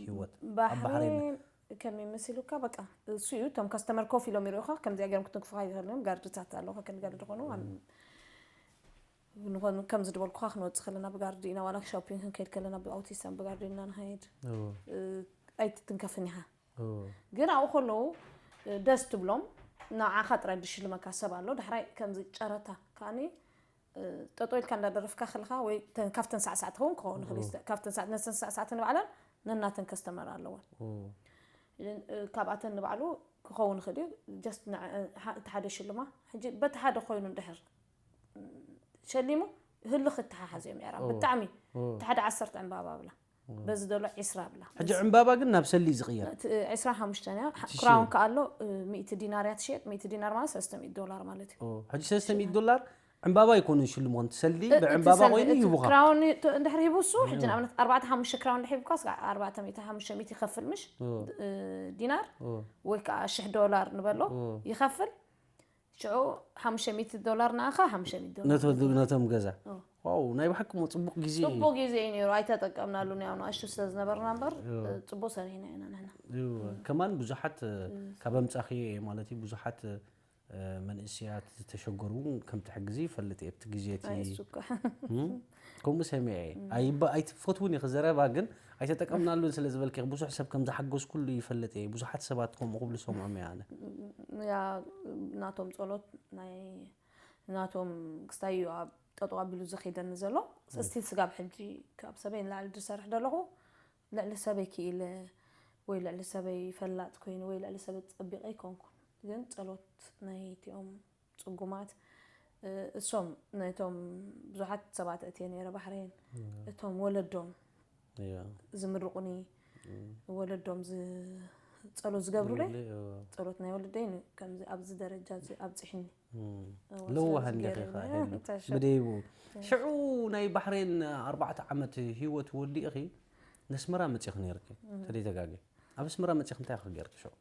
ህይወት ኣብ ባሕሬን? ባሕሬን ከመይ መሲሉካ በቃ እሱ እዩ። እቶም ከስተመር ኮፍ ኢሎም ይርእኻ ከምዚኣ ገይሮም ክትንክፉኻ ይኽእሉ እዮም። ጋርድታት ኣለዉ ከክንዲ ጋርዲ ዝኾኑ ንኾኑ ከምዚ ዝበልኩኻ ክንወፅእ ከለና ብጋርዲ ኢና ዋላ ሾፒንግ ክንከይድ ከለና ብኣውቲሳን ብጋርዲ ኢና ንኸይድ። እዎ፣ እ፣ ኣይትትንከፍን ኢኻ። እዎ። ግን ኣብኡ ከለዉ እ፣ ደስ ትብሎም ንዓኻ ጥራይ ዝሽልመካ ሰብ ኣሎ። ዳሕራይ ከምዚ ጨረታ ከዓኒ እ፣ ጠጠው ኢልካ እንዳደረፍካ ከለኻ ወይ ተ- ካብተን ሳዕሳዕቲ ኸውን ክኸውን ይኽእል እዩ። ካብተን ሳዕ- ነተን ሳዕሳዕቲ ንባዕለን ነናተን ከስተመር ኣለወን። እዎ። እ፣ ካብኣተን ንባዕሉ ክኸውን ይኽእል እዩ። ጀስት ንዐ- እ፣ ሓ- እቲ ሓደ ሽልማ ሕጂ በቲ ሓደ ኮይኑ እንድሕር እ፣ ሸሊሙ ህልኽ እተሓሓዝ እዮም ኤራ እዎ። ብጣዕሚ እዎ። እቲ ሓደ ዓሰርተ ዕምባባ ብላ በዚ ዘሎ ዒስራ ብላ። ሕጂ ዕምባባ ግን ናብ ሰሊ ዝቕየር። እቲ ዕስራን ሓሙሽተን እያ። እቲ ክራውን ሽየጥ። ከኣ ኣሎ፣ እ፣ ሚእቲ ዲናር እያ ትሸየጥ። ሚእቲ ዲናር ማለት ሰለስተ ሚእቲ ዶላር ማለት እዩ። ኦ፣ ሕጂ ሰለስተ ሚእቲ ዶላር ዕምባባ ኣይኮኑን ሽልሞን፣ ሰሊ እ- እቲ ብዕምባባ ሰል- ኮይኑ እቲ ይህቡኻ። ክራውን እ- እንድሕር ሂቡ እሱ ሕጂ ንኣብነት ኣርባዕተ ሓሙሽተ ክራውን እንድሕር ሂቡካ ስጋ ኣርባዕተ ሚእቲ ሓሙሽተ ሚእቲ ይኸፍል ምሽ ኦ፣ እ፣ ዲናር ወይ ከዓ ሽሕ ዶላር ንበሎ ኦ። ይኸፍል። ሽዑ ሓሙሽተ ሚእቲ ዶላር ንኣኻ ሓሙሽተ ሚእቲ ዶላር ነቶ- ነቶም ገዛ ኦ። ዋው፣ ናይ ብሓቂ እሞ ፅቡቅ ግዜ እዩ። ፅቡቅ ግዜ እዩ ነይሩ። ኣይተጠቀምናሉን ያው ንኣሽቱ ስለ ዝነበርና እምበር ኦ። እ፣ ፅቡቅ ሰሪሕና ኢና ንሕና። እዩ። ከማን ብዙሓት እ፣ ካብ ኣምፃኺ ማለት እዩ ብዙሓት እ፣ መንእሰያት ዝተሸገሩ እውን ከም ትሕግዚ ይፈልጥ እየ። ኣብቲ ግዜ እቲ ኣይ እሱ እኮ እም? ከምኡ ሰሚዐ እየ። ኣይባ- ኣይትፈትውን ኢኺ ዘረባ ግን ኣይተጠቀምናሉን ስለ ዝበልኪ ብዙሕ ሰብ ከም ዝሓገዝኩሉ ይፈልጥ እየ። ብዙሓት ሰባት ከምኡ ክብሉ ሰምዖም እየ ኣነ። ያ ናቶም ጸሎት ናይ ናቶም ክስታይ እዩ ኣብ ጠጠው ኣቢሉ ዝኸይደኒ ዘሎ። ስቲል ስጋብ ሕጂ ካብ ሰበይ ንላዕሊ ዝሰርሕ ዘለኹ ልዕሊ ሰበይ ክኢለ ወይ ልዕሊ ሰበይ ፈላጥ ኮይነ ወይ ልዕሊ ሰበይ ጸቢቐ ኣይኮንኩን። ግን ጸሎት ናይቲኦም ጽጉማት እ፣ እሶም ነቶም ብዙሓት ሰባት እትየ ነይረ ባሕሬን እቶም ወለዶም እያ። ዝምርቑኒ ወለዶም ዝ- ጸሎት ዝገብሩለይ እ፣ ጸሎት ናይ ወለደይ ን- ከምዚ ኣብዚ ደረጃ እዚ ኣብፅሕኒ እም። እዎ፣ ለዋህ ስለዚ እንዲኺ ገይረ ኸዓ ነይረ። ሄሉ። እንታይ ሸ- ብደይቡ ሽዑ ናይ ባሕሬን ኣርባዕተ ዓመት ህይወት ወዲእኺ ነስመራ መፂእኺ ነይርኪ ተደይተጋጊ ኣብ ኣስመራ መፂእኺ እንታይ ኢኺ ገይርኪ ሽዑ?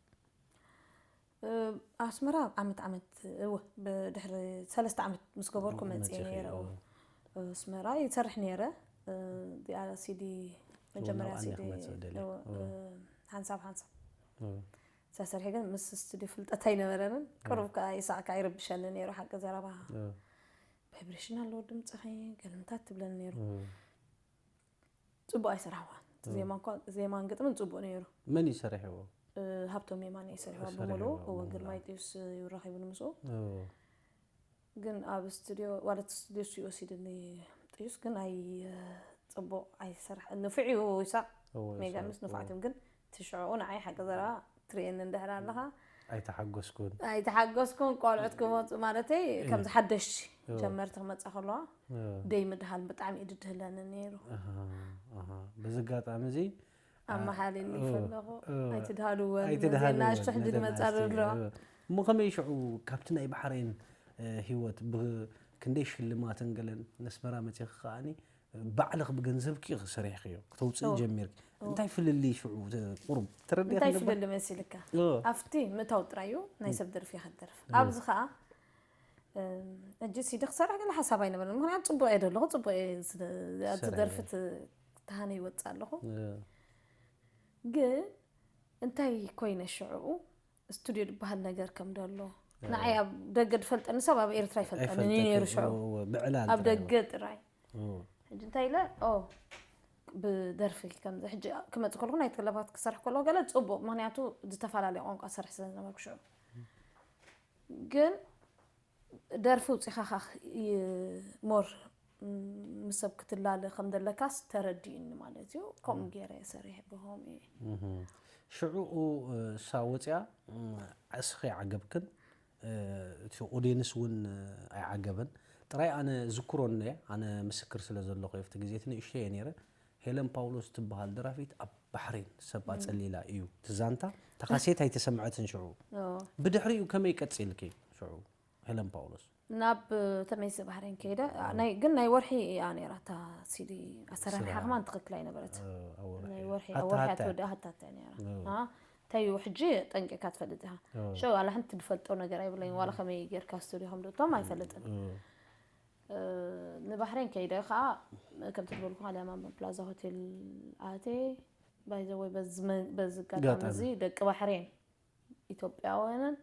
እ፣ ኣስመራ ዓመት ዓመት እወ ብድሕሪ ሰለስተ ዓመት ምስ ገበርኩ መፅየ መፂእኺ፣ ነይረ። እዎ። ኣስመራ ይሰርሕ ነይረ። እ፣ እዚኣ ሲዲ መጀመርያ ናብ ሲዲ ኣንዲያ ክመፅእ ደልየ። እወ፣ እዎ። እ፣ ሓንሳብ ሓንሳብ እዎ። ሳሰርሒ ግን ምስ ስቱዲዮ ፍልጠት ኣይነበረንን። ቅሩብ ከዓ ይሳዕ ከዓ ይርብሸኒ ነይሩ ሓቂ ዘረባ። እዎ። ቫይብሬሽን ኣለዎ ድምፅኺ ገልምታት ትብለኒ ነይሩ። እዎ። ፅቡቅ ኣይሰራሕዋን። እቲ ዜማ እኳ ዜማን ግጥምን ፅቡቅ ነይሩ። መን እዩ ሰሪሕዎ? እ፣ ሃብቶም የማነ እዩ ሰሪሕዋ ሰሪሕዎ፣ ብምሉ። እዎ፣ ብምሉ። ግርማይ ጥዩስ እዩ ረኺቡኒ ምስኡ። እዎ። ግን ኣብ ስቱድዮ ዋላ እቲ ስቱድዮ እሱ እዩ ወሲድኒ ጥዩስ ግን ኣይ ጽቡቕ ኣይሰርሐ ንፍዕ እዩ ይሳቕ እወ፣ ሜጋንስ ይሳቕ፣ ንፍዓት እዮም ግን ትሽዕኡ ንዓይ ሓቂ ዘራ ትርእየኒ እንድሕር ኣለኻ ኣይተሓጎስኩን። ኣይተሓገስኩን ቆልዑት ክመፁ ማለተይ ከምዚ ሓደሽቲ እወ። ጀመርቲ ክመፃ ከለዋ እወ፣ ደይ ምድሃል ብጣዕሚ እዩ ድድህለኒ ነይሩ ኣሃ፣ ኣሃ። በዚ ኣጋጣሚ እዚ ኣመሓሊል እወ፣ ፈለኹ እወ። ኣይትድሃልወን ኣይትድሃልወን፣ ናሽቱ ሕጂ ነተን ዝመፃ ኣንስቲ፣ ዶ እወ። እሞ ከመይ ሽዑ ካብቲ ናይ ባሕሬን እ፣ ህይወት ብ-፣ ክንደይ ሽልማትን ገለን ነስመራ መፂኺ ከዓኒ ባዕልኽ ብገንዘብኪ ኢኺ ሰሪሕክዮ ክተውፅኢ እወ። ጀሚርኪ እወ። እንታይ ፍልልይ ሽዑ ተ-፣ ቁሩብ ተረዲእኺ እንታይ ነበር? ፍልል መሲልካ እወ። ኣብቲ ምእታው ጥራይ እዩ ናይ ሰብ ደርፊ እየ ከደርፍ ኣብዚ ከዓ እም፣ ሕጂ ሲዲ ክሰርሕ ገለ ሓሳብ ኣይነበረን ምክንያቱ ፅቡቅ እየ ደለኹ ፅቡቅ እየ ዝደ- ኣብዚ ትሰርሕ ደርፊ እየ። ት- ተሃነ ይወፅእ ኣለኹ እወ። ግን እንታይ ኮይነ ሽዕኡ ስቱድዮ ዝበሃል ነገር ከም ደሎ ንዓይ ኣብ ደገ ዝፈልጠኒ ሰብ ኣብ ኤርትራ ይፈልጠኒ ኣይፈልጠክን። ነይሩ ሽዑ እወ፣ እወ፣ ብዕላል ኣብ ጥራይ ደገ ጥራይ እወ። ሕጂ እንታይ ኢለ ኦ ብደርፊ ከምዚ ሕጂ ክመፅእ ከለኹ ናይ ተለፋት ክሰርሕ ከለኹ ገለ ፅቡቅ ምክንያቱ ዝተፈላለየ ቋንቋ ሰርሕ ስለ ዝነበርኩ ሽዑ ግን ደርፊ ውፂኻ ካ ሞር ምስ ሰብ ክትላለ ከም ዘለካስ ተረዲእኒ ማለት እዩ ከምኡ ገይረ እየ ሰሪሐ ብሆም እየ እህ። ሽዑኡ እሳ ወፅያ እም፣ እስኺ ዓገብክን እ፣ እቲ ኦድየንስ እውን ኣይዓገበን ጥራይ ኣነ ዝክሮ እነ ኣነ ምስክር ስለ ዘለኹ ኣብቲ ግዜ እቲ ንእሽተይ እየ ነይረ ሄለን ፓውሎስ ትበሃል ደራፊት ኣብ ባሕሬን ሰብ ኣፀሊላ እዩ እቲ ዛንታ ተኻሴት ኣይተሰምዐትን ሽዑ ኦ። ብድሕሪኡ ከመይ ቀፂልኪ ሽዑ ሄለን ፓውሎስ ናብ ተመይሲ ባሕሬን ከይደ ናይ ግን ናይ ወርሒ እያ ነይራ እታ ሲዲ ኣሰራርሓ ስራሕ። ከማን ትኽክል ኣይነበረት እ፣ ኣብ ወርሒ ናይ እያ። ወርሒ ኣታ ኣብ ወርሒ ኣታ ኣትወደ ኣታ እያ ነይራ እ። አ፣ እንታይ እዩ ሕጂ ጠንቂካ ትፈልጥ ኢኻ እ። ሸው ዋላ ሓንቲ ትፈልጦ ነገር ኣይብለኝ ዋላ ከመይ ጌርካ ስቱዲዮ ከም ደእቶም ኣይፈልጥን እ። እ፣ ንባሕሬን ከይደ ከዓ ከምቲ ዝበልኩ ካልያ ማማ ፕላዛ ሆቴል ኣቴ ባይዘወይ በዚ መ- በዚ ኣጋጣሚ ኣጋጣሚ። እዚ ደቂ ባሕሬን ኢትዮጵያውያንን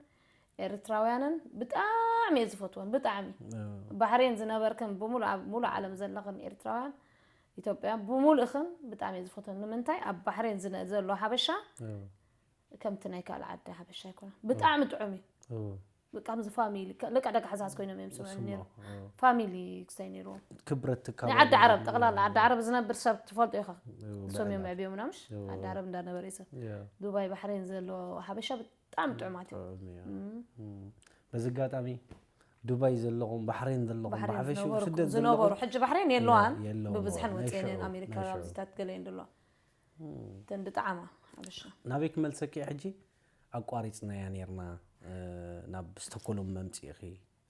ኤርትራውያንን ብጣዕሚ እየ ዝፈትወን ብጣዕሚ እ። ባሕሬን ዝነበርክን ብምሉእ ኣብ ሙሉእ ዓለም ዘለኽን ኤርትራውያን ኢትዮጵያ ብምሉእኽን ብጣዕሚ እየ ዝፈትወን ንምንታይ ኣብ ባሕሬን ዝነ- ዘሎ ሓበሻ እ። ከምቲ ናይ ካልእ ዓዲ ሓበሻ ኣይኮነ ብጣዕሚ ጥዑም እዩ እ። ከምዚ ፋሚሊ ከ- ልክዕ ደቂ ሓሳስ ኮይኖም እዮም ስምዑ ነይሩ ስምዑ፣ እ። ፋሚሊ ክስታይ ነይርዎም ክብረት ትካቦ ናይ ዓዲ ዓረብ ጠቕላላ ዓዲ ዓረብ ዝነብር ሰብ ትፈልጦ ኢኻ እ፣ እሶም እዮም ብዕላል። ዕብዮም ምናምሽ እ። ዓዲ ዓረብ እንዳነበረ እዩ ሰብ ያ። ዱባይ ባሕሬን ዘሎ ሓበሻ ብጣዕሚ ጥዑማት እዮም ጥዑም እዩ። እም። እም። በዚ ኣጋጣሚ ዱባይ ዘለኹም ባሕሬን ዘለኹም ባሕሬን ብሓፈሽኡ ዝነበሩ- ስደት ዝነበሩ ዘለኹም ሕጂ ባሕሬን የለዋን የለውን። ብብዝሐን ናይ ወፅኤን ሽዑ፣ ኣሜሪካ ናይ ሽዑ። ኣብዚታት ገለ እየን ዘለዋ እተን ብጣዕማ ሓበሻ ናበይ ክመልሰኪ ሕጂ ኣቋሪፅናያ ነርና እ፣ ናብ ስቶኮሎም መምፅኢኺ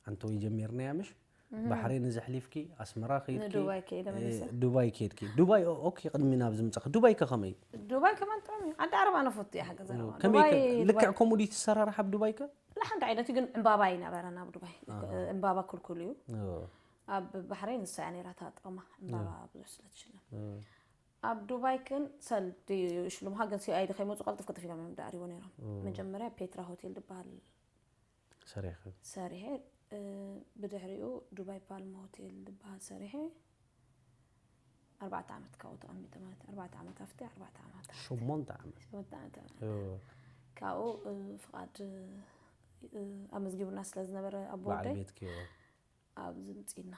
ኣንተወይ ጀሚርናያ ምሽ ባሕሬን እዚ ኣሕሊፍኪ ኣስመራ ከይድኪ ንዱባይ ከይደ እ፣ መሊሰ ዱባይ ከይድኪ ዱባይ ኦ- ኦኬ ቅድሚ ናብ ዝምፅእኺ ዱባይ ከ ከመይ ዱባይ ከመን ጥዑም እዩ ዓዲ ዓረብ ኣነ ፈቱ እየ ሓቂ ዘረባ ከመይ ከ- ዱባይ ልክዕ ከምኡ ድዩ ትሰራርሓ ኣብ ዱባይ ከ ላ ሓንቲ ዓይነት እዩ ግን ዕምባባ ይነበረ ናብ ዱባይ ኣሃ። ዕምባባ ኩልኩል እዩ ኦ፣ ኣብ ባሕሬን ንሳ እያ ነይራ እታ ጥቕማ ዕምባባ ብዙሕ ስለ ትሽለም ኦ፣ ኣብ ዱባይ ግን ሰልዲ ሽሉምካ ግን ሲኣይዲ ከይመፁ ቀልጥፍ ክጥፍ ኢሎም እዮም ዳዕሪቦ ነይሮም ኦ፣ መጀመርያ ፔትራ ሆቴል ዝበሃል ሰሪሕኺ ሰሪሐ እ፣ ብድሕሪኡ ዱባይ ፓልም ሆቴል ዝበሃል ሰሪሐ ኣርባዕተ ዓመት ካብኡ ተቐሚጠ ማለት እዩ። ኣርባዕተ ዓመት ኣብቲ ኣርባዕተ ዓመት ኣብቲ። ሸሞንተ ዓመት ሸሞንተ ዓመት ኦ፣ ካብኡ እ፣ ፍቓድ እ፣ ኣመዝጊቡና ስለ ዝነበረ ኣቦ በዓል ወደይ ቤትኪ ኦ፣ ኣብዚ ምፅእና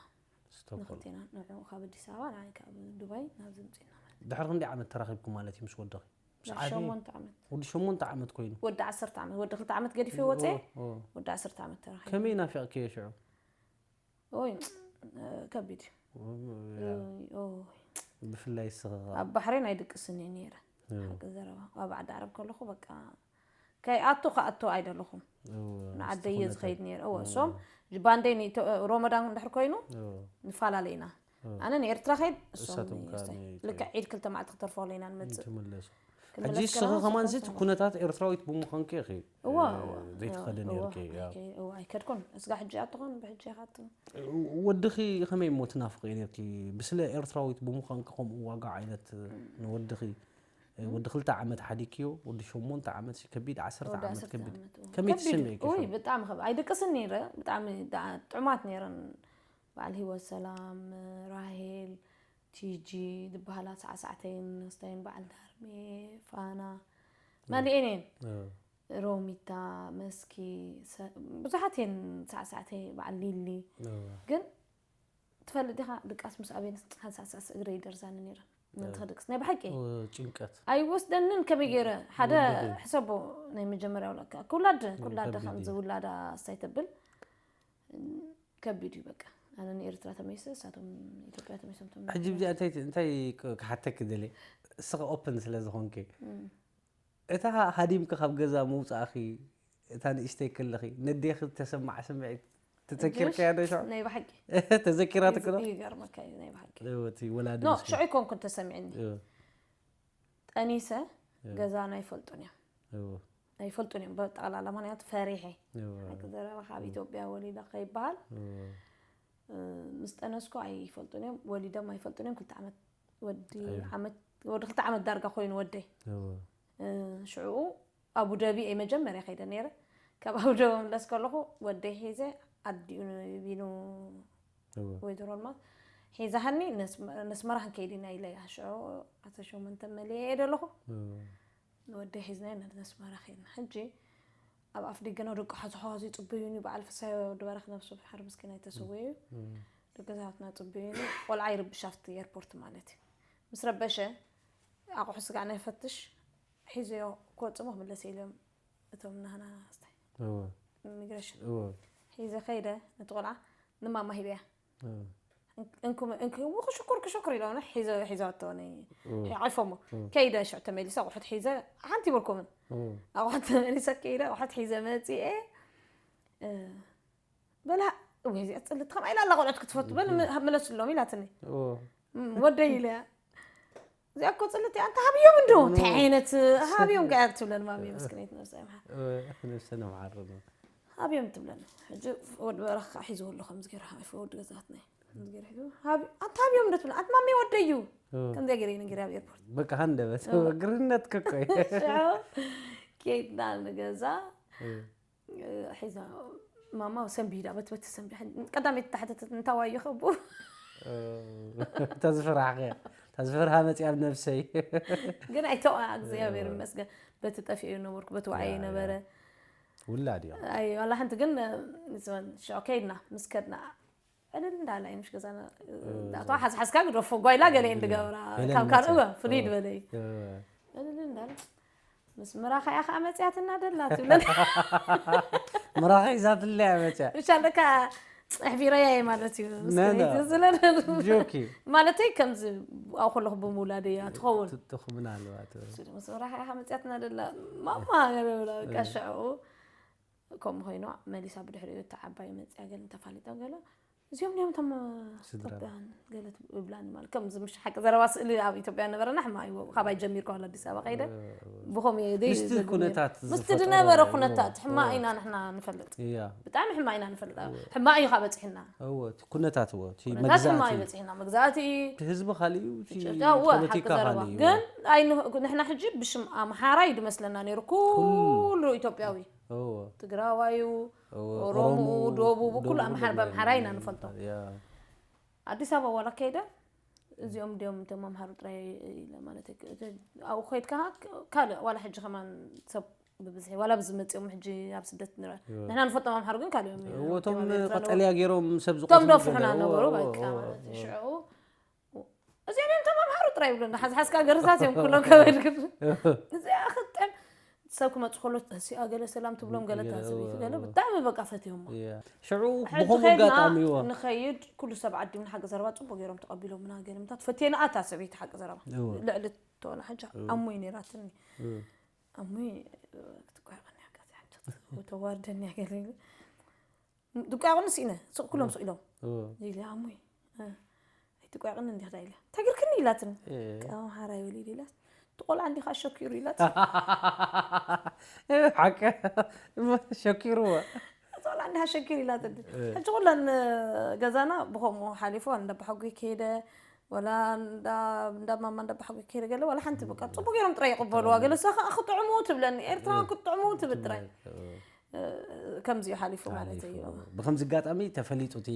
ስቶኮልም ንክልቴና ንዑ ካብ ኣዲስ ኣበባ ንዓይ ካብ ዱባይ ናብዚ ምፅእና ማለት ድሕሪ ክንደይ ዓመት ተራኺብኩም ማለት እዩ ምስ ወድኺ ምስ ዓብዪ ሸሞንተ ዓመት ወዲ ሸሞንተ ዓመት ኮይኑ ወዲ ዓሰርተ ዓመት ወዲ ክልተ ዓመት ገዲፈ ወፀ ኦ፣ ኦ። ወዲ ዓሰርተ ዓመት ተራኺቡ ከመይ ናፊቕክዮ ሽዑ ኦይ ከቢድ እዩ ያ፣ ኦይ፣ ኦይ። ብፍላይ ስኻ ኣብ ባሕሬን ኣይድቅስን እየ ነይረ እ፣ ሓቂ ዘረባ ኣብ ዓዲ ዓረብ ከለኹ በቃ ከይኣቱ ክኣቱ ኣይደለኹም እ፣ ንዓደየ ዝትኹነተ- ዝኸይድ ነይረ እወ እሶም ባንደይ ንኢትዮ- ሮመዳን እንድሕር ኮይኑ እ፣ ንፈላለ ኢና እ። ኣነ ንኤርትራ ከይድ እሶም እሳቶም ከኣ ንኤስታይ ን- ልክዕ ዒድ ክልተ መዓልቲ ክተርፎ ኣለና ንመፅእ ትምለሱ ክምለስ ሕጂ እስኺ ከለና ከማን ዝኮነ ዚ ኩነታት ኤርትራዊት ብምዃንኪ ኢኺ እዋ እ፣ ዘይትኸዲ እዋ ነርኪ ያ። ኣይከይ- እዋ ኣይከድኩን እስጋ ሕጂ ኣትኾን ብሕጂ ኢኻ ኣትኾን ወድኺ ከመይ እሞ ትናፍቂ ነርኪ ብስለ ኤርትራዊት ብምዃንኪ ከምኡ ዋጋ ዓይነት ንወድኺ እ፣ ወዲ ክልተ ዓመት ሓዲግክዮ ወዲ ሸሞንተ ዓመት ሲ ከቢድ ዓሰርተ ወዲ ዓመት ዓሰርተ ከቢድ ዓመት እዋ። ከመይ ከቢድ ትስምዒ እዩ። ውይ ብጣዕሚ ከብ ኣይድቅስን ነይረ ብጣዕሚ ዳ- ጥዑማት ነይረን በዓል ህይወት ሰላም ራሄል ቲጂ ዝበሃላ ሳዕሳዕተይን ነስተይን በዓል ዳርሜ ፋና መሊኤን እየን እ፣ ሮሚታ፣ መስኪ፣ ሰ- ብዙሓት እየን። ሳዕሳዕተይ በዓል ሊሊ። ግን ትፈልጥ ዲኻ፣ ድቃስ ምስ ኣበየን ሓንሳሳስ እግረይ ይደርዛኒ ነይረ። ምእንቲ ክድቅስ ናይ ብሓቂ ጭንቀት ኣይወስደንን። ከመይ ገይረ ሓደ ሕሰቦ፣ ናይ መጀመርያ ውላድ ክውላድ ክውላድ ከም ዝውላዳ ኣስታይ ተብል ከቢድ እዩ። በቃ ኣነ ንኤርትራ ተመይሰ፣ እሳቶም ኢትዮጵያ ተመይሶም ተመ ሕጂ ብዚኣ እንታይ እንታይ ክሓተክ ደለ? እስኻ ኦፕን ስለ ዝኾንክ፣ እታ ሃዲምክ ካብ ገዛ ምውጻእኺ፣ እታ ንእሽተይ ከለኺ ነዴኺ ተሰማዕ ስምዒት ተዘኪርካያ ዶ? ሽዑ ናይ ብሓቂ ተዘኪራትክ ዶ? ይገርመካ እዩ። ናይ ብሓቂ እቲ ወላዲ ኖ ምስኪን። ሽዑ ኣይኮንኩን ተሰሚዕኒ። እዎ፣ ጠኒሰ እዎ፣ ገዛና ኣይፈልጡን እዮም እዎ፣ ኣይፈልጡን እዮም ብጠቕላላ። ምክንያቱ ፈሪሐ እዎ፣ ሓቂ ዘረባ ካብ ኢትዮጵያ ወሊዳ ከይበሃል እዎ፣ እ፣ ምስ ጠነስኩ ኣይፈልጡን እዮም፣ ወሊዶም ኣይፈልጡን እዮም። ክልተ ዓመት ወዲ እዩ። ዓመት ወዲ ክልተ ዓመት ዳርጋ ኮይኑ ወደይ እዎ፣ እ፣ ሽዑ ኣቡደቢ እየ መጀመርያ ከይደ ነይረ። ካብ ኣቡደቢ ምለስ ከለኹ ወደይ ሒዘ ኣዲኡ ቢኑ እዎ፣ ወይዘሮ ኣልማዝ ሒዛሃኒ ነስመራ ክንከይድ ኢና ኢለያ። ሽዑ ዓሰርተ ሸሞንተ መሊአ እየ ደለኹ። እዎ፣ ንወደይ ሒዝናዮ ናብ ነስመራ ከይድና። ሕጂ ኣብ ኣፍ ደገ ነው ደቂ ሓዚ ሓዚ ይጽበዩኒ። በዓል ፍሳዮ ወዲ በረኽ ነብሱ ሓር ምስኪን ኣይተሰወዩ እዩ። እዎ፣ ደቂ ገዛትና ጽበዩኒ። ቆልዓ ይርብሽ ኣብቲ ኤርፖርት ማለት እዩ። ምስ ረበሸ ኣቑሑ ስጋዕ ናይ ፈትሽ ሒዘዮ ክወጽእ እሞ ክምለስ ኢሎም እቶም ናህና ስታይ እዎ፣ ኢሚግሬሽን እዎ፣ ሒዘ ከይደ ነቲ ቆልዓ ንማማ ሂበያ። እዎ። እንኩም እንኩም ክሽኩር ክሽኩር ኢሎም ሒዘ ሒዛቶ ናይ እዎ፣ ዓይፎሞ እዎ፣ ከይደ ሽዕ ተመሊሰ ኣቑሑት ሒዘ ሓንቲ ይበልኩምን እዎ። ኣቑሑት ተመሊሰ ከይደ ኣቑሑት ሒዘ መጺኤ እ፣ በላ ወይ እዚኣ ጽልት ከምኣ ኢላ ኣላ ቆልዑት ክትፈቱ በል ም- ምለስሎም ኢላትኒ። እዎ፣ ም- ወደይ ኢለያ እዚኣ እኮ ጽልት እያ፣ ኣንታ ሃብዮም እንዶ እንታይ ዓይነት ሃብዮም ከያ ትብለን ማሚ ምስክነይት ነብሳ ይምሓር እዎ፣ ነብሰና መዓረና። ሃብዮም ትብለን። ሕጂ ወዲ በረኽ ከዓ ሒዝዎ ኣሎ ከምዚ ገይሩ ሓሚፉ ወዲ ገዛትና እዩ። ከምዚ ገይሩ ሒዝዎ ሃብ- ኣንታ ሃብዮም እንዶ ትብለን ኣንታ ማሚ ወደይ እዩ እዎ፣ ከምዚኣ ገይረ ነጊር ኣብ ኤርፖርት በቃ ሃንደበት ግርነት ከኮይ። ሽዑ ኬድና ንገዛ እዎ፣ ሒዛ ማማ ሰንቢዳ በትበት ሰንቢዳ ቀዳመይቲ ተሓተተት እንታዋዩ ከቡ እዎ፣ ተዝፍራሕኸ ተዝፍርሃ መፂኣ ኣብ ነብሰይ። ግን ኣይተዋ እግዚኣብሔር ይመስገን በቲ ጠፊኦ ነበርኩ በቲ ወዓየ ያ፣ ያ። ነበረ ውላድ እዮም። ኣይ ዋላ ሓንቲ ግን ንስወን ሽዑ ከይድና ምስ ከድና ዕልል እንዳላ እዩ ምሽ ገዛና ዳቶ ሓዝሓዝካ ግደፎ ጓይላ ገለ እንድገብራ ገለ ካብ ካልእ መፅያ። እወ ፍልይ ዝበለ እዩ እዎ። ዕልል እንዳላ ምስ ምራኸያ ከዓ መፅያትና ደላ ትብለን ምራኸ ሒዛትለያ መፅያ። ብቻ ለካ ኣሕቢረያ እየ ማለት እዩ ነነ። ስለደሉ ጆኪ። ማለተይ ከምዚ ኣብኡ ከለኹ ብምውላድ እያ ትኸውን ትትኹ ምናልባት። ምስ ምራኸያ ከዓ መፅያትና ደላ ማማ ገለ ብላ በቃ እዎ። ሽዕኡ ከምኡ ኮይኑ መሊሳ ብድሕሪኡ እታ ዓባይ መፅያ ገለ እንተፋሊጦም ገለ እዚኦም እዮም እቶም ስድራ። ኢትዮጵያን ገለ ትብላኒ ማለት ከምዚ ምሽ ሓቂ ዘረባ ስእሊ ኣብ ኢትዮጵያ ነበረና ሕማቅ እዩ ካባይ ጀሚርካ ዋላ ኣዲስ ኣበባ ከይደ ብኸም እየ ደይ ምስቲ ዘግብር። ኩነታት ምስቲ ዝፈጠሮ ዝነበረ እዩ። ኩነታት ሕማቅ እዎ። ኢና ንሕና ንፈልጥ እያ። ብጣዕሚ ሕማቅ ኢና ንፈልጥ ሕማቅ እዩ ካበፅሕና እዎ፣ እቲ ኩነታት እዎ፣ እቲ ኩነታት ሕማቅ እዩ መግዛእቲ። በፂሕና መግዛእቲ እቲ ህዝቢ ካሊኡ፣ እቲ ጭርጫ እወ ሓቂ ፖለቲካ ዘረባ ካሊኡ። ግን ኣይን- ንሕና ሕጂ ብሽም ኣምሓራ እዩ ድመስለና ነይሩ ኩሉ ኢትዮጵያዊ እዎ፣ ትግራዋዩ እዎ፣ ኦሮሞ ኦሮሞ፣ ደቡብ ኩሉ ደቡብ ኣምሓራ ገለ ብኣምሓራ ኢና ንፈልጦ ያ። ኣዲስ ኣበባ ዋላ ከይደ እዚኦም ድዮም እቶም ኣምሓሩ ጥራይ ኢለ ማለት እዩ። እቲ ኣብኡ ከይድካ ካልእ ዋላ ሕጂ ከማን ሰብ ብብዝሒ ዋላ ብዝመፅኦም ሕጂ ኣብ ስደት ንረ እዎ። ንሕና ንፈልጦም ኣምሓሩ ግን ካልእ እዮም እዮም እዎ፣ እቶም ኣብ ኤርትራ ቀጠልያ ገይሮም ሰብ እቶም ዝቆስሉ ዶፍሑና ዘለዉ። ነበሩ እዎ፣ በቃ እዎ፣ ማለት እዩ። እዎ። ሽዑ እዚኦም እዮም እቶም ኣምሓሩ ጥራይ ይብሉና ሓዝሓዝካ ገርታት እዮም ኩሎም ከበድግብ እዚኣ ክጥዕም ሰብ ክመፅ ከሎ እዚኣ ገለ ሰላም ትብሎም ገለ ገለ፣ ታሰበይቲ እዎ፣ ገለ እዎ። ብጣዕሚ በቃ ፈትዮም እያ። ሽዑ ሕጂ ብኸምኡ ከይድና ኣጋጣሚ እዎ። ንኸይድ ኩሉ ሰብ ዓዲምና ሓቂ ዘረባ ፅቡቅ ገይሮም ተቐቢሎምና ገለ ምታት ፈትየና ኣታ ሰበይቲ ሓቂ ዘረባ እዎ። ልዕሊ ተወላ ሓጂ እዎ። ኣሞይ ነይራትኒ እዎ። ኣሞይ ክትቋየቐኒ ሓጋዚ ሓብተት ተዋርደኒ ገለ ድቋየቐኒ ስኢነ ስቕ ኩሎም ስቕ ኢሎም እዎ። ኢለ ኣሞይ እ፣ ኣይትቋየቐኒ እንዲኻ ኢለ እንታይ ገርክኒ ኢላትኒ እ። ኣምሓራይ ወሊድ ኢላት እቲ ቆልዓ እንዲኻ ሸኪሩ ኢላት ሓቂ ሸኪርዎ። እቲ ቆልዓ እንዲኻ ሸኪሩ ኢላትኒ እ። ሕጂ ኩለን ገዛና ብኸምኡ ሓሊፉ እንዳባሓጎይ ከይደ ወላ እንዳ እንዳ ማማ እንዳባሓጎይ ከይደ ገለ ዋላ ሓንቲ በቃ ፅቡቅ ገይሮም ጥራይ ይቕበልዋ ገለ ሰኻ ክጥዕሙ ትብለኒ ኤርትራውያን ክጥዕሙ ትብል ጥራይ እ፣ ከምዚ እዩ ሓሊፉ ማለት እዩ። ብከምዚ ኣጋጣሚ ተፈሊጡ እቲ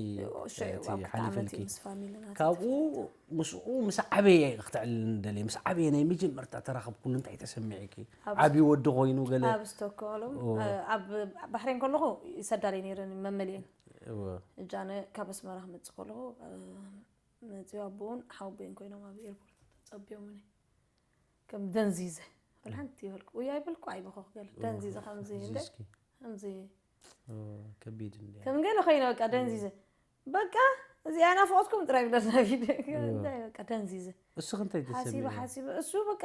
ሽዑ እቲ ኣብ ክልተ ዓመት ሓሊፈልኪ እዩ ምስ ፋሚሊ ናተይ ካብኡ ምስኡ ምስ ዓበየ ክትዕልልን ደልየ። ምስ ዓበየ ናይ መጀመርታ ተራኸብኩሉ እንታይ ተሰሚዕኪ? ኣብ ዓብዪ ወዲ ኮይኑ ገለ ኣብ ስቶክሆልም ኦ። ኣብ ባሕሬን ከለኹ ይሰዳለይ ነይረን መመሊኤን እወ። እጃነ ካብ ኣስመራ ክመፅእ ከለኹ እ፣ መፂኡ ኣቦኡን ሓወቦይን ኮይኖም ኣብ ኤርፖርት ፀቢዮምኒ። ከም ደንዚዘ ወላ ሓንቲ ይበልኩ ውይ ኣይበልኩ ኣይበኹ ገለ ደንዚዘ ከምዚ እንደ ደንዚዝኪ። ከምዚ ኦ፣ ከቢድ እንዲ ከም ገለ ኮይነ በቃ ደንዚዘ በቃ እዚኣ ናፍቆትኩም ጥራይ ብለና ቪድዮ እንታይ በቃ ደንዚዘ እስኺ እንታይ ሓሲበ ተሰሚዑ? ሓሲበ እሱ በቃ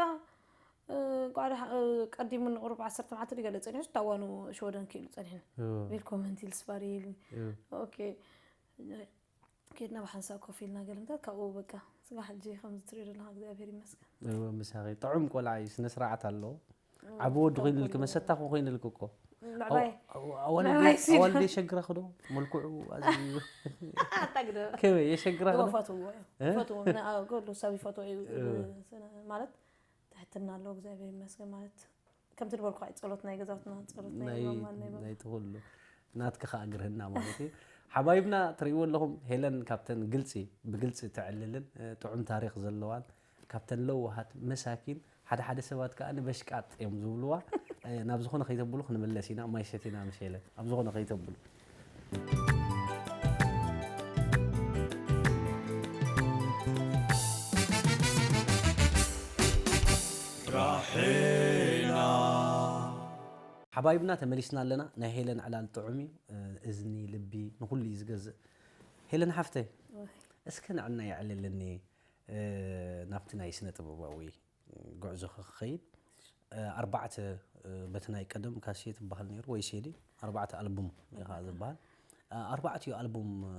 እ፣ ቋዳ እ፣ ቀዲሙኒ ቁሩብ ዓሰርተ መዓልቲ ድዩ ገለ ፀኒሑ ታዋኑ ሽወደን ክኢሉ ፀኒሕኒ ኦ፣ ቪልኮመን ቲል ስፋሪል ኦ፣ ኦኬ ኬድና ብሓንሳብ ኮፍ ኢልና ገለምታት ካብኡ በቃ ስጋ ሕጂ ከምዚ ትሪኦ ዘለካ እግዚኣብሔር ይመስገን ኦ፣ ምሳኺ ጥዑም ቆልዓ እዩ፣ ስነ ስርዓት ኣለዎ። ዓቢ ወዲ ኮይኑልኪ መሰታኹ ኮይኑልኪ እኮ። ምዕባይ ኣዋልድ ምዕባይ ሲል- ኣዋልድ የሸግራ ክዶ? መልክዑ ኣዝዩ ኣታግደ ከመይ የሸግራ ክዶ? ፈትዎ እ? ፈትዎ ገሉ ሰብ ይፈትዎ እዩ ስነ- ማለት ትሕትና ኣለዎ እግዚኣብሔር ይመስገን ማለት ከምቲ ዝበልኩ እዩ ጸሎት ናይ ገዛውትና ጸሎት ናይ ናይ ማማን ናይ ባባ ናይ ትኹሉ ናትኪ ከኣ ግርህና ማለት እዩ። ሓባይብና ትርእይዎ ኣለኹም፣ ሄለን ካብተን ግልጺ ብግልጺ ተዕልልን እ፣ ጥዑም ታሪኽ ዘለዋን ካብተን ለዋሃት መሳኪን ሓደ ሓደ ሰባት ከኣ ንበሽቃጥ እዮም ዝብልዋ። እ፣ ናብ ዝኾነ ከይተብሉ ክንምለስ ኢና፣ ማይ ሰቲና ምስ ሄለን ኣብ ዝኾነ ከይተብሉ። ሓባይብና ተመሊስና ኣለና። ናይ ሄለን ዕላል ጥዑም እዩ። እ፣ እዝኒ ልቢ ንኹሉ እዩ ዝገዝእ። ሄለን ሓፍተይ ወይ። እስከ ንዕና የዕልልኒ እ፣ ናብቲ ናይ ስነ ጥበባዊ ጉዕዞ ክኸይድ እ፣ ኣርባዕተ እ፣ በቲ ናይ ቀደም ካሴት ይበሃል ነይሩ ወይ ሴዲ ኣርባዕተ ኣልቡም እዩ ከዓ ዝበሃል። እ፣ ኣርባዕቲኡ ኣልቡም እ፣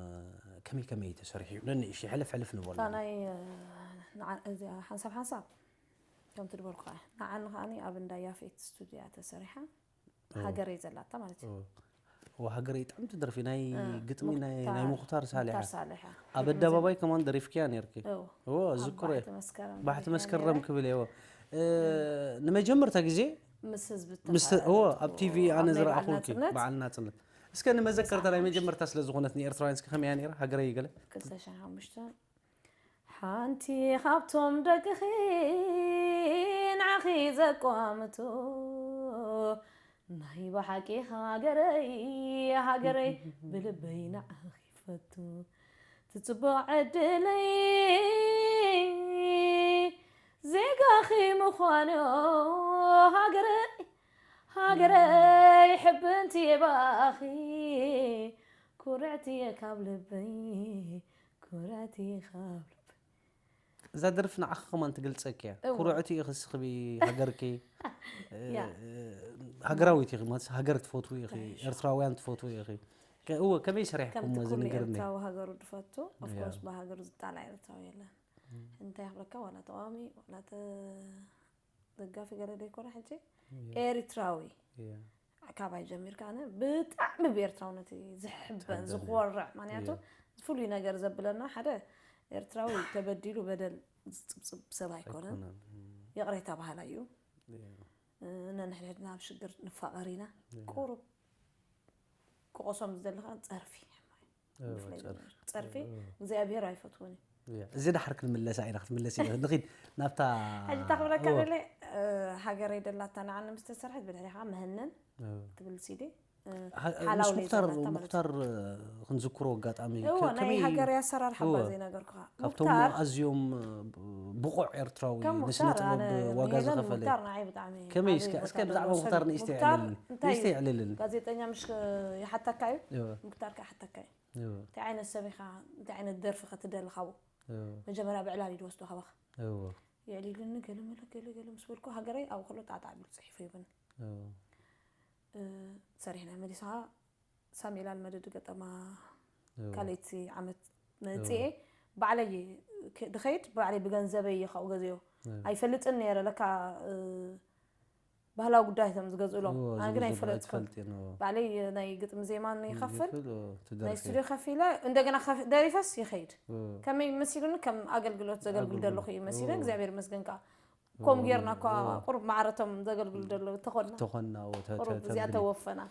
ከመይ ከመይ ተሰሪሑ እዩ? ነንእሽተይ ሕልፍ ሕልፍ ንበሎ። እታ ናይ እ፣ ንዓ- እዚኣ ሓንሳብ ሓንሳብ ከምቲ ዝበልኩ ከዓ ንዓኒ ከዓኒ ኣብ እንዳ ያፌት ስቱድያ ተሰሪሓ ሃገረይ ዘላታ ማለት እዩ ኦ፣ ሃገረይ ጥዕምቲ ደርፊ ናይ እ፣ ግጥሚ ናይ ሙክታር- ናይ ሙክታር ሳሊሓ ሙክታር ሳሊሓ ኣብ ኣደባባይ ከማን ደሪፍክያ ነርኪ። እው፣ እዎ ኣብ ዝክሮ ባሕቲ መስከረም ባሕቲ ደሪፍያ መስከረም ነይረ። ክብል እየ። እዎ እ፣ ንመጀመርታ ግዜ ምስ ህዝቢ ምስ ዝተፋለጥኩ እዎ ኣብ ቲቪ ኣነ ኣብ ናይ በዓል ዝረኣኹልኪ ናጽነት። በዓል ናጽነት። እስከ ንመዘከርታ ናይ መጀመርታ ስለ ዝኾነት ንኤርትራውያን እስከ ከመይ እያ ነይራ ሃገረይ ገለ? ክልተ ሽሕን ሓሙሽተን ሓንቲ ካብቶም ደቅኺ ንዓኺ ዘቋምቱ ናይ ብሓቂ ሃገረይ ሃገረይ ብልበይ ንዓኺ ፈቱ ትጽቡቕ ዕድለይ ዜጋኺ ምዃኑ ሃገረይ ሃገረይ ሕብንቲ የባኺ ኩርዕቲ እየ ካብ ልበይ ኩርዕቲ እየ ካብ ልበይ እዛ ደርፊ ንዓኺ ከማን ትገልጸኪ እያ። እዎ። ኩርዕቲ ኢኺ እስኺ ሃገርኪ እ፣ ያ። እ፣ ሃገራዊት ኢኺ ማለት ሃገር ትፈትዊ ኢኺ ኤርትራውያን ትፈትዊ ኢኺ። ከ- እዎ ከመይ ሰሪሕኩም ከምቲ እዚ ኩሉ ንገርኒ። ኤርትራዊ ሃገሩ ድፈቱ ኦፍኮርስ ያ። ብሃገሩ ዝጣላ ኤርትራዊ የለን እንታይ ክብለካ ዋላ ተቃዋሚ ዋላ ተ- ደጋፊ ገለ ዘይኮነ ሕጂ ያ። ኤርትራዊ ያ። ካባይ ጀሚርካ ኣነ ብጣዕሚ ብኤርትራውነት እዩ ዝሕበን ትሕበን፣ ዝኮርዕ ምክንያቱ ያ። ፍሉይ ነገር ዘብለና ሓደ ኤርትራዊ ተበዲሉ በደል ዝፅብፅብ ሰብ ኣይኮነን ኣይኮነን። እም፣ ይቕሬታ ባህላ እዩ ያ። ነንሕድሕድና ኣብ ሽግር ንፋቐር ኢና ያ። ቁሩብ ክቆሶም ዝደሊ ከዓ ፀርፊ እዎ፣ ብፍላይ ፀርፊ። ፀርፊ እዎ። እግዚኣብሔር ኣይፈትዎን እዩ ያ። እዚ ድሓር ክንምለሳ ኢና ክትምለስ ኢና ንኺድ ናብታ ሕጂ እንታይ ክብለካ እዎ። ደለ ሃገረይ ደላታ ንዓኒ ምስ ተሰርሐት ብድሕሪ ከዓ ምህንን እዎ። ትብል ሲዲ ሀ- ሓላው ምስ ለይ ሙክታር ዘላታ ማለት ሙክታር ክንዝክሮ ኣጋጣሚ እዎ ከ- ናይ ከመይ ሃገር ኣሰራርሓ እዎ። እባ ዘይነገርኩኻ ካብቶም ሙክታር ኣዝዮም ብቑዕ ኤርትራዊ ከም ንስነ ሙክታር ኣነ ጥበብ ዋጋ ሄለን ዝኸፈለ ሙክታር ንዓይ ብጣዕሚ እዩ ከመይ ዓብዪ እስከ ቦታ እስከ ብዛዕባ ዘለዎ ሰብ ሙክታር እዩ። ንእሽተይ ሙክታር ዕልልኒ እንታይ ንእሽተይ እዩ? ዕልልኒ ጋዜጠኛ ምሽ ይሓተካ እዩ እዎ፣ ሙክታር ከ ሓተካ እዩ እዎ። እንታይ ዓይነት ሰብ ኢኻ እንታይ ዓይነት ደርፊ ክትደሊ ካብኡ እዎ፣ መጀመርያ ብዕላል እዩ ዝወስዶ ካባኻ እዎ፣ የዕሊሉኒ ገለ መለ ገለ ገለ ምስ በልኩ ሃገረይ ኣብኡ ከሎ ጣዕጣዕ ቢሉ ፅሒፉ ይብኒ እዎ። እ፣ ሰሪሕና መሊስኻ ሳሙኤል ኣልመደዲ ገጠማ እዎ። ካልኣይቲ ዓመት መፅኤ ባዕለይ ክ- ድኸይድ ባዕለይ ብገንዘበይ እየ ካብኡ ገዚኦ እዎ። ኣይፈልጥን ነይረ ለካ እ፣ ባህላዊ ጉዳይ ከም ዝገዝእሎም እዎ፣ ኣነ ግን ዝገዝእ ኣይፈለጥኩን ኣይትፈልጥን፣ እዎ። ባዕለይ ናይ ግጥሚ ዜማ ይኸፍል ይኽእል፣ እዎ፣ ናይ ትደርፊ። ስቱዲዮ ከፊለ እንደገና ከፍ- ደሪፈስ ይኸይድ እዎ። ከመይ መሲሉኒ ከም ኣገልግሎት ዘገልግል ኣገልግሎት። ዘለኹ እዩ መሲሉ እዎ። እግዚኣብሔር ይመስገን ከዓ ከምኡ ጌርና እኳ እዎ። ቁሩብ ማዕረቶም ዘገልግሉ ዘለዉ ተኾንና ተኾና፣ እዎ፣ ተ- ተ- ቁሩብ እዚኣ ተብሊ። ተወፈና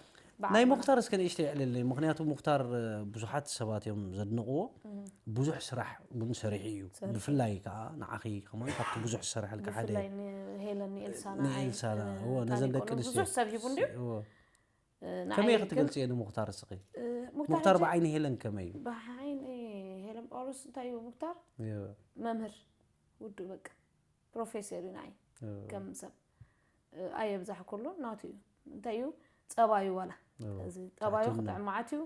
ናይ ሙክታር እስከ ንእሽተይ የዕልልኒ፣ ምክንያቱ ሙክታር ብዙሓት ሰባት እዮም ዘድንቕዎ። ብዙሕ ስራሕ እውን ሰሪሑ እዩ። ብፍላይ ከዓ ንዓኺ ከማን ካብቲ ብዙሕ ዝሰርሐልካ ሓደ። ብፍላይ ንሄለን፣ ንኤልሳ፣ ንኤልሳ፣ ንዓይ፣ እዎ፣ ነዘን ደቂ ኣንስትዮ ብዙሕ ሰብ ሂቡ እንድዩ። እዎ። ከመይ ክትገልጽ እየ ንሙክታር እስኺ? ሙክታር ብዓይኒ ሄለን ከመይ እዩ? ብዓይኒ ሄለን ጳውሎስ እንታይ እዩ ሙክታር? መምህር ውዱ በቃ ፕሮፌሰር እዩ ንዓይ። ከም ሰብ ኣየብዛሕ ኩሉ ናቱ እዩ። እንታይ እዩ ጸባዩ ዋላ እዚ ጸባዩ ክትዕም መዓት እዩ።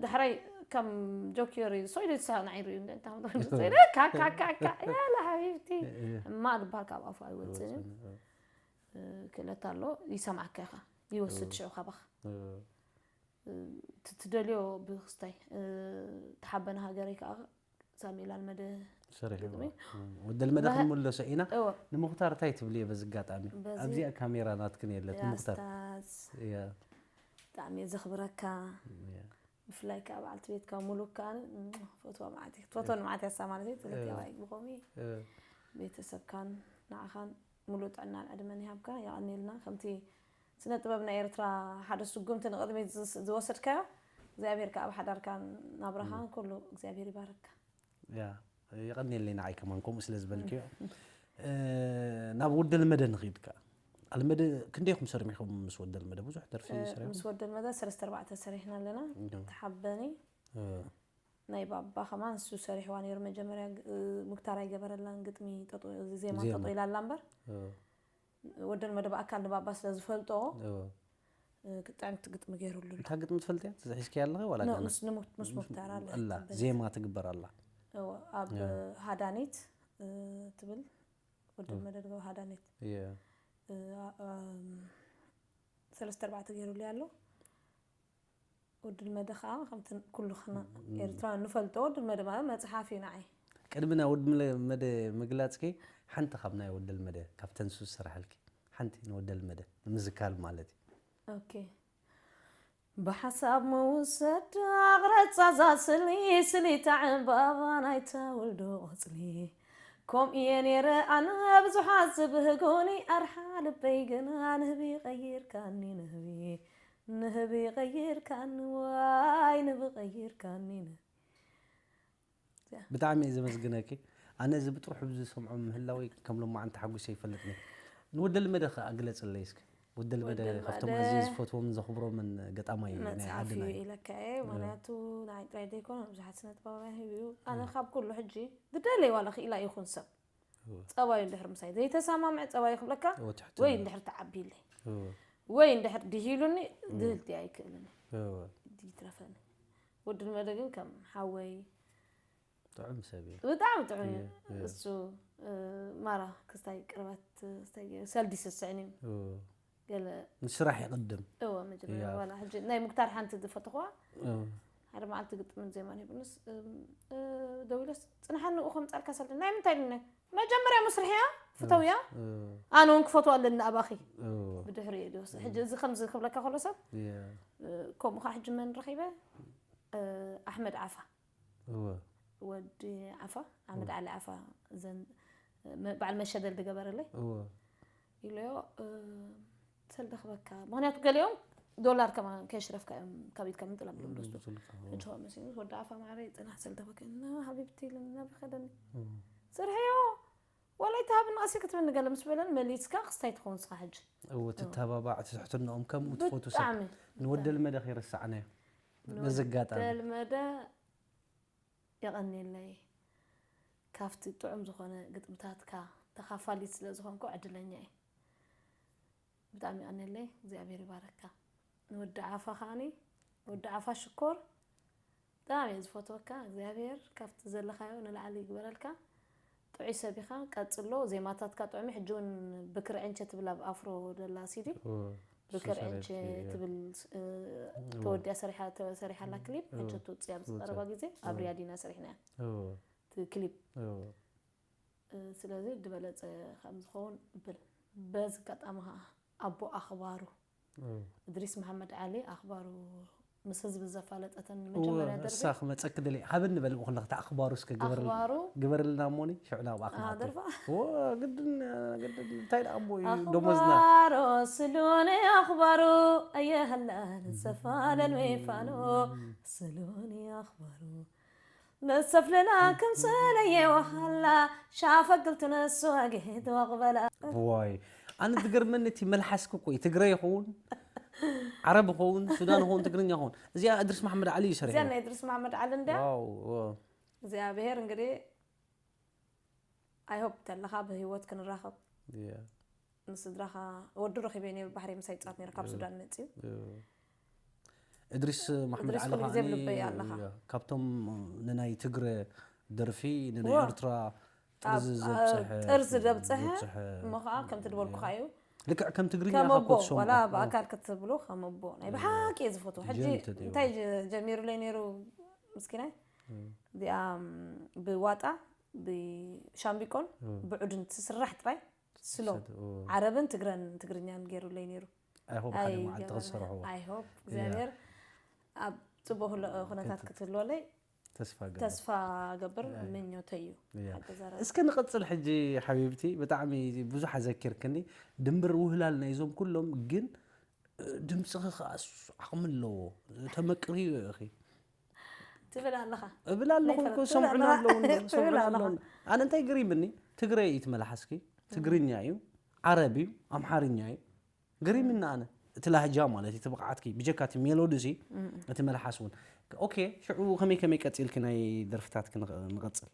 ዳሕራይ ከም ጆኪር እዩ ሶይደ ዝሳቕ ንዓይ ርእዩ እንደ እንታ ሶይደ ካካካካ ያለ ሓቢብቲ እማ ዝበሃል ካብ ኣፉ ኣይወፅእን እዩ። ክእለት ኣሎ ይሰምዓካ ኢኻ ይወስድ ሽዑ ካባኻ ትደልዮ ብክስታይ ተሓበነ ሃገረይ ከዓ ሳሙኤል ኣልመደ ሰሪሕዎ። ግጥሚ። ወዲ ኣልመደ ክንምለሶ ኢና። እወ። ንሙኽታር እንታይ ትብልዮ በዚ ኣጋጣሚ? በዚ ኣብዚኣ ካሜራ ናትክን የለት ንሙኽታር። ኣስታዝ። እያ። ብጣዕሚ እየ ዘኽብረካ። እያ። ብፍላይ ከዓ በዓልቲ ቤትካ ሙሉክ ከዓ ፈትዋ መዓት እየ። ትፈትወኒ መዓት እያ እሳ ማለት እዩ። ስለዚ እወ። ኣባይ ብኸምኡ እወ። ቤተሰብካን ንዓኻን ሙሉእ ጥዕናን ዕድመን ይሃብካ። የቐንየልና። ከምቲ ስነ ጥበብ ናይ ኤርትራ ሓደ ስጉምቲ ንቕድሚት ዝስ-፣ ዝወሰድካዮ እግዚኣብሔር ከዓ ኣብ ሓዳርካን ናብራኻን ኩሉ እግዚኣብሔር ይባርካ። ያ፣ የቐንየለይ ንዓይ ከማን ከምኡ ስለ ዝበልክዮ። እ፣ ናብ ወዲ ኣልመደ ንኺድ ከኣ። ኣልመደ ክንደይ ኢኹም ሰርሚኹም ምስ ወዲ ኣልመደ? ብዙሕ ደርፊ እ፣ ሰሪኹም? ምስ ወዲ ኣልመደ ሰለስተ ኣርባዕተ ሰሪሕና ኣለና። እዶ። ተሓበኒ። እ። ናይ ባባ ከማን ንሱ ሰሪሕዋ ነይሩ። መጀመርያ ግ-፣ እ፣ ሙክታር ኣይገበረላን ግጥሚ ጠጦ-፣ እዚ ዜማ ዜማ። ጠጦ ኢላ ኣላ እምበር። እ። ወዲ ኣልመደ ብኣካል ንባባ ስለ ዝፈልጦ፣ እዎ። እ፣ ጥዕምቲ ግጥሚ ገይሩሉ ኣሎ። እታ ግጥሚ ትፈልጥያ? ትዝሒዝክያ ኣለኺ ዋላ ኖ፣ ገና? ምስ፣ ንሙ-፣ ምስ ሙክታር ኣላ ኣላ፣ ትብል። ዜማ ትግበር ኣላ። እዎ፣ ኣብ እዎ። ሃዳኒት፣ እ፣ ትብል ወዲ እዎ። ኣልመደ ድገው ሃዳኒት። እየ። እ፣ ኣ-፣ ኣም፣ ሰለስተ ኣርባዕተ ገይሩሉ ኣሎ። ወዲ ኣልመደ ኸኣ ከምቲ ኩሉ ኽና-፣ ም-፣ ም-፣ ኤርትራውያን ንፈልጦ ወዲ ኣልመደ ማለት መጽሓፍ እዩ ንዓይ። ቅድሚ ናይ ወዲ ኣልመደ ምግላጽኪ ሓንቲ ካብ ናይ ወዲ ኣልመደ፣ ካብተን ንሱ ዝሰርሓልኪ ሓንቲ ንወዲ ኣልመደ ንምዝካር ማለት እዩ። ኦኬ። ብሓሳብ ምውሰድ ኣቕረጻ እዛ ስሊ፣ ስሊታ ዕምባባ ናይታ ውልዶ ቆጽሊ። ከምኡ እየ ነይረ ኣነ ብዙሓት ዝብህጎኒ፣ ኣርሓ ልበይ ግና ንህቢ ቀይርካኒ፣ ንህቢ፣ ንህቢ ቀይርካኒ፣ ዋይ ንህቢ ቀይርካኒ፣ ንህቢ። ብጣዕሚ እየ ዘመስግነኪ። ኣነ እዚ ብጥርሑ ዝሰምዖ ምህላወይ ከም ሎማዓንቲ ሓጒሰ ይፈልጥኒ። ንወዲ ኣልመደ ኸኣ ግለጽለይ እስኪ። ወዲ ኣልመደ ወዲ ኣልመደ ካብቶም ኣዝየ ዝፈትዎምን ዘኽብሮምን ገጣማይ ናይ መጽሓፍ እዩ ዓድና እዩ። ኢለካ እየ። እዎ። ምኽንያቱ ንዓይ ጥራይ ዘይኮነ ብዙሓት ስነ ጥበባውያን ሂቡ እዩ። ኣነ እዎ። ካብ ኩሉ ሕጂ ዝደለይ ዋላ ክኢላ ይኹን ሰብ እዎ። ጸባዩ እንድሕር ምሳይ ዘይተሰማምዐ ጸባዩ ክብለካ እዎ፣ ትሕትና። ወይ እንድሕር ተዓቢለይ እዎ። ወይ እንድሕር ድሂሉኒ እዎ። ድህልቲ ኣይክእልን እዎ። ይትረፈኒ። ወዲ ኣልመደ ግን ከም ሓወይ ጥዑም ሰብ እዩ። ብጣዕሚ ጥዑም እዩ። እየ፣ እየ። እሱ፣ እ፣ ማራ ክስታይ ቅርበት፣ ክስታይ ገይሩ ሰልዲ ስስዕን እዩ። እዎ። ገለ ንስራሕ ይቕድም። እዎ፣ መጀመርያ እያ። ዋላ ሕጂ ናይ ሙክታር ሓንቲ ዝፈተኽዋ፣ እዎ። ሓደ መዓልቲ ግጥምን ዜማን ሂቡንስ፣ እም፣ እ፣ ደዊለስ፣ "ጽንሓኒ ንኡ ከምጻልካ ሰልዲ፣ ናይ ምንታይ ኢሉኒ? መጀመርያ መስርሕያ፣ ፍተውያ፣ እዎ። ኣነ እውን ክፈትዋ ኣለኒ ኣባኺ." እዎ። ብድሕሪኡ እዩ ዝወስድ። ሕጂ እዚ ከምዚ ክብለካ ከሎ ሰብ፣ እያ። እ፣ ከምኡ ኸዓ ሕጂ መን ረኺበ? እ፣ ኣሕመድ ዓፋ። እወ። ወዲ ዓፋ፣ ኣሕመድ እወ። ዓሊ ዓፋ፣ እዘን፣ መ-፣ በዓል መሸደል ዝገበረለይ እወ። ኢለዮ፣ እ፣ ሰልዲ ክበካ። ምኽንያቱ ገሊኦም ዶላር ከማን ከየሽረፍካ እዮም ካብ ኢድካ ምንጥል ኣቢሎም እም፣ ዝወስዱ። ስልካ፣ እወ። ሕጂ ኸኣ መሲሉ፣ "ወዲ ዓፋ ማዕረይ፣ ጽናሕ ሰልዲ ክበካ." "እና ሓቢብቲ" ኢሉኒ፣ ናብ ከደኒ። እወ። ስርሐዮ፣ ዋላ ኣይትሃብኒ ቀስ ኢልኪ ትብልኒ ገለ ምስ በለኒ፣ መሊስካ ክስታይ ትኸውን ንስኻ ሕጂ። እወ፣ እወ። ትተባባዕ፣ ትትሕትነኦም፣ ከምኡ ትፈቱ ሰብ። ብጣዕሚ፣ ንወዲ ብጣዕሚ። ኣልመደ ከይረሳዕናዮ። ንወዲ ነዚ ኣጋጣሚ። ኣልመደ የቐንየለይ። ካብቲ ጥዑም ዝኾነ ግጥምታትካ ተኻፋሊት ስለ ዝኾንኩ ዕድለኛ እየ። ብጣዕሚ የቐንየለይ። እግዚኣብሔር ይባረካ። ንወዲ ዓፋ ከዓኒ፣ ወዲ ዓፋ ሽኮር፣ ብጣዕሚ እየ ዝፈትወካ። እግዚኣብሔር ካብቲ ዘለኻዮ ንላዕሊ ይግበረልካ። ጥዑይ ሰብ ኢኻ፣ ቀጽሎ። ዜማታትካ ጥዑም እዩ። ሕጂ እውን ብክርዕንቸ ትብል ኣብ ኣፍሮ ደላ ሲዲ። እወ፣ ብክርዕንቸ ሶሻል ቲቪ፣ እወ። ትብል፣ እ፣ እወ። ተወዲኣ ሰሪሓ፣ ተሰሪሓላ ክሊፕ፣ እወ። ሕጂ ትውጽእ ኣብ እወ፣ ዝቐረባ ተ-፣ ግዜ ኣብ እወ። ሪያድ ኢና ሰሪሕናያ። እወ። እቲ ክሊፕ። እወ። እ፣ ስለዚ ዝበለጸ ከም ዝኸውን እብል። በዚ ኣጋጣሚ ኸዓ ኣቦ ኣኽባሩ እወ። እድሪስ መሓመድ ዓሊ ኣኽባሩ ምስ ህዝቢ ዘፋለጠተን መጀመርያ ደርፊ። እሳ ክመፀኪ ደሊ ሃብኒ በልኩ ከለኺ እታ ኣኽባሩ እስከ ግበርልና ኣኽባሩ ግበርልና እሞኒ ሽዑ ናብኣ ኣሃ፣ ክናቱ ደርፋ ወ ግድን ግድን እንታይ ደኣ እሞ እዩ ደሞዝና ኣኽባሩ ስሉኒ ኣኽባሩ ኣየሃላን ዘፋለል ሚፋኖ ስሉኒ ኣኽባሩ መሰፍለላ ከምሰለየ ወሃላ ሻፈግልቱ ነሱ ኣግሄት ወቕበላ ዋይ ኣነ ዝገርመኒ እቲ መልሓስኪ እኮ እዩ ትግረ ይኸውን ዓረብ ይኸውን ሱዳን ይኸውን ትግርኛ ይኸውን እዚኣ እድሪስ መሓመድ ዓሊ እዩ ሰሪሑ እዚኣ ናይ እድሪስ መሓመድ ዓሊ እንድያ ዋው ዋው እግዚኣብሔር እንግዲህ ኣይሆፕ ተለኻ ብህይወት ክንራኸብ ያ ንስድራኻ ወዱ ረኺበ ነይሩ ባሕሪ ምሳይ ፃት ነይሩ ካብ ሱዳን መፅዩ እድሪስ መሓመድ እድሪስ ዓሊ ኩሉ ግዜ ከዓኒ ብልበይ ኣለኻ። ያ፣ ካብቶም ንናይ ትግረ ደርፊ ንናይ ዋ። ኤርትራ ኣብ ጥርዚ ዘብፅሐ ጥርዚ ዘብፅሐ ዘብፅሐ እሞ ከዓ ከምቲ ድበልኩኻ እዩ ልክዕ ከም ትግርኛ ከም ኢኻ ኣቦ እኮ ትሰምዖ ዋላ እ፣ ብኣካል ክትብሎ ከም ኣቦ ናይ ብሓቂ እየ ዝፈትዎ ሕጂ ጀንት ድዩ? እንታይ ጀ- ጀሚሩለይ ነይሩ ምስኪናይ እዚኣ ብዋጣ ብሻምቢቆን እ፣ ብዑድን ትስራሕ ጥራይ ስሎ ሰድ- እ፣ ዓረብን ትግረን ትግርኛን ገይሩለይ ነይሩ I hope ሓደ መዓልቲ ክትሰርሕዎ ኣይሆፕ እግዚኣብሔር ኣብ ፅቡቅ ኩነታት ክትህልወለይ ተስፋ ገ ተስፋ ገብር ምኞተይ እዩ ያ። ሓቂ ዘረባ እስከ ንቐፅል ሕጂ ሓቢብቲ ብጣዕሚ ብዙሕ ኣዘኪርክኒ ድምብር ውህላል ናይዞም ኩሎም ግን ድምፅኺ ከዓ ዓቕሚ ኣለዎ ተመቅርዮ ኢኺ ትብል ኣለኻ እብል ኣለኹ ናይ እኮ ፈለጥ ሰምዑና ትብል ኣለዉ ኣለኻ። ሰምዑና ትብል ኣለዉ ኣለኻ። ኣነ እንታይ ገሪምኒ ትግረ እዩ ትመላሓስኪ ትግርኛ እዩ ዓረብ እዩ ኣምሓርኛ እዩ ገሪምኒ ኣነ እቲ ላህጃ ማለት እቲ ብቕዓትኪ ብጀካ እቲ ሜሎዲ ሲ እቲ መልሓስ እውን ኦኬ ሽዑ ከመይ ከመይ ቀፂልኪ ናይ ደርፍታትኪ ንቐ- ንቐፅል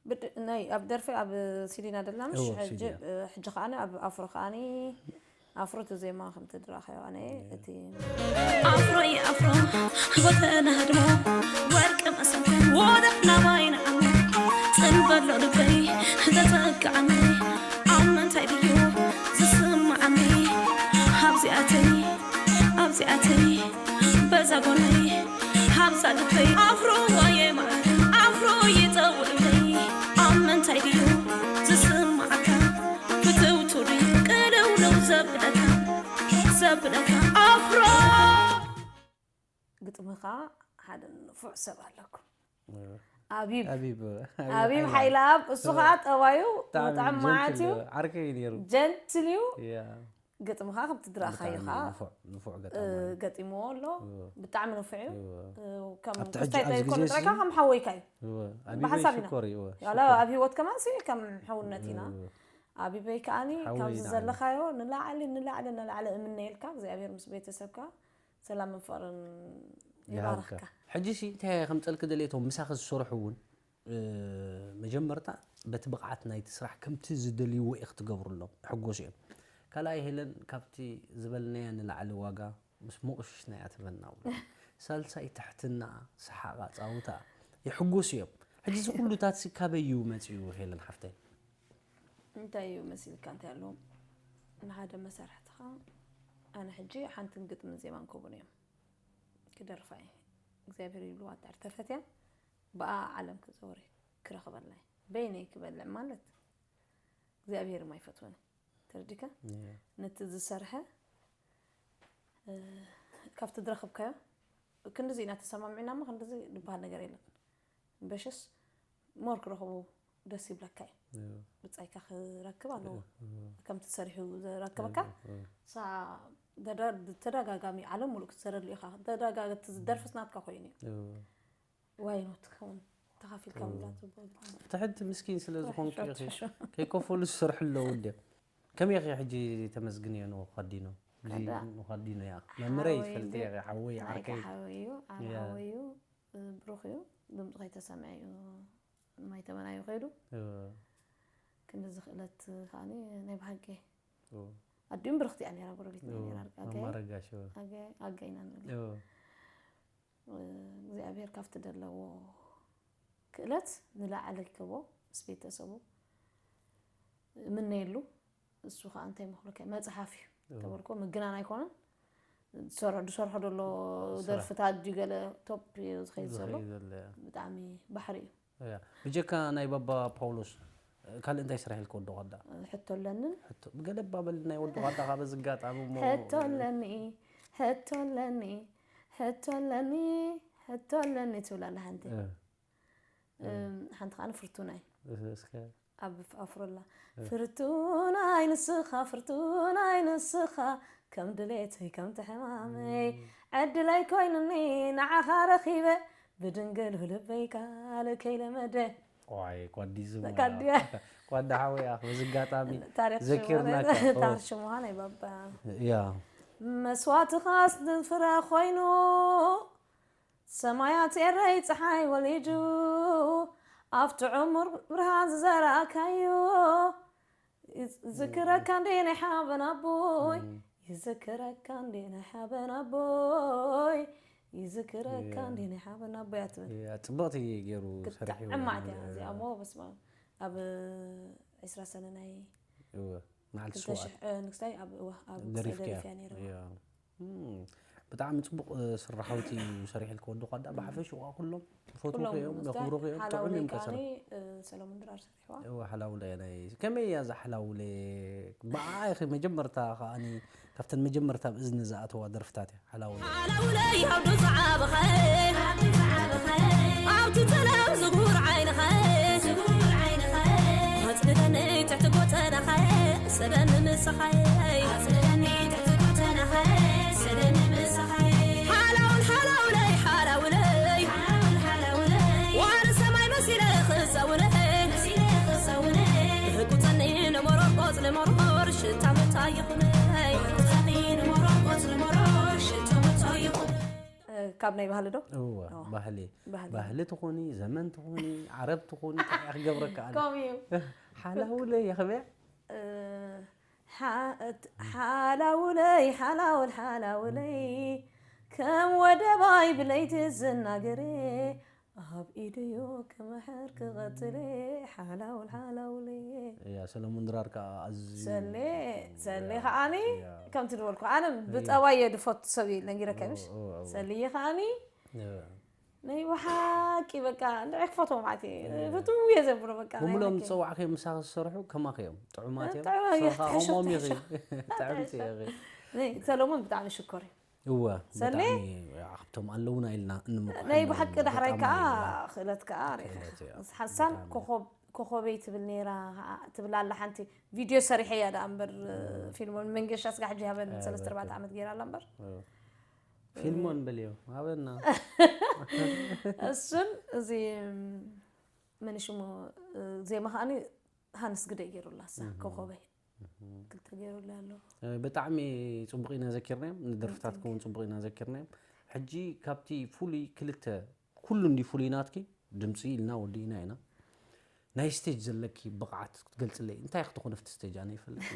ብድ- ናይ ኣብ ደርፊ ኣብ ሲዲና ደላ ምሽ እዎ፣ ሕጂ ሲዲና። ሕጂ ከዓ ኣብ ኣፍሮ ከዓ ኣፍሮ እቲ ዜማ ከምቲ ድረኣኸዮ ኣነ እቲ ኣፍሮይ ኣፍሮ ጎተና ህድሞ ወርቂ መሰንቆ ወደሕ ናባይ ንዓሞ ጽንበሎ ልበይ ተጸግዓኒ ኣብ ምንታይ ድዩ ዝስምዓኒ ኣብዚኣተይ ኣብዚኣተይ በዛ ጎነይ ሃብሳ ልበይ ኣፍሮ ዋየ መዓር ኣፍሮ ይጸውዕለይ ኣብ ምንታይ ድዩ ዝስምዓካ ፍትውቱ ድዩ ቅልውለው ዘብለካ ዘብለካ ኣፍሮ ግጥሚ ከዓ ሓደ ንፉዕ ሰብ ኣለኩም ኣቢብ ኣቢብ ኣቢብ ሓይለኣብ እሱ ከዓ ጠባዩ ብጣዕሚ ብጣዕሚ መዓት እዩ ጀንትል ዓርከይ እዩ ነይሩ ጀንትል እዩ ያ ግጥሚ ከዓ ከምቲ ድረእኻዩ ብጣዕሚ ከዓ ንፉዕ ንፉዕ እ፣ ገጣሚ ገጢምዎ ኣሎ እወ። ብጣዕሚ ንፉዕ እዩ እወ። እ፣ ከም ኣብቲ ሕጂ ክስታይ ኣብዚ ዘይኮነ ግዜ ጥራይካ እዚ- ከም ሓወይካ እዩ እወ ብሓሳብ ኣቢበይ ኢና። ሽኮር እዩ እወ ያላ ኣብሂወት ከማን ሲ ከም ሕውነት ኢና እወ። ኣቢበይ ከዓኒ ሓወይ ካብዚ ኢና። ዘለኻዮ ንላዕሊ ንላዕሊ ንላዕሊ እምነየልካ እግዚኣብሔር ምስ ቤተሰብካ ሰላምን ፍቕርን ይሃብካ ይባርኽካ ሕጂ ሲ እንታይ ከምፀልኪ ደልየ እቶም ምሳኺ ዝሰርሑ እውን እ፣ መጀመርታ በቲ ብቕዓት ናይቲ ስራሕ ከምቲ ዝደልይዎ ኢኺ ትገብርሎም ይሕጎሱ እዮም ካልኣይ ሄለን ካብቲ ዝበልናያ ንላዕሊ ዋጋ ምስ መቑሽሽናያ ትበና ብሎ ሳልሳይ ትሕትና ሰሓቓ ፃውታ ይሕጎሱ እዮም ሕጂ እዚ ኩሉታት ሲ ካበይ እዩ መፂኡ ሄለን ሓፍተይ እንታይ እዩ መሲልካ እንታይ ኣለዎም ንሓደ መሳርሕትኻ ኣነ ሕጂ ሓንትን ግጥምን ዜማን ክቡን እዮም ክደርፋ እየ እግዚኣብሔር ይብልዋ ድሕር ተፈትያ ብኣ ዓለም ክዘውር ክረኽበልና እዩ በይነይ ክበልዕ ማለት እግዚኣብሔር ማይፈትወኒ ተረዲካ ነቲ ዝሰርሐ እ፣ ካብቲ ዝረኸብካዮ ክንድዚ ኢና ተሰማሚዕና እሞ ክንድዚ ዝበሃል ነገር የለን በሽስ ሞር ክረኽቡ ደስ ይብለካ እዩ ብጻይካ ክረክብ ኣለዎ ከምቲ ሰሪሑ ዝረክበካ ሳ ተደጋጋሚ ዓለም ሙሉእ ክትሰረሉ ኢኻ ተደጋገቲ ደርፍስ ናትካ ኮይኑ እዩ ዋይ ኖት ከውን ተኻፊልካ ምብላ ጽቡቅ ትሕቲ ምስኪን ስለ ዝኾንኩ ኢኺ ከይከፈሉ ዝሰርሑ ኣለዉ እንድዮም ከመይ ኢኺ ሕጂ ተመስግንዮ ንኸዲኖ ንኸዲኖ እያ መምረይ ትፈልጥ ኢኺ ሓወይ ዓርከይ ሓወይ እዩ ኣነ ሓወይ እዩ ብሩኽ እዩ ድምፁ ከይተሰምዐ እዩ ማይ ተበናዩ ከይዱ ክንዲ ዝኽእለት ከዓኒ ናይ ብሓቂ ኣዲኡም ብርኽቲ እያ ነራ ጎረቤት ነራ ኣገ ማማረጋሽ ኣገ ኣገ ኢና ንብል እግዚኣብሔር ካብቲ ደለዎ ክእለት ንላዕሊ ክቦ ምስ ቤተሰቡ ምነየሉ እሱ ከዓ እንታይ መክብለካ መፅሓፍ እዩ ተበልኮ ምግናን ኣይኮነን ዝሰርሖ ዘሎ ደርፍታት ድዩ ገለ ቶፕ እዩ ዝኸይድ ዘሎ ብጣዕሚ ባሕሪ እዩ ብጀካ ናይ ባባ ፓውሎስ ካልእ እንታይ ስራሕ ኢልክ ወዲ ጓዳ ሕቶ ኣለንን ብገለ ባበል ናይ ወዲ ጓዳ ካብ ዝጋጣሚ እሞ ሕቶ ኣለኒ ሕቶ ኣለኒ ሕቶ ኣለኒ ሕቶ ኣለኒ ትብል ኣላ ሓንቲ። ሓንቲ ከዓ ፍርቱናይ እስከ ኣብ ኣፍሮላ ፍርቱናይ ንስኻ ፍርቱናይ ንስኻ ከም ድሌተይ ከም ትሕማመይ ዕድለይ ኮይኑኒ ንዓኻ ረኺበ ብድንግል ልበይ ቃል ከይለመደ ዋይ ኳዲዝም ኳዲያ ኳዳ ሓወይ ኣኽ በዚ ኣጋጣሚ ዘኪርናካ ታሪክ ሽሙሃ ናይ ባባ ያ መስዋዕትኻ ዝፍረ ኮይኑ ሰማያት ኤረይ ፀሓይ ወሊዱ ኣብቲ ዕሙር ብርሃን ዝዘራእካዮ ዝክረካ እንዴ ናይ ሓበን ኣቦይ ይዝክረካ እንዴ ናይ ሓበን ኣቦይ ይዝክረካ እንዴ ናይ ሓበን ኣቦይ ኣትብል ያ ጽብቕቲ ገይሩ ሰሪሑ ዕማዕት እያ እዚኣ እሞ በስመ ኣብ ዕስራ ሰነ ናይ እወ መዓልቲ ክልተ ሸውዓተ ሽሕ ንግስታይ ኣብ እዋ ኣብ ደሪፍክያ ደሪፍያ ነይረ ያ እም፣ ብጣዕሚ ጽቡቕ እ፣ ስራሕ ሓውቲ እዩ ሰሪሕልካ ወዲ ኳዳ ብሓፈሽኡ ከዓ ኩሎም ይፈትውካ እዮም የኽብሩካ እዮም ጥዑም እዮም ከስራ ሰለሙን ድራር ሰሪሕዋ እወ ሓላውለ ናይ ከመይ እያ እዛ ሓላውለ ብዓዓ ኢኺ መጀመርታ ከዓኒ ካብተን መጀመርታ ኣብ እዝኒ ዝኣተዋ ደርፍታት እያ ሓላውለ ሓላውለይ ኣብ ዶ ዝዓበኸ ኣብቲ ጸላም ዝጉር ዓይንኸ ኣጽልለኒ ትሕቲ ጎተናኸ ሰደኒ ምሳኸይ ኣጽልለኒ ትሕቲ ጎተናኸ ሰደኒ ምሳኸይ ሓላውን ሓላውለይ ሓላውለይ ዋሪ ሰማይ መሲለ ክሰውነ ህቁፀኒ ንመሮር ቆፅሊ መርሞር ሽታ መታ ይኹነይ ህቁፀኒ ንመሮር ቆፅሊ መርሞር ሽታ መታ ይኹነይ ካብ ናይ ባህሊ ዶ እወ ባህሊ ባህሊ። ባህሊ ትኾኒ ዘመን ትኾኒ ዓረብ ትኾኒ እንታይ እያ ክገብረካ ኣነ ከምኡ እዩ ሓላውለ የኽበያ ሓላውለይ ሓላውል ሓላውለይ ከም ወደባይ ብለይቲ ዝናገሬ ኣብ ኢድዮ ክምሕር ክቐትሌ ሓላውል ሓላውለይ እያ ሰለሙን ድራር ከዓ ኣዝዩ ሰሌ ሰሌ ከዓኒ ያ። ከምቲ ዝበልኩ ኣነ ብጠባይ እየ ድፈቱ ሰብ እዩ ነጊረካ ምሽ እወ፣ እወ። ሰልየ ከዓኒ እወ። ናይ ብሓቂ በቃ እንድዒ ክፈትዎ ማለት እዩ ፍትው እየ ዘብሎ በቃ ናይ ብምሎም ብሓቂ። ዝፀዋዕከ ምሳኺ ዝሰርሑ ከማኺ እዮም ጥዑማት እዮም ጥዑማት እዮም፣ ስኻ ትሕሸ- ኦሞም ኢኺ ትሕሸ- ጥዕምቲ ኢኺ ናይ ሰለሙን ብጣዕሚ ሽኮር እዩ እወ ሰሌ? ብጣዕሚ ካብቶም ኣለውና ኢልና እንምኩ ናይ ብሓቂ ዳሕራይ ከዓ ክእለት ከዓ ርኢኻ ክእለት እያ። ሓንሳብ ኮኾብ ኮኾበይ ትብል ነይራ ትብል ኣላ ሓንቲ ቪድዮ ሰሪሐያ ደኣ እምበር ፊልሞን መንገሻ ስጋ ሕጂ ሃበን ሰለስተ ኣርባዕተ ዓመት ገይራ ኣላ እምበር ፊልሞን በልዮ ሃበና እሱን እዚ መን ሽሙ ዜማ ከዓኒ ሃንስ ግደ ገይሩላ እሳ ኮኾበይ ክልተ ገይሩላ ኣሎ ብጣዕሚ ፅቡቅ ኢና ዘኪርናዮም ንደርፍታት ከውን ፅቡቅ ኢና ዘኪርናዮም ሕጂ ካብቲ ፍሉይ ክልተ ኩሉ እንዲ ፍሉይ ናትኪ ድምፂ ኢልና ወዲእና ኢና ናይ ስቴጅ ዘለኪ ብቕዓት ክትገልፅለይ እንታይ ክትኾነ ፍቲ ስቴጅ ኣነ ይፈልጥ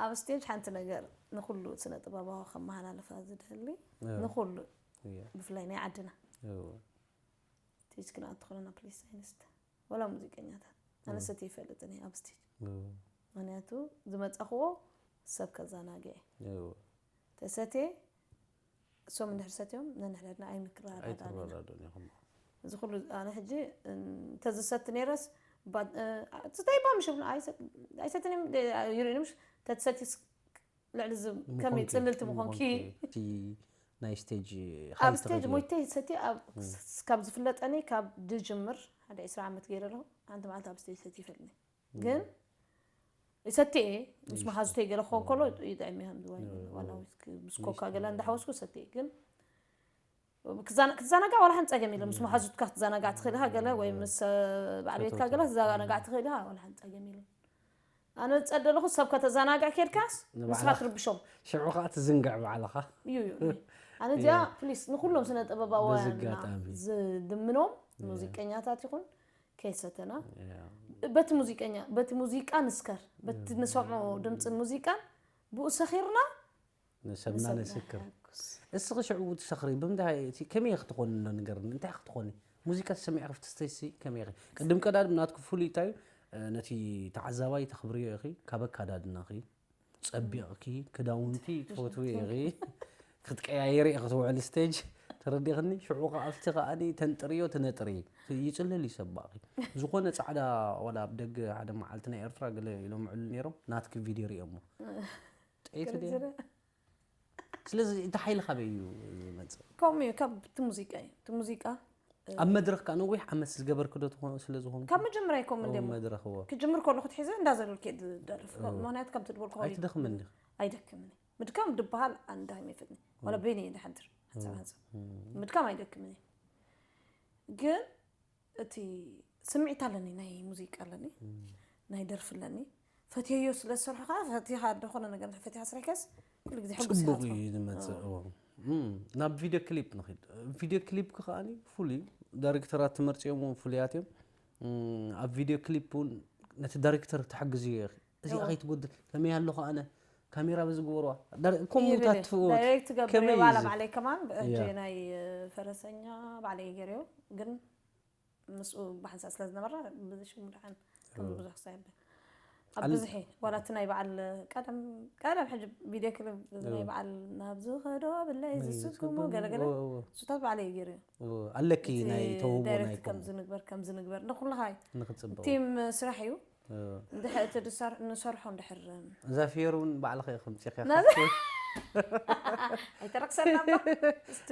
ኣብ ስቴጅ ሓንቲ ነገር ንኩሉ ስነ ጥበባዊ ከመሃላለፋ ዝደሊ ንኩሉ ብፍላይ ናይ ዓድና ስቴጅ ክንኣቱ ከለና ፕሊስ ኣይንስተ ወላ ሙዚቀኛታት ኣነ ሰትየ ይፈልጥን እየ ኣብ ስቴጅ ምክንያቱ ዝመፃኽዎ ሰብ ከዘናግዕ እዩ ተሰትየ እሶም እንድሕር ሰትዮም ነንሕድሕድና ኣይንክረዳዳን ኢና ኣይትረዳዱን ኢኹም እዚ ኩሉ ኣነ ሕጂ እንተዝሰቲ ነይረስ ስታይ ባ ምሽ ኣይሰትን ይርእኒ ምሽ ተትሰትዩስ ልዕሊ እዚ ከመይ ፅልልቲ ምኾንኪ እቲ ናይ ስቴጅ ኣብ ስቴጅ ሞይተይ ሰቲ ካብ ዝፍለጠኒ ካብ ድጅምር ሓደ ዕስራ ዓመት ገይረ ኣለኹ ሓንቲ መዓልቲ ኣብ ስቴጅ ሰቲ ይፈልኒ ግን ይሰቲ እየ ምስ መሓዙተይ ገለ ክኾን ከሎ ይጥዕም እየ ከምዚ ዋላ ዊስኪ ምስ ኮካ ገለ እንዳሓወስኩ ሰቲ እየ ግን ክትዘናጋዕ ዋላ ሓንቲ ፀገም የለን ምስ መሓዙትካ ክትዘናጋዕ ትኽእል ኢኻ ገለ ወይ ምስ በዓል ቤትካ ገለ ክትዘናጋዕ ትኽእል ኢኻ ዋላ ሓንቲ ፀገም የለን ኣነ ዝፀደለኹ ሰብ ከተዘናግዕ ኬድካስ ንስኻ ትርብሾም ሽዑ ከዓ ትዝንግዕ ባዕልኻ እዩ እዩ ኣነ እዚኣ ፕሊስ ንኩሎም ስነ ጥበባውያን በዚ ኣጋጣሚ። ዝልምኖም ሙዚቀኛታት ይኹን ከይሰተና በቲ ሙዚቀኛ በቲ ሙዚቃ ንስከር በቲ ንሰምዖ ድምፅን ሙዚቃን ብኡ ሰኺርና ንሰብና ነስክር እስኺ ሽዑ ትሰኽሪ ብምንታይ እቲ ከመይ ክትኾኒ እንዶ ንገርኒ እንታይ ክትኾኒ ሙዚቃ ትሰሚዕ ክፍትስተይሲ ከመይ ኢኺ ቅድም ቀዳድም ናትኩ ፍሉይ እንታይ እዩ ነቲ ተዓዛባይ ተኽብርዮ ኢኺ ካብ ኣካዳድናኺ ጸቢቕኪ ክዳውንቲ ትፈትዊ ኢኺ ክትቀያየሪ ኢኺ ትውዕሊ ስቴጅ ተረዲኽኒ ሽዑ ከኣ ኣብቲ ከኣኒ ተንጥርዮ ትነጥሪ ይጽልል ይሰባኺ ዝኾነ ጻዕዳ ወላ ኣብ ደገ ሓደ መዓልቲ ናይ ኤርትራ ገለ ኢሎም ዕሉ ነይሮም ናትኪ ቪድዮ ሪኦሞ ጠይቲ ድያ ስለዚ እቲ ሓይሊ ካበይ እዩ ዝመጽእ? ከምኡ እዩ፣ ካብ እቲ ሙዚቃ እዩ። እቲ ሙዚቃ ኣብ መድረኽ ከኣ ነዊሕ ዓመት ዝገበርክ ዶ ትኾን ስለ ዝኾንኩ? ካብ መጀመርያ ይኮም ኣብ እንዲሞ መድረኽ እዎ። ክጅምር ከለኹ ትሒዘ እንዳዘለልኩ እየ ዝደርፍ። ምክንያቱ ከምቲ ዝበልኩ ኣይትደኽምን ዲኻ? ኣይደክምን። ምድካም ድበሃል ኣንዳይም ይፈትኒ። ዋላ በይነ እየ ዝሓድር። ሓንሳብ ሓንሳብ ምድካም ኣይደክምን እዩ። ግን እቲ ስምዒት ኣለኒ፣ ናይ ሙዚቃ ኣለኒ፣ ናይ ደርፊ ኣለኒ። ፈትየዮ ስለ ዝሰርሖ ከዓ ፈቲኻ ዝኾነ ነገር ፈቲኻ ስሪሕካስ ኩሉ ግዜ ሕጉስ ጽቡቕ ኢኻ እዩ ዝመጽእ እዎ። እም፣ ናብ ቪድዮ ክሊፕ ንኺድ። ቪድዮ ክሊፕ ከኣኒ ፍሉይ ዳይሬክተራት ትመርጽዮም እውን ፍሉያት እዮም። እም፣ ኣብ ቪድዮ ክሊፕ እውን ነቲ ዳይሬክተር ትሕግዝዮ ኢኺ። እዚኣ ከይትጎድል ከመይ ኣለኹ ኣነ ካሜራ በዚ ግበርዋ ዳር- ከምኡ ይብል ታትፍዎ ዳይሬክት ትገብር ከመይ ባላ እዩ ባዕለይ ከማን ብሕጂ ያ። ናይ ፈረሰኛ ባዕለይ ገይረዮ ግን ምስኡ ብሓንሳብ ስለ ዝነበረ ብዚ ሽሙ ድሓን ከም ብዙሕ ክሳብ ኣብ ብዝሒ ዋላ እቲ ናይ በዓል ቀደም ቀደም ሕጂ ቪድዮ ክሊፕ ናይ በዓል ናብ ዝኸዶ ብለይ ዝስጉሞ ገለገለ እዎ፣ እዎ፣ እሱታት ባዕለይ ገይሩ እዎ። ኣለኪ ናይ ተውህቦ ናይ ዳይሬክት ከምኡ ከምዚ ንግበር ከምዚ ንግበር ንኩልኻ እዩ ንክትጽበቑ ቲም ስራሕ እዩ እዎ። እንድሕር እቲ ድሰር- ንሰርሖ እንድሕር እዛ ፍዮሪ እውን ባዕልኸ ከምፂኻ ናዚ ኣይተረክሰና እሞ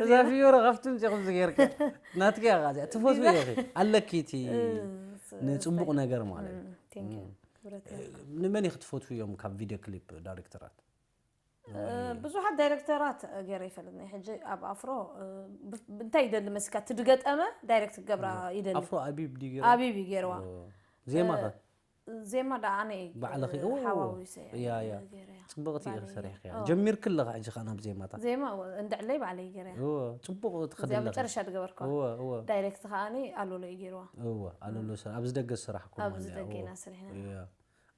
እዛ ፍዮሪ ካብቲ ምፂኹም ዝገይርካ ናትኪ እያ እዚኣ ትፈትዊ ኢኺ ኣለኪ እቲ ንፅቡቕ ነገር ማለት እዩ ቴንክ ዩ ክብረት ይሃብካ። ንመን ኢኺ ትፈትውዮም ካብ ቪድዮ ክሊፕ ዳይሬክተራት ብዙሓት ዳይሬክተራት ገይረ ይፈልጥ ናይ ሕጂ ኣብ ኣፍሮ ብ- እንታይ ይደሊ መስካ እቲ ድገጠመ ዳይሬክት ክገብራ ይደሊ ኣፍሮ ኣቢብ ድዩ ገይሩ ኣቢብ እዩ ገይርዋ ዜማ ኸ ዜማ ዳ ኣነ ባዕልኺ እየ እዎ ሓዋዊሰ ያ ያ ገይረያ ፅብቕቲ ኢኺ ባዕለይ- ሰሪሕክያ እዎ። ጀሚርኪ ኣለኻ ሕጂ ኸዓ ናብ ዜማታት ዜማ እዎ፣ እንድዕለይ ባዕለይ ገይረያ እዎ ፅቡቕ እዚኣ ትኸድለኺ መጨረሻ ድገበርካ እዎ እዎ ዳይሬክት ከዓኒ ኣሎሎ እዩ ገይርዋ እዎ ኣለሎ ስራ ኣብዚ ደገ ስራሕ ኮ ኣብዚ ማለት ደገ እዎ። ኢና ስርሕና እያ።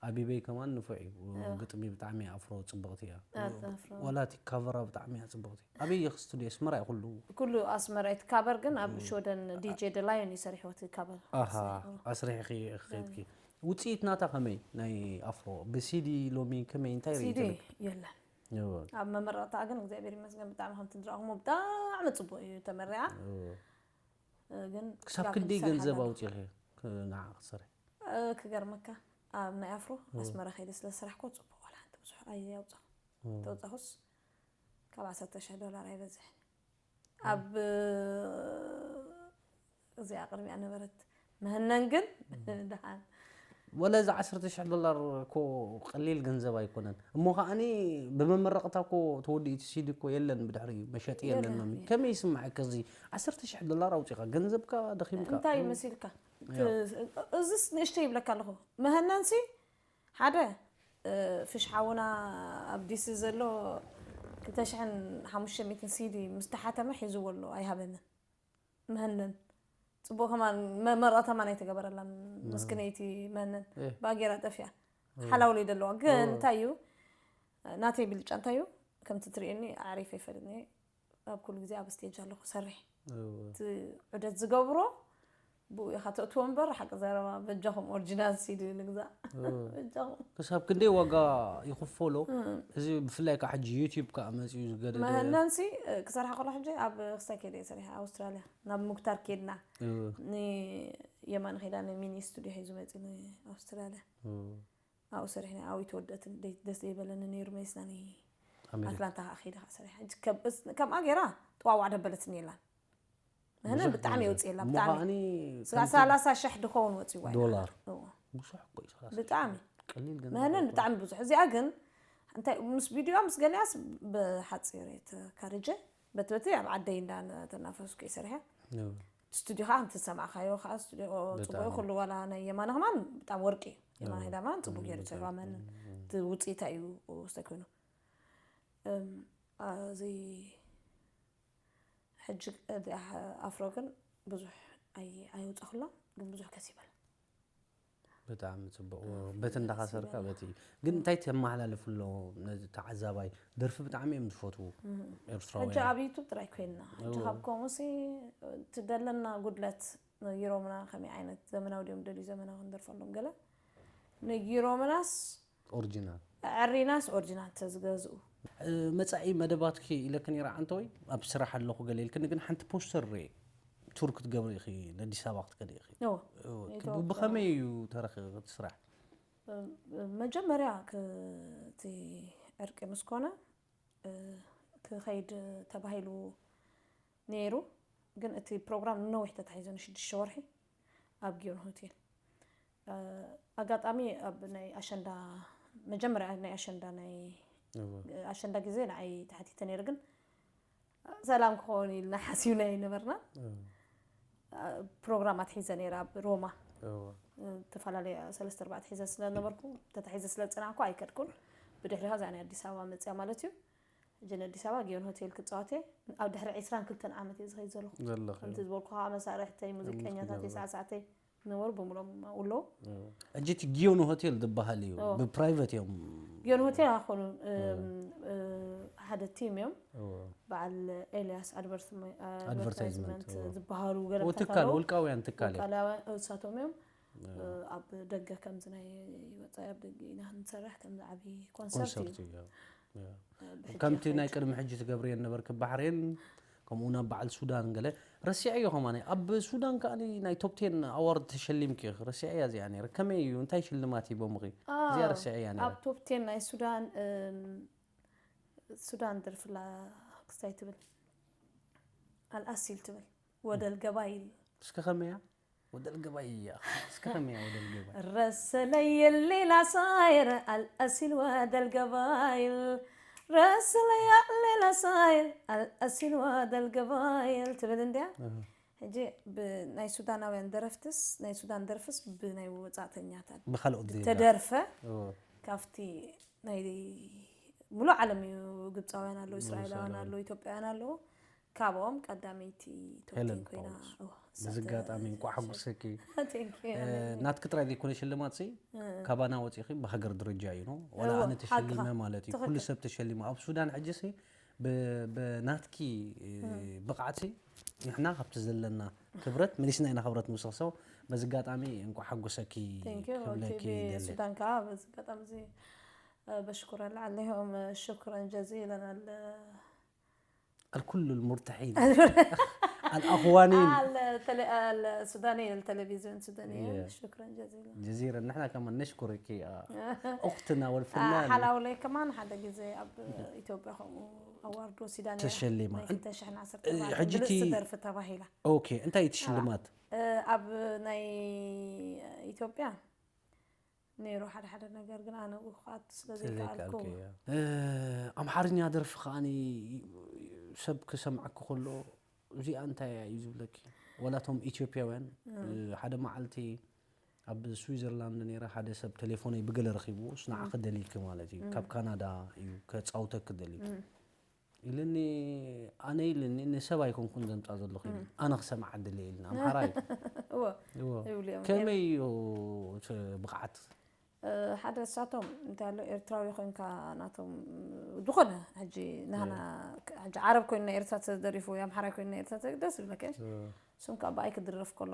ኣቢበይ ከማን ንፉዕ እዩ ግጥሚ ብጣዕሚ ኣፍሮ ፅብቕቲ እያ ኣፍሮ ዋላ እቲ ካቨራ ብጣዕሚ እያ ፅብቕቲ ኣበይ ኢኺ ስቱድዮ ኣስመራ እዩ ኩሉ ኩሉ ኣስመራ እቲ ካቨር ግን ኣብ ሽወደን ዲጄ ደላዮን እዩ ሰሪሕዎ እቲ ካቨር ኣሃ ኣስሪሕኺ ኸይድኪ ውፅኢት ናታ ከመይ ናይ ኣፍሮ ብሲዲ ሎሚ ከመይ እንታይ ርኢ ሲዲ ትብል የለን እዎ። ኣብ መመረቕታ ግን እግዚኣብሔር ይመስገን ብጣዕሚ ከምቲ ዝረኣኹሞ ብጣዕሚ ፅቡቅ እዩ ተመሪዓ ግን ክሳብ ስጋብ ክንደይ ክንሰርሕ ገንዘብ ኣለና። ኣውፂኺ ንዓ ክትሰርሒ ክገርመካ ኣብ ናይ ኣፍሮ ኣስመራ ከይደ ስለ ዝሰራሕኮ ፅቡቅ ዋላ ሓንቲ ብዙሕ ኣየውፃኹ ተውፃኹስ ካብ ዓሰርተ ሽሕ ዶላር ኣይበዝሕን ኣብ እዚኣ ቅድሚኣ ነበረት መህነን ግን ደሓን ወላ እዚ ዓሰርተ ሽሕ ዶላር እኮ ቀሊል ገንዘብ ኣይኮነን እሞ ከዓኒ ብመመረቕታ እኮ ተወዲኡ እቲ ሲዲ እኮ የለን ብድሕሪ መሸጢ የለን የለን፣ ሎሚ የለን። ከመይ ይስምዐካ እዚ ዓሰርተ ሽሕ ዶላር ኣውፂኻ ገንዘብካ ደኺምካ እንታይ ይመስልካ እዚስ ንእሽተይ ይብለካ ኣለኹ መህነንሲ ሓደ ፍሽ ሓውና ኣብ ዲሲ ዘሎ ክልተ ሽሕን ሓሙሽተ ሚእትን ሲዲ ምስ ተሓተመ ሒዝዎ ኣሎ ኣይሃበንን ምህንን ፅቡቅ ከማን መመረቕታ ማን ኣይተገበረላን መስክነይቲ ምህንን እህ። ባጌራ ጠፊያ ሓላውለይ ዘለዋ ግን እንታይ እዩ ናተይ ብልጫ እንታይ እዩ ከምቲ ትርእየኒ ኣዕሪፈ ይፈልጥኒ ኣብ ኩሉ ግዜ ኣብ ስቴጅ ኣለኹ ሰርሕ እቲ ዑደት ዝገብሮ ብኡ ኢኻ ተእትዎ እምበር ሓቂ ዘረባ በጃኹም ኦሪጂናል ሲዲ ንግዛእ በጃኹም ክሳብ ክንደይ ዋጋ ይኽፈሎ እዚ ብፍላይ ከዓ ሕጂ ዩቲብ ከዓ መፅኡ ዝገደደ መህነንሲ ክሰርሓ ከሎ ሕጂ ኣብ ክሳይ ከይደ እየ ሰሪሐ ኣውስትራልያ ናብ ሙክታር ከይድና ንየማን ከይዳ ንሚኒ ስቱዲዮ ሒዙ መፂ ንኣውስትራልያ ኣብኡ ሰሪሕና ኣብኡ ተወደእትን ደስ ዘይበለኒ ነይሩ መሊስና ኣትላንታ ከዓ ከይደ ከዓ ሰሪሐ ከምኣ ገይራ ጥዋዋዕ ደበለትኒ የላን ምህነ ብጣዕሚ የውፅየላ ብጣዕሚ ምዃኒ ሰላሳ ሸሕ ድኸውን ወፂዋ ዶላር እዎ። ብዙሕ እኮ እዩ ሰላሳ ብጣዕሚ ቀሊል ገንዘብ ምህንን ብጣዕሚ ብዙሕ እዚኣ ግን እንታይ ምስ ቪድዮ ምስ ገሊኣስ ብሓፂር ተካርጀ በትበቲ ኣብ ዓደይ እንዳተናፈስኩ ይሰርሐ ነው። ስቱዲዮ ከዓ እንትሰማዕካዮ ከዓ ስቱዲዮ ፅቡቅ ኩሉ ዋላ ናይ የማነ ከማን ብጣዕሚ ወርቂ እዩ የማነ ዳማን ፅቡቅ ገይሩ ይሰርዋ ምህንን እቲ ውፅኢታ እዩ ውስተ ኮይኑ እም፣ እዚ ሕጂ እዚኣ ኣፍሮ ግን ብዙሕ ኣይ- ኣይውፃኹላን ግን ብዙሕ ከሲበል ብጣዕሚ ፅቡቅ በቲ እንዳካሰርካ በቲ ግን እንታይ ተመሓላልፍ ኣሎ ነዚ ተዓዛባይ ደርፊ ብጣዕሚ እዮም ዝፈትዉ ሕጂ ኤርትራውያን ኣብ ዩቱብ ጥራይ ኮይንና ሕጂ ካብ ከምኡሲ እቲ ደለና ጉድለት ነጊሮምና ከመይ ዓይነት ዘመናዊ ድዮም ደልዩ ዘመናዊ ክንደርፈሎም ገለ ነጊሮምናስ ኦሪጂናል ኣዕሪናስ ኦሪጂናል ተዝገዝኡ መፃኢ መደባትኪ ኢለክ ነይረ ዓንተወይ ኣብ ስራሕ ኣለኹ ገለ ኢልክኒ ግን ሓንቲ ፖስተር ርኤ ቱር ክትገብሪ ኢኺ ነዲስ ኣበባ ክትከዲ ኢኺ እዎ ብኸመይ እዩ ተረኺ እቲ ስራሕ መጀመርያ እቲ ዕርቂ ምስ ኮነ ክኸይድ ተባሂሉ ነይሩ። ግን እቲ ፕሮግራም ንነዊሕ ተታሒዞ፣ ንሽዱሽተ ወርሒ ኣብ ጊዮን ሆቴል። ኣጋጣሚ ኣብ ናይ ኣሸንዳ፣ መጀመርያ ናይ ኣሸንዳ ናይ ኣሸንዳ ግዜ ንዓይ ተሓቲተ ነይሩ። ግን ሰላም ክኸውን ኢልና ሓሲብና ኣይነበርና። ፕሮግራማት ሒዘ ነይረ ኣብ ሮማ። ዝተፈላለዩ ሰለስተ ኣርባዕተ ሒዘ ስለነበርኩ፣ ተታሒዘ ስለዝፀናዕኩ ኣይከድኩን። ብድሕሪኻ እዚኣ ናይ ኣዲስ ኣበባ መፅያ ማለት እዩ። ሕጂ ንኣዲስ ኣበባ ጊዮን ሆቴል ክፃወት እየ። ኣብ ድሕሪ ዕስራን ክልተን ዓመት እየ ዝኸይድ ዘለኹ። ከምቲ ዝበልኩ ከዓ መሳርሕተይ፣ ሙዚቀኛታተይ፣ ሳዕሳዕተይ ነበሩ፣ ብምሎም ኣለዉ። ሕጂ እቲ ጊዮን ሆቴል ዝበሃል እዩ፣ ብፕራይቨት እዮም። ጊዮን ሆቴል ኣይኮኑን፣ ሓደ ቲም እዮም። በዓል ኤልያስ ኣድቨርታይዝመንት ዝበሃሉ ገለ ትካል፣ ውልቃውያን ትካል እዮም። እሳቶም እዮም። ኣብ ደገ ከምዚ ናይ ወፃኢ ኣብ ደገ ኢና ክንሰርሕ፣ ከምዚ ዓብዪ ኮንሰርት እዩ። ከምቲ ናይ ቅድሚ ሕጂ ትገብርየን ነበርኪ፣ ባሕሬን፣ ከምኡ ናብ በዓል ሱዳን ገለ። ረሲዐዮ ከማን ኣብ ሱዳን ከኣ ናይ ቶፕ ቴን ኣዋርድ ተሸሊምኪ ኢኺ። ረሲዐያ እዚኣ ነይረ። ከመይ እዩ? እንታይ ሽልማት ሂቦምኺ? እዚኣ ረሲዐያ ነይረ። ኣብ ቶፕ ቴን ናይ ሱዳን ሱዳን ደርፍላ ክስታይ ትብል ኣልኣሲል ትብል ወደል ገባይል። እስከ ከመያ? ወደል ገባይል እያ። እስከ ከመያ ወደል ገባይል? ረሰለየ ሌላ ሳይር ኣልኣሲል ወደል ገባይል ረሰለያ ሌላ ሳይር ኣልኣሲል ወደል ገባይል ትብል እንድያ። ሕጂ ብናይ ሱዳናውያን ደረፍትስ ናይ ሱዳን ደርፍስ ብናይ ወጻእተኛታት ብኻልኦት ዜጋ ተደርፈ ካብቲ ናይ ሙሉእ ዓለም እዩ። ግብፃውያን ኣለዉ፣ እስራኤላውያን ኣለዉ፣ ኢትዮጵያውያን ኣለዉ። ካብኦም ቀዳመይቲ ቶፕ ቴን ኮይና። በዚ ኣጋጣሚ እንቋዕ ሓጎሰኪ። ናትኪ ጥራይ ዘይኮነ ሽልማት ሲ ካባና ወፂኺ ብሃገር ደረጃ እዩ ነው ዋላ ኣነ ተሸሊመ ማለት እዩ። ኩሉ ሰብ ተሸሊሙ ኣብ ሱዳን ሕጂ ሲ ብናትኪ ብቕዓት ሲ ንሕና ካብቲ ዘለና ክብረት መሊስና ኢና ክብረት ንውስኽ። ሰው በዚ ኣጋጣሚ እንቋዕ ሓጎሰኪ ክብለኪ ይደሊ። ሱዳን ከዓ በዚ ኣጋጣሚ እዚ በሽኩረ ለዓለይሆም ሽኩረን ጀዚለን ኣለ الكل المرتحين الأخوانين السودانية التلفزيون السودانية شكرا جزيلا جزيلا نحن كمان نشكرك يا أختنا والفنانة حلاولي كمان حدا جزي أب إثيوبيا خمو أواردو سودانية تشليما أنت شحن عصر حجيتي صدر في تباهيلا أوكي أنت يتشلمات أب ناي إثيوبيا ነይሩ ሓደ ሓደ ነገር ግን ኣነ ኣብኡ ክኣቱ ስለ ዘይከኣልኩ። ኣምሓርኛ ደርፊ ከዓኒ ሰብ ክሰምዓኪ ከሎ እዚኣ እንታይ እያ እዩ ዝብለኪ። ዋላ እቶም ኢትዮጵያውያን ሓደ መዓልቲ ኣብ ስዊዘርላንድ ነይረ ሓደ ሰብ ቴሌፎነይ ብገለ ረኺብዎ ንዓኺ ደልይኪ ማለት እዩ ካብ ካናዳ እዩ ከፃውተኪ ደልዩ ኢልኒ ኣነ ኢልኒ ንሰብ ኣይኮንኩን ዘምፃ ዘለኹ ኢልኒ ኣነ ክሰምዓ ድልየ ኢልኒ ኣምሓራይ እዎ እዎ ይብሉ እዮም ከመይ እዩ እቲ ብቕዓት እ፣ ሓደ ንሳቶም እንታይ ኣሎ ኤርትራዊ ኮንካ ናቶም ዝኾነ ሕጂ ናህና ሕጂ ዓረብ ኮይኑ ናይ ኤርትራ ተደሪፉ ወይ ኣምሓራይ ኮይኑ ናይ ኤርትራ ተ- ደስ ይብለካ እሺ? እም፣ ስም ከዓ ብኣይ ክድረፍ ከሎ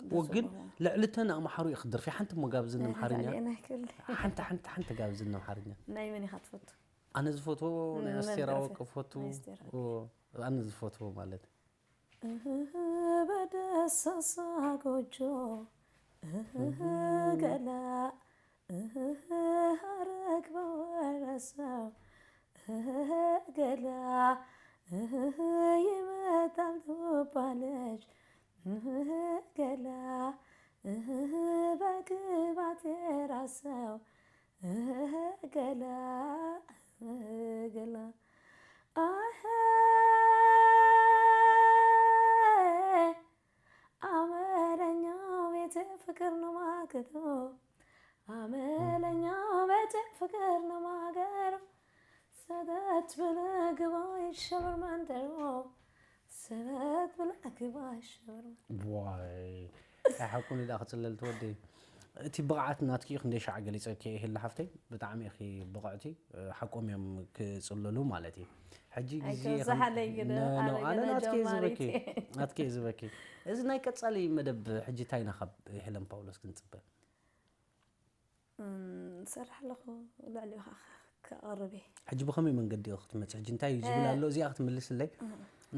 ደስ ወግን ይብለካ። ልዕሊ ተን ኣምሓሩ እዩ ክደርፍ ሓንቲ ሞ ጋብዝኒ ኣምሓርኛ ኣየናይ ክእል ሓንቲ ሓንቲ ሓንቲ ጋብዝኒ ኣምሓርኛ ናይ መን ኢኻ ትፈቱ ኣነ ዝፈትዎ ናይ መን ኣስቴር ደርፊ? ኣወቅ እፈቱ ናይ ኣስቴር። እዎ፣ ኣነ ዝፈትዎ ማለት እህ በደሳሳ ጎጆ እህ ገላ እህ ሀረግ በወረሰው እህ ገላ እህ ይመጣል ትባለች እህ ገላ እህ በግባት የራሰው እህ ገላ እህ ገላ አህ አመለኛው ቤት ፍቅር ነው ማገዶ አመለኛው ቤት ፍቅር ነው ማገዶ ሰተት ብለህ ግባ ይሸበር መንደሮ ሰተት ብለህ ግባ ይሸበር መንደሮ ዋይ ኣይሓቁኒ ደኣ ክፅለል ትወደይ እቲ ብቕዓት ናትኪ ክንደይ ሻዕ ገሊፀኪ ይህሊ ሓፍተይ ብጣዕሚ ኢኺ ብቕዕቲ ሓቆም እዮም ክፅለሉ ማለት እዩ ሕጂ ግዜ ኣይትብዝሓለይ ግደ፣ ኣነ ኣነ ገና ናትኪ ጀማሪት ዝበኪ እየ። ናትኪ ዝበኪ እዚ ናይ ቀፃሊ መደብ ሕጂ እንታይ ኢና ካብ ሄለን ፓውሎስ ክንፅበ እም፣ ዝሰርሕ ኣለኹ ልዕሊኡ ከዓ ከቕርብ እየ። ሕጂ ብኸመይ መንገዲ ኢኺ ክትመፂ ሕጂ እንታይ እዩ ዝብል ኣሎ እዚኣ ክትምልስለይ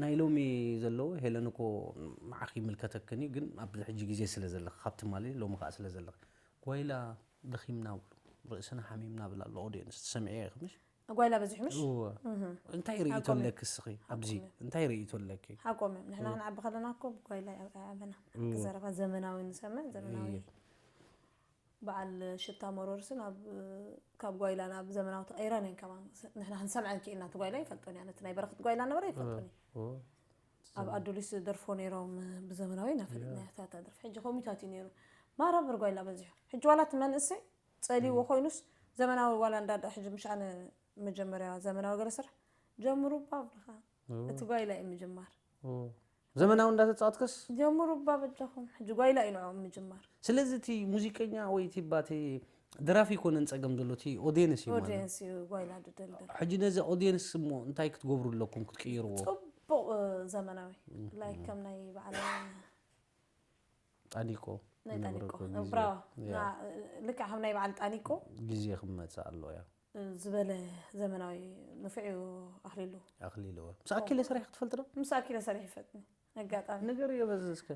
ናይ ሎሚ ዘለዉ ሄለን እኮ ንዓኺ ይምልከተክን እዩ ግን ኣብዚ ሕጂ ግዜ ስለ ዘለኺ ካብ ትማሊ ሎሚ ከዓ ስለ ዘለኺ ኮይላ ደኺምና ብሉ ርእስና ሓሚምና ብላ ኣሎ ኦድየንስ ትሰምዕዮ ኢኺ ምሽ ጓይላ በዚሑ ምሽ እወ እንታይ ርእይቶ ኣለኪ እስኺ ኣብዚ እንታይ ርእይቶ ኣለኪ ሓቆም እዮም ንሕና ክንዓቢ ከለና እኮ ብጓይላ ይዓበና ዘረባ ዘመናዊ ንሰምዕ ዘመናዊ በዓል ሽታ መሮርሲ ናብ ካብ ጓይላ ናብ ዘመናዊ ተቐይረን እየን ከማን ንሕና ክንሰምዐን ክኢልና እቲ ጓይላ ይፈልጦን እያ ነቲ ናይ በረክት ጓይላ ነበረ ይፈልጦን እዩ ኣብ ኣዱሊስ ደርፎ ነይሮም ብዘመናዊ ኢና ፈሊጥና እታ ደርፊ ሕጂ ኮሚታት እዩ ነይሩ ማራብር ጓይላ በዚሑ ሕጂ ዋላ እቲ መንእሰይ ጸልይዎ ኮይኑስ ዘመናዊ ዋላ እንዳዳ ሕጂ ምሽ ኣነ መጀመርያ ዘመናዊ ገለ ስራሕ ጀምሩ እባ ብልኻ እቲ ጓይላ እዩ ምጅማር ዘመናዊ እንዳተጻወትክስ ጀምሩ እባ በጃኹም ሕጂ ጓይላ እዩ ንዕኦም ምጅማር ስለዚ እቲ ሙዚቀኛ ወይ እቲ ባቲ ደራፊ ይኮነን ጸገም ዘሎ እቲ ኦዲየንስ እዩ ማለት ኦዲየንስ እዩ ጓይላ ድደልደል ሕጂ ነዚ ኦዲየንስ እሞ እንታይ ክትገብሩ ኣለኩም ክትቅይርዎ ጽቡቅ ዘመናዊ ላይክ ከም ናይ በዓል ጣኒቆ ናይ ጣኒቆ ብራዋ ልክዕ ከም ናይ በዓል ጣኒቆ ግዜ ክመጽእ ኣሎ ያ ዝበለ ዘመናዊ ንፍዕ እዩ ኣኽሊሉ ኣኽሊልዎ ምስ ኣኪለ ሰሪሕ ክትፈልጥ ዶ ምስ ኣኪለ ሰሪሕ ይፈጥኒ ኣጋጣሚ ነገር እዮ በዚ እስከ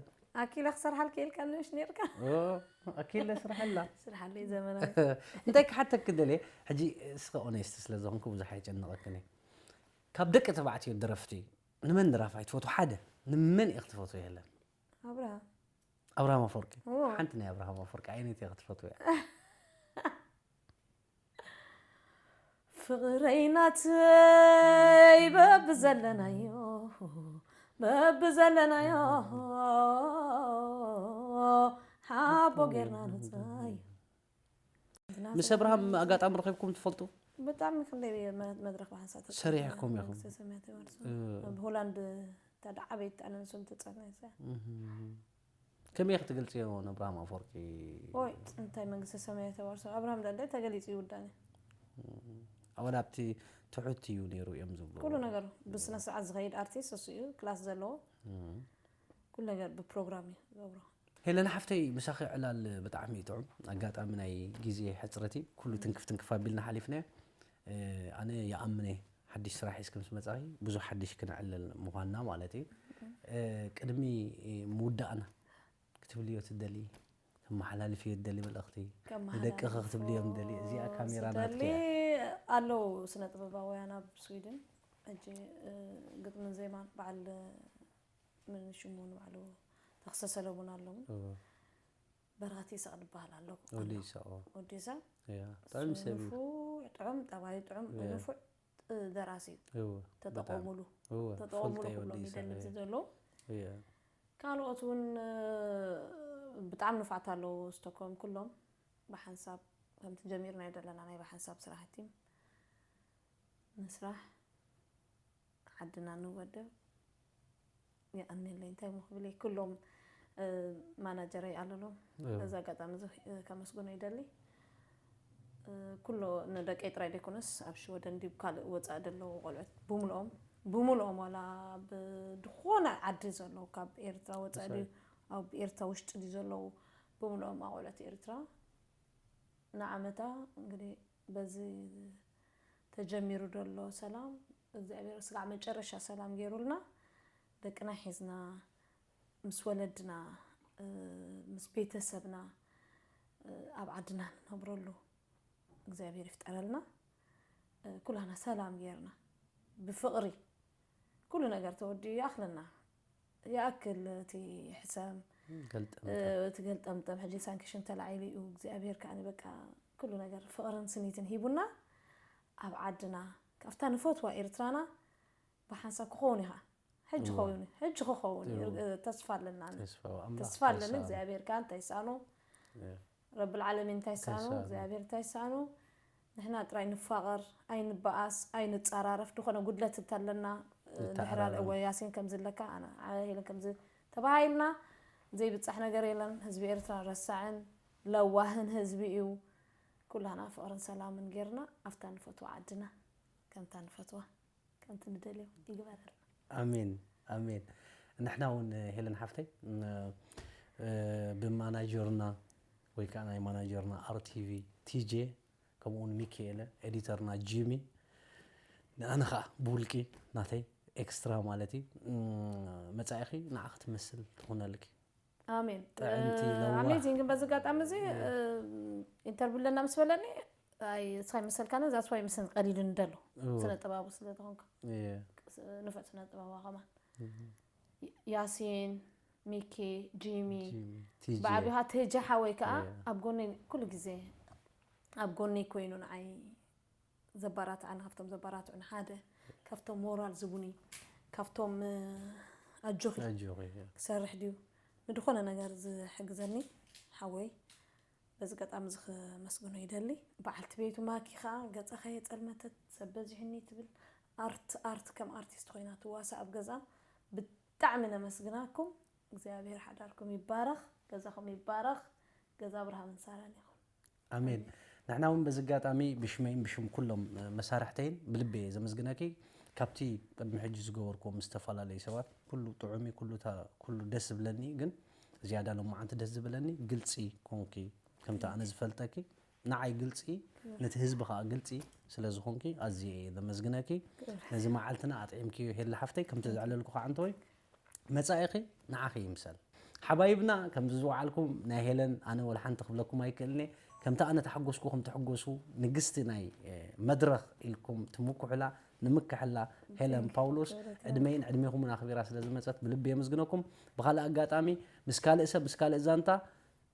ኣኪለ ክሰርሓልካ ኢልካ ንሽ ነርካ ኣኪለ ስርሐላ ስርሓለይ ዘመናዊ እንታይ ክሓተክ ደልየ ሕጂ እስኸ ኦኔስት ስለ ዝኾንኩ ብዙሕ ኣይጨንቐክን ካብ ደቂ ተባዕትዮ ደረፍቲ ንመን ደራፋይ ትፈትው ሓደ ንመን ኢኽ ትፈትው የለን ኣብርሃም ኣብርሃም ኣፈወርቂ ሓንቲ ናይ ኣብርሃም ኣፈወርቂ ዓይነት ኢኽ ትፈትው እያ ፍቕረይ ናተይ በብዘለናዮ በብዘለናዮ ሓቦ ጌርና ንፅናዮ ምስ ኣብርሃም ኣጋጣሚ ረኺብኩም ትፈልጡ ብጣዕሚ ክንደይ መድረክ ብሓንሳእ ሰሪሕኩም ኢኹም ሰሰሚያ ተባርሶ ኣብ ሆላንድ ታዳ ዓበይቲ ኣነንሶም ተፀናይሰ ከመይ ክትገልፅዮ ንኣብርሃም ኣፈወርቂ ወይ እንታይ መንግስተ ሰማይ ተባርሶ ኣብርሃም ዳንዳይ ተገሊፁ ይውዳኒ ኣወል ኣብቲ ትሑት እዩ ነይሩ እዮም ዝብሉ ኩሉ ነገሩ ብስነ ስርዓት ዝኸይድ ኣርቲስት እሱ እዩ ክላስ ዘለዎ ኩሉ ነገር ብፕሮግራም እዩ ዝገብሮ ሄለን ሓፍተይ ምሳኺ ዕላል ብጣዕሚ ጥዑም ኣጋጣሚ ናይ ግዜ ሕፅረት እዩ ኩሉ ትንክፍ ትንክፍ ኣቢልና ሓሊፍናዮ ኣነ ይኣምነ ሓድሽ ስራሕ ሒዝኪ ምስ መጻኺ ብዙሕ ሓድሽ ክንዕልል ምዃንና ማለት እዩ ቅድሚ ምውዳእና ክትብልዮ ትደሊ ተመሓላልፍዮ ትደሊ መልእኽቲ ንደቅኺ ክትብልዮም ትደሊ እዚኣ ካሜራ ናትኪ ኣለዉ ስነ ጥበባውያን ኣብ ስዊድን ሕጂ ግጥምን ዜማን በዓል ምን ሽሙ ንባዕሉ ተኽሰ ሰለሙን ኣለዉ በራኸት ይስቕ ዝበሃል ኣሎ ወዲሳ ወዲሳ ጥዑም ሰብ እዩ ጥዑም ጠባይ ጥዑም ንፉዕ ደራሲ እዩ ተጠቀሙሉ ተጠቀሙሉ ክብሎም ይደሊ ዘሎ ካልኦት እውን ብጣዕሚ ንፋዕት ኣለዉ ስቶኮም ኩሎም ብሓንሳብ ከምቲ ጀሚርናዮ ዘለና ናይ ብሓንሳብ ስራሕቲ ምስራሕ ዓድና ንወደብ የቐንየለይ እንታይ ሞ ክብል ኩሎም ማናጀረይ ኣለሎም በዚ ኣጋጣሚ እዚ ከመስግኖ ይደሊ ኩሎ ንደቀይ ጥራይ ዘይኮነስ ኣብ ሽወደን ዲብ ካልእ ወፃኢ ዘለዉ ቆልዑት ብምልኦም ብምልኦም ዋላ ኣብ ዝኾነ ዓዲ ዘለዉ ካብ ኤርትራ ወፃኢ ድዩ ኣብ ኤርትራ ውሽጢ ድዩ ዘለዉ ብምልኦም ኣቆልዑት ኤርትራ ንዓመታ እንግዲህ በዚ ተጀሚሩ ዘሎ ሰላም እግዚኣብሔር ስጋዕ መጨረሻ ሰላም ገይሩልና ደቅና ሒዝና ምስ ወለድና ምስ ቤተሰብና ኣብ ዓድና ንነብረሉ እግዚኣብሔር ይፍጠረልና ኩላና ሰላም ገይርና ብፍቕሪ ኩሉ ነገር ተወዲኡ ይኣኽለና ይኣክል እቲ ሕሰም እቲ ገልጠምጠም ሕጂ ሳንክሽን ተላዒሉ እዩ እግዚኣብሔር ከዓ በቃ ኩሉ ነገር ፍቕርን ስኒትን ሂቡና ኣብ ዓድና ካብታ ንፈትዋ ኤርትራና ብሓንሳብ ክኸውን ኢኻ ሕጂ ክኸውን ሕጂ ክኸውን ተስፋ ኣለና ተስፋ ኣለኒ እግዚኣብሔር ከዓ እንታይ ይስኣኖ ረብል ዓለሚን እንታይ ይስኣኖ እግዚኣብሔር እንታይ ይስኣኖ ንሕና ጥራይ ንፋቐር ኣይንበኣስ ኣይንፀራረፍ ዝኾነ ጉድለት እንተለና ድሕራ እወ ያሲን ከም ዝለካ ኣነ ሄለን ከም ተባሂልና ዘይብፃሕ ነገር የለን ህዝቢ ኤርትራ ረሳዕን ለዋህን ህዝቢ እዩ ኩላና ፍቕርን ሰላምን ጌርና ኣብታ ንፈትዋ ዓድና ከምታ ንፈትዋ ከምቲ ንደልዮ ይግበረልና ኣሜን ኣሜን ንሕና እውን ሄለን ሓፍተይ ብማናጀርና ወይ ከዓ ናይ ማናጀርና ኣርቲቪ ቲጄ ከምኡውን ሚካኤለ ኤዲተርና ጂሚ ንኣነ ከዓ ብውልቂ ናተይ ኤክስትራ ማለት እዩ መፃኢኺ ንዓ ክትመስል ትኾነልኪ ኣሜን ጥዕምቲ ለዋህ ኣሜዚንግ ግን በዚ ኣጋጣሚ እዚ ኢንተርቪው ኣለና ምስ በለኒ ኣይ ሳይ መሰልካነ that's why ምስን ቀሊሉ እንደሎ እዎ። ስነ ጥበቡ ስለ ዝኾንካ እየ ንፉዕ ስነ ጥበባ ከማን ያሲን፣ ሚኪ፣ ጂሚ ጂሚ፣ ቲጂ። ብዓቢኻ ቴጂ ሓወይ ከዓ እየ። ኣብ ጎነይ ኩሉ ግዜ ኣብ ጎነይ ኮይኑ ንዓይ ዘባራትዓኒ ካብቶም ዘባራትዑን ሓደ ካብቶም ሞራል ዝቡኒ ካብቶም ኣጆኺ ኣጆኺ እየ። ክሰርሕ ድዩ ንድኾነ ነገር ዝሕግዘኒ ሓወይ በዚ ገጣሚ እዚ ክመስግኖ ይደሊ። በዓልቲ ቤቱ ማኪ ከዓ ገፀ ከየፀልመተት ሰብ በዚሕኒ ትብል ኣርት ኣርት ከም ኣርቲስት ኮይና ትዋሳእ ኣብ ገዛ ብጣዕሚ ነመስግናኩም። እግዚኣብሔር ሓዳርኩም ይባረኽ፣ ገዛኹም ይባረኽ። ገዛ ኣብርሃምን ሳራን ይኹን። ኣሜን። ንሕና እውን በዚ ኣጋጣሚ ብሽመይን ብሽም ኩሎም መሳርሕተይን ብልቢ እየ ዘመስግነኪ። ካብቲ ቅድሚ ሕጂ ዝገበርኩዎም ምስ ዝተፈላለዩ ሰባት ኩሉ ጥዑም እዩ፣ ኩሉ ታ- ኩሉ ደስ ዝብለኒ እዩ። ግን ዝያዳ ሎማዓንቲ ደስ ዝብለኒ ግልፂ ኮንኪ፣ ከምቲ ኣነ ዝፈልጠኪ ንዓይ ግልፂ ነቲ ህዝቢ ከዓ ግልፂ ስለ ዝኾንኪ ኣዝየ እየ ዘመስግነኪ። ነዚ መዓልትና ኣጥዒምክዮ ሄላ ሓፍተይ፣ ከምቲ ዘዕለልኩ ከዓ እንተወይ መጻኢኺ ንዓኺ ይምሰል። ሓባይብና ከምዚ ዝወዓልኩም ናይ ሄለን ኣነ ወላ ሓንቲ ክብለኩም ኣይክእልን እየ። ከምቲ ኣነ ተሓጎስኩ ከም ትሕጎሱ ንግስቲ ናይ እ፣ መድረኽ ኢልኩም ትምኩሕላ ንምክሕላ ሄለን ፓውሎስ ዕድመይን ዕድሜኹምን ኣኽቢራ ስለ ዝመጸት ብልቢ የመስግነኩም። ብኻልእ ኣጋጣሚ ምስ ካልእ ሰብ ምስ ካልእ ዛንታ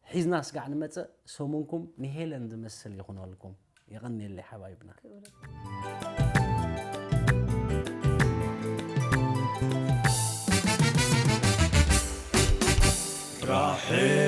ሒዝና ስጋዕ ንመጽእ። ሰሙንኩም ንሄለን ዝመስል ይኹነልኩም። የቐንየለይ ሓባይብና። ራሕል